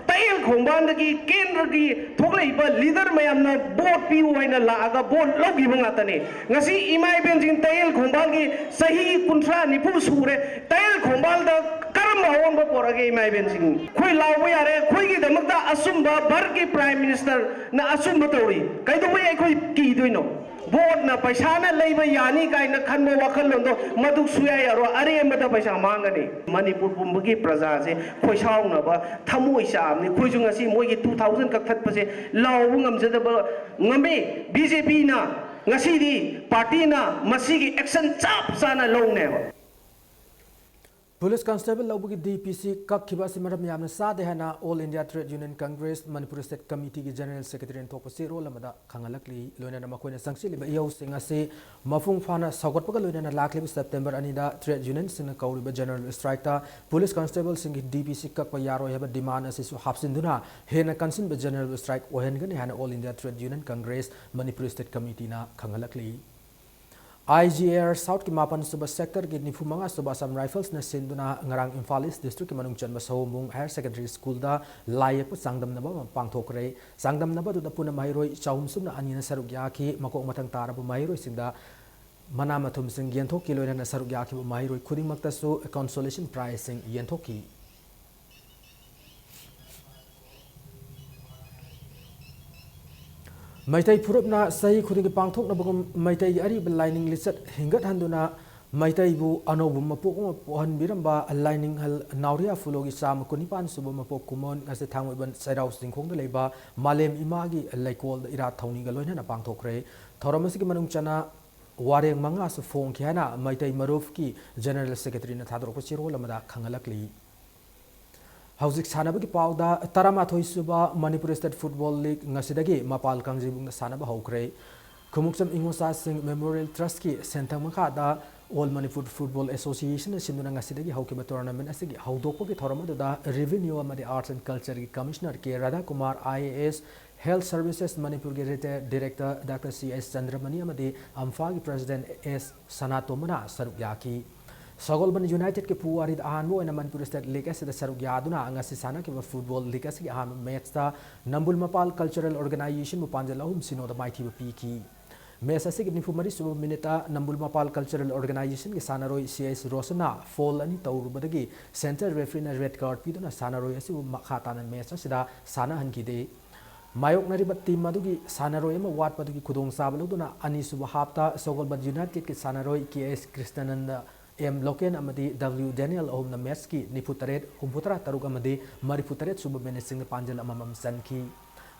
ꯇꯌꯦꯜ ꯈꯣꯡꯕꯥꯟꯗꯒꯤ ꯀꯦꯟꯗ꯭ꯔꯒꯤ ꯊꯣꯛꯂꯛꯏꯕ ꯂꯤꯗꯔ ꯃꯌꯥꯝꯅ ꯚꯣꯠ ꯄꯤꯌꯨ ꯍꯥꯏꯅ ꯂꯥꯛꯑꯒ ꯚꯣꯠ ꯂꯧꯈꯤꯕ ꯉꯥꯛꯇꯅꯤ꯫ ꯉꯁꯤ ꯏꯃꯥ ꯏꯕꯦꯟꯁꯤꯡ ꯇꯌꯦꯜ ꯈꯣꯡꯕꯥꯟꯒꯤ ꯆꯍꯤ ꯀꯨꯟꯊ꯭ꯔꯥ ꯅꯤꯐꯨ ꯁꯨꯔꯦ꯫ ꯇꯌꯦꯜ ꯈꯣꯡꯕꯥꯜꯗ ꯀꯔꯝꯕ ꯑꯑꯣꯟꯕ ꯄꯣꯔꯛꯑꯒꯦ? ꯏꯃꯥ ꯏꯕꯦꯟꯁꯤꯡ, ꯑꯩꯈꯣꯏ ꯂꯥꯎꯕ ꯌꯥꯔꯦ꯫ ꯑꯩꯈꯣꯏꯒꯤꯗꯃꯛꯇ ꯑꯆꯨꯝꯕ ꯚꯥꯔꯠꯀꯤ ꯄ꯭ꯔꯥꯏꯝ ꯃꯤꯅꯤꯁꯇꯔꯅ ꯑꯆꯨꯝꯕ ꯇꯧꯔꯤ꯫ ꯀꯩꯗꯧꯕꯩ ꯑꯩꯈꯣꯏ ꯀꯤꯗꯣꯏꯅꯣ? ꯚꯣꯠꯅ ꯄꯩꯁꯥꯅ ꯂꯩꯕ ꯌꯥꯅꯤ ꯀꯥꯏꯅ ꯈꯟꯕ ꯋꯥꯈꯜꯂꯣꯟꯗꯣ ꯃꯗꯨ ꯁꯨꯌꯥ ꯌꯥꯔꯣꯏ꯫ ꯑꯔꯦꯝꯕꯗ ꯄꯩꯁꯥ ꯃꯥꯡꯒꯅꯤ꯫ ꯃꯅꯤꯄꯨꯔ ꯄꯨꯝꯕꯒꯤ ꯄ꯭ꯔꯖꯥꯁꯦ ꯈꯣꯏꯁꯥꯎꯅꯕ ꯊꯃꯣꯏ ꯆꯥꯕꯅꯤ꯫ ꯑꯩꯈꯣꯏꯁꯨ ꯉꯁꯤ ꯃꯣꯏꯒꯤ two thousand ꯀꯛꯊꯠꯄꯁꯦ ꯂꯥꯎꯕ ꯉꯝꯖꯗꯕ ꯉꯝꯃꯤ꯫ ꯕꯤ ꯖꯦ ꯄꯤꯅ ꯉꯁꯤꯗꯤ ꯄꯥꯔꯇꯤꯅ ꯃꯁꯤꯒꯤ ꯑꯦꯛꯁꯟ ꯆꯞ ꯆꯥꯅ ꯂꯧꯅꯦꯕ꯫ ꯄꯨꯂꯤꯁ ꯀꯟꯁꯇꯦꯕꯜ ꯂꯧꯕꯒꯤ ꯗꯤ ꯄꯤ ꯁꯤ ꯀꯛꯈꯤꯕ ꯑꯁꯤ ꯃꯔꯝ ꯌꯥꯝꯅ ꯆꯥꯗꯦ ꯍꯥꯏꯅ All India Trade Union Congress Manipur State Committeeꯒꯤ General Secretaryꯅ ꯊꯣꯛꯄ ꯆꯦꯔꯣꯜ ꯑꯃꯗ ꯈꯪꯍꯜꯂꯛꯂꯤ꯫ ꯂꯣꯏꯅꯅ ꯃꯈꯣꯏꯅ ꯆꯪꯁꯤꯜꯂꯤꯕ ꯏꯍꯧꯁꯤꯡ ꯑꯁꯤ ꯃꯄꯨꯡ ꯐꯥꯅ ꯁꯧꯒꯠꯄꯒ ꯂꯣꯏꯅꯅ ꯂꯥꯛꯂꯤꯕ September ꯑꯅꯤꯗ trade unionꯁꯤꯡꯅ ꯀꯧꯔꯤꯕ general strikeꯇ ꯄꯨꯂꯤꯁ ꯀꯟꯁꯇꯦꯕꯜꯁꯤꯡꯒꯤ ꯗꯤ ꯄꯤ ꯁꯤ ꯀꯛꯄ ꯌꯥꯔꯣꯏ ꯍꯥꯏꯕ demand ꯑꯁꯤꯁꯨ ꯍꯥꯞꯆꯤꯟꯗꯨꯅ ꯍꯦꯟꯅ ꯀꯟꯁꯤꯟꯕ general strike ꯑꯣꯏꯍꯟꯒꯅꯤ ꯍꯥꯏꯅ All India Trade Union Congress Manipur State Committeeꯅ ꯈꯪꯍꯜꯂꯛꯂꯤ꯫ ꯑꯥꯏ ꯖꯤ ꯑꯦ ꯑꯥꯔ Southꯀꯤ ꯃꯥꯄꯟ ꯁꯨꯕ sectorꯒꯤ ꯅꯤꯐꯨ ꯃꯉꯥ ꯁꯨꯕ Assam Riflesꯅ ꯁꯤꯟꯗꯨꯅ ꯉꯔꯥꯡ ꯏꯝꯐꯥꯜ East Districtꯀꯤ ꯃꯅꯨꯡ ꯆꯟꯕ ꯁꯑꯣꯝꯕꯨꯡ Higher Secondary Schoolꯗ ꯂꯥꯏ ꯌꯦꯛꯄ ꯆꯥꯡꯗꯝꯅꯕ ꯑꯃ ꯄꯥꯡꯊꯣꯛꯈ꯭ꯔꯦ꯫ ꯆꯥꯡꯗꯝꯅꯕ ꯑꯗꯨꯗ ꯄꯨꯟꯅ ꯃꯍꯩꯔꯣꯏ ꯆꯍꯨꯝ ꯁꯨꯞꯅ ꯑꯅꯤꯅ ꯁꯔꯨꯛ ꯌꯥꯈꯤ꯫ ꯃꯀꯣꯛ ꯃꯊꯪ ꯇꯥꯔꯕ ꯃꯍꯩꯔꯣꯏꯁꯤꯡꯗ ꯃꯅꯥ ꯃꯊꯨꯝꯁꯤꯡ ꯌꯦꯟꯊꯣꯛꯈꯤ꯫ ꯂꯣꯏꯅꯅ ꯁꯔꯨꯛ ꯌꯥꯈꯤꯕ ꯃꯍꯩꯔꯣꯏ ꯈꯨꯗꯤꯡꯃꯛꯇꯁꯨ consolation prizeꯁꯤꯡ ꯌꯦꯟꯊꯣꯛꯈꯤ꯫ ꯃꯩꯇꯩ ꯐꯨꯔꯨꯞꯅ ꯆꯍꯤ ꯈꯨꯗꯤꯡꯒꯤ ꯄꯥꯡꯊꯣꯛꯅꯕꯒꯨꯝ ꯃꯩꯇꯩꯒꯤ ꯑꯔꯤꯕ ꯂꯥꯏꯅꯤꯡ ꯂꯤꯆꯠ ꯍꯤꯡꯒꯠꯍꯟꯗꯨꯅ ꯃꯩꯇꯩꯕꯨ ꯑꯅꯧꯕ ꯃꯄꯣꯛ ꯑꯃ ꯄꯣꯛꯍꯟꯕꯤꯔꯝꯕ ꯂꯥꯏꯅꯤꯡꯍꯜ ꯅꯥꯎꯔꯤꯌꯥ ꯐꯨꯂꯣꯒꯤ ꯆꯥꯝꯃ ꯀꯨꯟꯅꯤꯄꯥꯟ ꯁꯨꯕ ꯃꯄꯣꯛ ꯀꯨꯝꯑꯣꯟ ꯉꯁꯤ ꯊꯥꯡꯃꯩꯕꯟ ꯆꯩꯔꯥꯎ ꯆꯤꯡꯈꯣꯡꯗ ꯂꯩꯕ ꯃꯥꯂꯦꯝ ꯏꯃꯥꯒꯤ ꯂꯩꯀꯣꯜꯗ ꯏꯔꯥꯠ ꯊꯧꯅꯤꯒ ꯂꯣꯏꯅꯅ ꯄꯥꯡꯊꯣꯛꯈ꯭ꯔꯦ꯫ ꯊꯧꯔꯝ ꯑꯁꯤꯒꯤ ꯃꯅꯨꯡ ꯆꯟꯅ ꯋꯥꯔꯦꯡ ꯃꯉꯥꯁꯨ ꯐꯣꯡꯈꯤ ꯍꯥꯏꯅ ꯃꯩꯇꯩ ꯃꯔꯨꯞꯀꯤ General Secretaryꯅ ꯊꯥꯗꯣꯔꯛꯄ ꯆꯦꯔꯣꯜ ꯑꯃꯗ ꯈꯪꯍꯜꯂꯛꯂꯤ꯫ ꯍꯧꯖꯤꯛ ꯁꯥꯟꯅꯕꯒꯤ ꯄꯥꯎꯗ, ꯇꯔꯥꯃꯥꯊꯣꯏ ꯁꯨꯕ ꯃꯅꯤꯄꯨꯔ State Football League ꯉꯁꯤꯗꯒꯤ ꯃꯄꯥꯜ ꯀꯥꯡꯖꯩꯕꯨꯡꯗ ꯁꯥꯟꯅꯕ ꯍꯧꯈ꯭ꯔꯦ꯫ ꯈꯨꯃꯨꯛꯆꯝ ꯏꯉꯣꯆꯥꯁꯤꯡ Memorial Trustꯀꯤ ꯁꯦꯟꯊꯪ ꯃꯈꯥꯗ All Manipur Football Associationꯅ ꯁꯤꯟꯗꯨꯅ ꯉꯁꯤꯗꯒꯤ ꯍꯧꯈꯤꯕ tournament ꯑꯁꯤꯒꯤ ꯍꯧꯗꯣꯛꯄꯒꯤ ꯊꯧꯔꯝ ꯑꯗꯨꯗ Revenue ꯑꯃꯗꯤ Arts and Cultureꯒꯤ Commissioner K ꯔꯥꯙꯥꯀꯨꯃꯥꯔ, I A S, Health Services Manipurꯒꯤ Retired Director Doctor C S Chandramani ꯑꯃꯗꯤ ꯑꯝꯐꯥꯒꯤ President S ꯁꯅꯥꯇꯣꯝꯕꯅ ꯁꯔꯨꯛ ꯌꯥꯈꯤ꯫ ꯁꯒꯣꯜꯕꯟ Unitedꯀꯤ ꯄꯨꯋꯥꯔꯤꯗ ꯑꯍꯥꯟꯕ ꯑꯣꯏꯅ ꯃꯅꯤꯄꯨꯔ State League ꯑꯁꯤꯗ ꯁꯔꯨꯛ ꯌꯥꯗꯨꯅ ꯉꯁꯤ ꯁꯥꯟꯅꯈꯤꯕ football league ꯑꯁꯤꯒꯤ ꯑꯍꯥꯟꯕ matchꯇ ꯅꯝꯕꯨꯜ ꯃꯄꯥꯜ Cultural Organizationꯕꯨ ꯄꯥꯟꯖꯜ ꯑꯍꯨꯝ ꯁꯤꯅꯣꯗ ꯃꯥꯏꯊꯤꯕ ꯄꯤꯈꯤ꯫ Match ꯑꯁꯤꯒꯤ ꯅꯤꯐꯨ ꯃꯔꯤ ꯁꯨꯕ minuteꯇ ꯅꯝꯕꯨꯜ ꯃꯄꯥꯜ Cultural Organizationꯒꯤ ꯁꯥꯟꯅꯔꯣꯏ C S ꯔꯣꯁꯟꯅ foul ꯑꯅꯤ ꯇꯧꯔꯨꯕꯗꯒꯤ centre refereeꯅ red card ꯄꯤꯗꯨꯅ ꯁꯥꯟꯅꯔꯣꯏ ꯑꯁꯤꯕꯨ ꯃꯈꯥ ꯇꯥꯅ match ꯑꯁꯤꯗ ꯁꯥꯟꯅꯍꯟꯈꯤꯗꯦ꯫ ꯃꯥꯌꯣꯛꯅꯔꯤꯕ team ꯑꯗꯨꯒꯤ ꯁꯥꯟꯅꯔꯣꯏ ꯑꯃ ꯋꯥꯠꯄꯗꯨꯒꯤ ꯈꯨꯗꯣꯡꯆꯥꯕ ꯂꯧꯗꯨꯅ ꯑꯅꯤꯁꯨꯕ halfꯇ ꯁꯒꯣꯜꯕꯟ Unitedꯀꯤ ꯁꯥꯟꯅꯔꯣꯏ K S ꯀ꯭ꯔꯤꯁꯅꯅꯟꯗ, M ꯂꯣꯀꯦꯟ ꯑꯃꯗꯤ W ꯗꯦꯅꯤꯌꯦꯜ ꯑꯍꯨꯝꯅ matchꯀꯤ ꯅꯤꯐꯨ ꯇꯔꯦꯠ, ꯍꯨꯝꯐꯨ ꯇꯔꯥ ꯇꯔꯨꯛ ꯑꯃꯗꯤ ꯃꯔꯤꯐꯨ ꯇꯔꯦꯠ ꯁꯨꯕ minuteꯁꯤꯡꯗ ꯄꯥꯟꯖꯜ ꯑꯃꯃꯝ ꯆꯟꯈꯤ꯫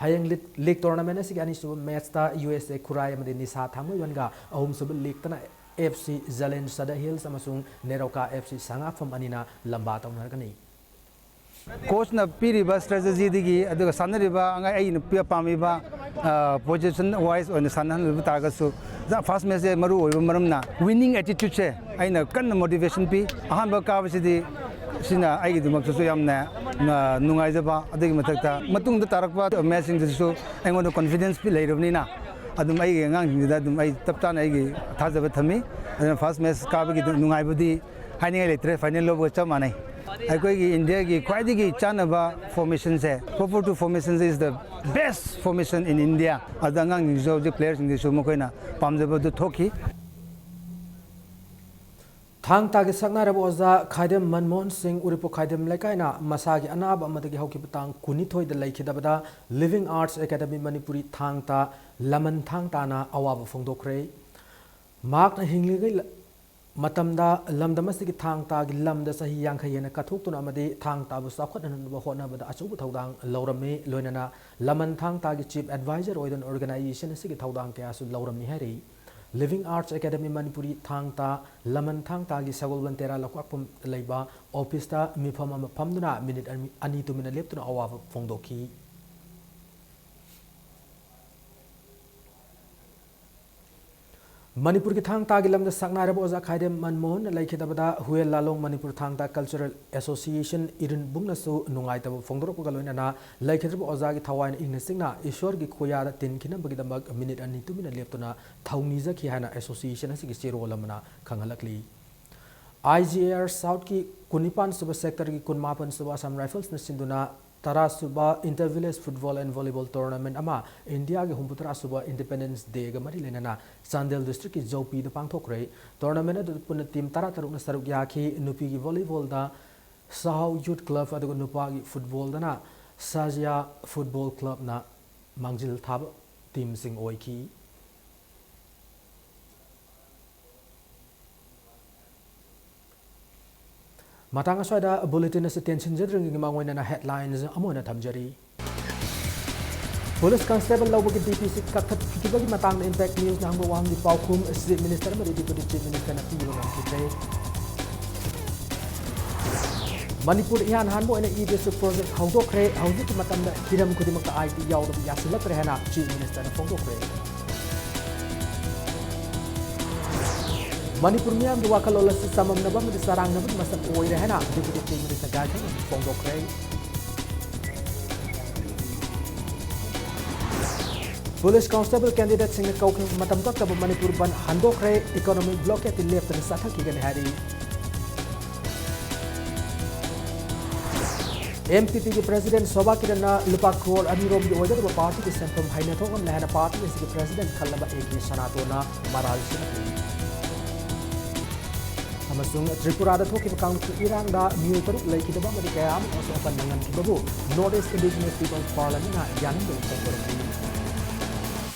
ꯍꯌꯦꯡ league, league tournament ꯑꯁꯤꯒꯤ ꯑꯅꯤꯁꯨꯕ matchꯇ U S A ꯈꯨꯔꯥꯏ ꯑꯃꯗꯤ ꯅꯤꯁꯥ ꯊꯥꯡꯃꯩꯕꯟꯒ, ꯑꯍꯨꯝꯁꯨꯕ leagueꯇꯅ F C Zalen Sadar Hills ꯑꯃꯁꯨꯡ ꯅꯦꯔꯣꯀꯥ F C ꯁꯉꯥꯛꯐꯝ ꯑꯅꯤꯅ ꯂꯝꯕꯥ ꯇꯧꯅꯔꯒꯅꯤ꯫ Coachꯅ ꯄꯤꯔꯤꯕ strategyꯗꯒꯤ, ꯑꯗꯨꯒ ꯁꯥꯟꯅꯔꯤꯕ ꯑꯉꯥꯡ, ꯑꯩꯅ ꯄꯤ-, ꯄꯥꯝꯃꯤꯕ, ꯑ, position wise ꯑꯣꯏꯅ ꯁꯥꯟꯅꯍꯟꯕ ꯇꯥꯔꯒꯁꯨ, first matchꯁꯦ ꯃꯔꯨ ꯑꯣꯏꯕ ꯃꯔꯝꯅ winning attitudeꯁꯦ ꯑꯩꯅ ꯀꯟꯅ motivation ꯄꯤ꯫ ꯑꯍꯥꯟꯕ ꯀꯥꯕꯁꯤꯗꯤ ꯁꯤꯅ ꯑꯩꯒꯤꯗꯃꯛꯇꯁꯨ ꯌꯥꯝꯅ, ꯑ, ꯅꯨꯡꯉꯥꯏꯖꯕ, ꯑꯗꯨꯒꯤ ꯃꯊꯛꯇ ꯃꯇꯨꯡꯗ ꯇꯥꯔꯛꯄ matchꯁꯤꯡꯗꯁꯨ ꯑꯩꯉꯣꯟꯗ confidence ꯂꯩꯔꯕꯅꯤꯅ, ꯑꯗꯨꯝ ꯑꯩꯒꯤ ꯑꯉꯥꯡꯁꯤꯡꯁꯤꯗ ꯑꯗꯨꯝ ꯑꯩ ꯆꯞ ꯆꯥꯅ ꯑꯩꯒꯤ ꯊꯥꯖꯕ ꯊꯝꯃꯤ꯫ ꯑꯗꯨꯅ first match ꯀꯥꯕꯒꯤ ꯅꯨꯡꯉꯥꯏꯕꯗꯤ ꯍꯥꯏꯅꯤꯡꯉꯥꯏ ꯂꯩꯇ꯭ꯔꯦ, final ꯂꯧꯕꯒ ꯆꯞ ꯃꯥꯟꯅꯩ꯫ ꯑꯩꯈꯣꯏꯒꯤ Indiaꯒꯤ ꯈ꯭ꯋꯥꯏꯗꯒꯤ ꯆꯥꯟꯅꯕ formationꯁꯦ, four four two formation is the best formation in India꯫ ꯑꯗꯨꯗ ꯑꯉꯥꯡꯁꯤꯡꯁꯨ ꯍꯧꯖꯤꯛ playerꯁꯤꯡꯁꯤꯁꯨ ꯃꯈꯣꯏꯅ ꯄꯥꯝꯖꯕꯗꯨ ꯊꯣꯛꯈꯤ꯫ ꯊꯥꯡ ꯇꯥꯒꯤ ꯁꯛꯅꯥꯏꯔꯕ ꯑꯣꯖꯥ ꯈꯥꯏꯗꯦꯝ ꯃꯟꯃꯣꯍꯟ ꯁꯤꯡ, ꯎꯔꯤꯄꯣꯛ ꯈꯥꯏꯗꯦꯝ ꯂꯩꯀꯥꯏꯅ ꯃꯁꯥꯒꯤ ꯑꯅꯥꯕ ꯑꯃꯗꯒꯤ ꯍꯧꯈꯤꯕ ꯇꯥꯡ ꯀꯨꯟꯅꯤꯊꯣꯏꯗ ꯂꯩꯈꯤꯗꯕꯗ Living Arts Academy ꯃꯅꯤꯄꯨꯔꯤ ꯊꯥꯡ ꯇꯥ ꯂꯃꯟ ꯊꯥꯡ ꯇꯥꯅ ꯑꯋꯥꯕ ꯐꯣꯡꯗꯣꯛꯈ꯭ꯔꯦ꯫ ꯃꯍꯥꯛꯅ ꯍꯤꯡꯂꯤꯉꯩ ꯂ-, ꯃꯇꯝꯗ ꯂꯝꯗꯝ ꯑꯁꯤꯒꯤ ꯊꯥꯡ ꯇꯥꯒꯤ ꯂꯝꯗ ꯆꯍꯤ ꯌꯥꯡꯈꯩ ꯍꯦꯟꯅ ꯀꯠꯊꯣꯛꯇꯨꯅ ꯑꯃꯗꯤ ꯊꯥꯡ ꯇꯥꯕꯨ ꯆꯥꯎꯈꯠꯍꯟꯅꯕ ꯍꯣꯠꯅꯕꯗ ꯑꯆꯧꯕ ꯊꯧꯗꯥꯡ ꯂꯧꯔꯝꯃꯤ꯫ ꯂꯣꯏꯅꯅ ꯂꯃꯟ ꯊꯥꯡ ꯇꯥꯒꯤ chief advisor ꯑꯣꯏꯗꯨꯅ organization ꯑꯁꯤꯒꯤ ꯊꯧꯗꯥꯡ ꯀꯌꯥꯁꯨ ꯂꯧꯔꯝꯃꯤ ꯍꯥꯏꯔꯤ꯫ Living Arts Academy ꯃꯅꯤꯄꯨꯔꯤ ꯊꯥꯡ ꯇꯥ ꯂꯃꯟ ꯊꯥꯡ ꯇꯥꯒꯤ ꯁꯒꯣꯜꯕꯟ ꯇꯦꯔꯥ ꯂꯧꯈꯥꯛꯄꯝꯗ ꯂꯩꯕ officeꯇ ꯃꯤꯐꯝ ꯑꯃ ꯐꯝꯗꯨꯅ minute ꯑꯅꯤ, ꯑꯅꯤ ꯇꯨꯃꯤꯟꯅ ꯂꯦꯞꯇꯨꯅ ꯑꯋꯥꯕ ꯐꯣꯡꯗꯣꯛꯈꯤ꯫ ꯃꯅꯤꯄꯨꯔꯒꯤ ꯊꯥꯡ ꯇꯥꯒꯤ ꯂꯝꯗ ꯁꯛꯅꯥꯏꯔꯕ ꯑꯣꯖꯥ ꯈꯥꯏꯗꯦꯝ ꯃꯟꯃꯣꯍꯟꯅ ꯂꯩꯈꯤꯗꯕꯗ ꯍꯨꯌꯦꯟ ꯂꯥꯂꯣꯡ ꯃꯅꯤꯄꯨꯔ ꯊꯥꯡ ꯇꯥ ꯀꯜꯆꯔꯦꯜ ꯑꯦꯁꯣꯁꯤꯌꯦꯁꯟ ꯏꯔꯤꯟꯕꯨꯡꯅꯁꯨ ꯅꯨꯡꯉꯥꯏꯇꯕ ꯐꯣꯡꯗꯣꯔꯛꯄꯒ ꯂꯣꯏꯅꯅ ꯂꯩꯈꯤꯗ꯭ꯔꯕ ꯑꯣꯖꯥꯒꯤ ꯊꯋꯥꯏꯅ ꯏꯪꯅ ꯆꯤꯛꯅ ꯏꯁꯣꯔꯒꯤ ꯈꯨꯌꯥꯗ ꯇꯤꯟꯈꯤꯅꯕꯒꯤꯗꯃꯛ ꯃꯤꯅꯤꯠ ꯑꯅꯤ ꯇꯨꯃꯤꯟꯅ ꯂꯦꯞꯇꯨꯅ ꯊꯧꯅꯤꯖꯈꯤ ꯍꯥꯏꯅ ꯑꯦꯁꯣꯁꯤꯌꯦꯁꯟ ꯑꯁꯤꯒꯤ ꯆꯦꯔꯣꯜ ꯑꯃꯅ ꯈꯪꯍꯜꯂꯛꯂꯤ꯫ ꯑꯥꯏ ꯖꯤ ꯑꯦ ꯑꯥꯔ ꯁꯥꯎꯠꯀꯤ ꯀꯨꯟꯅꯤꯄꯥꯟ ꯁꯨꯕ ꯁꯦꯛꯇꯔꯒꯤ ꯀꯨꯟꯃꯥꯄꯟ ꯁꯨꯕ ꯑꯁꯥꯝ ꯔꯥꯏꯐꯜꯁꯅ ꯁꯤꯟꯗꯨꯅ ꯇꯔꯥ ꯁꯨꯕ Inter Village Football and Volleyball Tournament ꯑꯃ ꯏꯟꯗꯤꯌꯥꯒꯤ ꯍꯨꯝꯐꯨꯇꯔꯥ ꯁꯨꯕ Independence Dayꯒ ꯃꯔꯤ ꯂꯩꯅꯅ ꯆꯥꯟꯗꯦꯜ ꯗꯤꯁꯇ꯭ꯔꯤꯛꯀꯤ ꯖꯧꯄꯤꯗ ꯄꯥꯡꯊꯣꯛꯈ꯭ꯔꯦ꯫ Tournament ꯑꯗꯨꯗ ꯄꯨꯟꯅ team ꯇꯔꯥꯇꯔꯨꯛꯅ ꯁꯔꯨꯛ ꯌꯥꯈꯤ꯫ ꯅꯨꯄꯤꯒꯤ volleyballꯗ ꯁꯍꯥꯎ Youth Club ꯑꯗꯨꯒ ꯅꯨꯄꯥꯒꯤ footballꯗꯅ ꯁꯥꯖꯤꯌꯥ Football Clubꯅ ꯃꯥꯡꯖꯤꯜ ꯊꯥꯕ teamꯁꯤꯡ ꯑꯣꯏꯈꯤ꯫ ꯃꯇꯥꯡ ꯑꯁ꯭ꯋꯥꯏꯗ bulletin ꯑꯁꯤ ꯇꯦꯟꯁꯤꯟꯖꯗ꯭ꯔꯤꯉꯩꯒꯤ ꯃꯥꯡꯑꯣꯏꯅꯅ headlines ꯑꯃ ꯑꯣꯏꯅ ꯊꯝꯖꯔꯤ꯫ Police constable ꯂꯧꯕꯒꯤ D P C ꯀꯛꯊꯠꯈꯤꯕꯒꯤ ꯃꯇꯥꯡꯗ Impact Newsꯅ ꯍꯪꯕ ꯋꯥꯍꯪꯒꯤ ꯄꯥꯎꯈꯨꯝ Chief Minister ꯑꯃꯗꯤ Deputy Chief Ministerꯅ ꯄꯤꯕ ꯉꯝꯈꯤꯗ꯭ꯔꯦ꯫ ꯃꯅꯤꯄꯨꯔꯗ ꯏꯍꯥꯟ ꯍꯥꯟꯕ ꯑꯣꯏꯅ e-district project ꯍꯧꯗꯣꯛꯈ꯭ꯔꯦ꯫ ꯍꯧꯖꯤꯛꯀꯤ ꯃꯇꯝꯗ ꯍꯤꯔꯝ ꯈꯨꯗꯤꯡꯃꯛꯇ I T ꯌꯥꯎꯗꯕ ꯌꯥꯁꯤꯜꯂꯛꯇ꯭ꯔꯦ ꯍꯥꯏꯅ Chief Ministerꯅ ꯐꯣꯡꯗꯣꯛꯈ꯭ꯔꯦ꯫ ꯃꯅꯤꯄꯨꯔ ꯃꯤꯌꯥꯝꯒꯤ ꯋꯥꯈꯜꯂꯣꯟ ꯑꯁꯤ ꯆꯃꯝꯅꯕ ꯑꯃꯗꯤ ꯆꯔꯥꯡꯅꯕꯒꯤ ꯃꯁꯛ ꯑꯣꯏꯔꯦ ꯍꯥꯏꯅ Deputy Chief Minister ꯒꯥꯏꯈꯟ ꯐꯣꯡꯗꯣꯛꯈ꯭ꯔꯦ꯫ Police constable candidateꯁꯤꯡꯅ ꯀꯧꯈꯤꯕ ꯃꯇꯝ ꯀꯛꯇꯕ ꯃꯅꯤꯄꯨꯔ ꯕꯟꯗ ꯍꯟꯗꯣꯛꯈ꯭ꯔꯦ꯫ Economic blockadeꯇꯤ ꯂꯦꯞꯇꯅ ꯆꯠꯊꯈꯤꯒꯅꯤ ꯍꯥꯏꯔꯤ꯫ M P Pꯒꯤ President ꯁꯣꯚꯥ ꯀꯤꯔꯟꯅ ꯂꯨꯄꯥ ꯀ꯭ꯔꯣꯔ ꯑꯅꯤꯔꯣꯝꯒꯤ ꯑꯣꯏꯒꯗꯕ partyꯒꯤ ꯁꯦꯟꯐꯝ ꯍꯩꯅ ꯊꯣꯛꯂꯝꯂꯦ ꯍꯥꯏꯅ party ꯑꯁꯤꯒꯤ President ꯈꯜꯂꯕ A K ꯁꯅꯥꯇꯣꯟꯅ ꯃꯔꯥꯜ ꯁꯤꯅꯈꯤ꯫ ꯑꯃꯁꯨꯡ ꯇ꯭ꯔꯤꯄꯨꯔꯥꯗ ꯊꯣꯛꯈꯤꯕ ꯀꯥꯡꯂꯨꯞꯀꯤ ꯏꯔꯥꯡꯗ ꯃꯤꯑꯣꯏ ꯇꯔꯨꯛ ꯂꯩꯈꯤꯗꯕ ꯑꯃꯗꯤ ꯀꯌꯥ ꯑꯃ ꯑꯁꯣꯛ ꯑꯄꯟ ꯅꯪꯍꯟꯈꯤꯕꯕꯨ North East Indigenous People's Parliamentꯅ ꯌꯥꯅꯤꯡꯗꯕ ꯐꯣꯡꯗꯣꯔꯛꯂꯤ꯫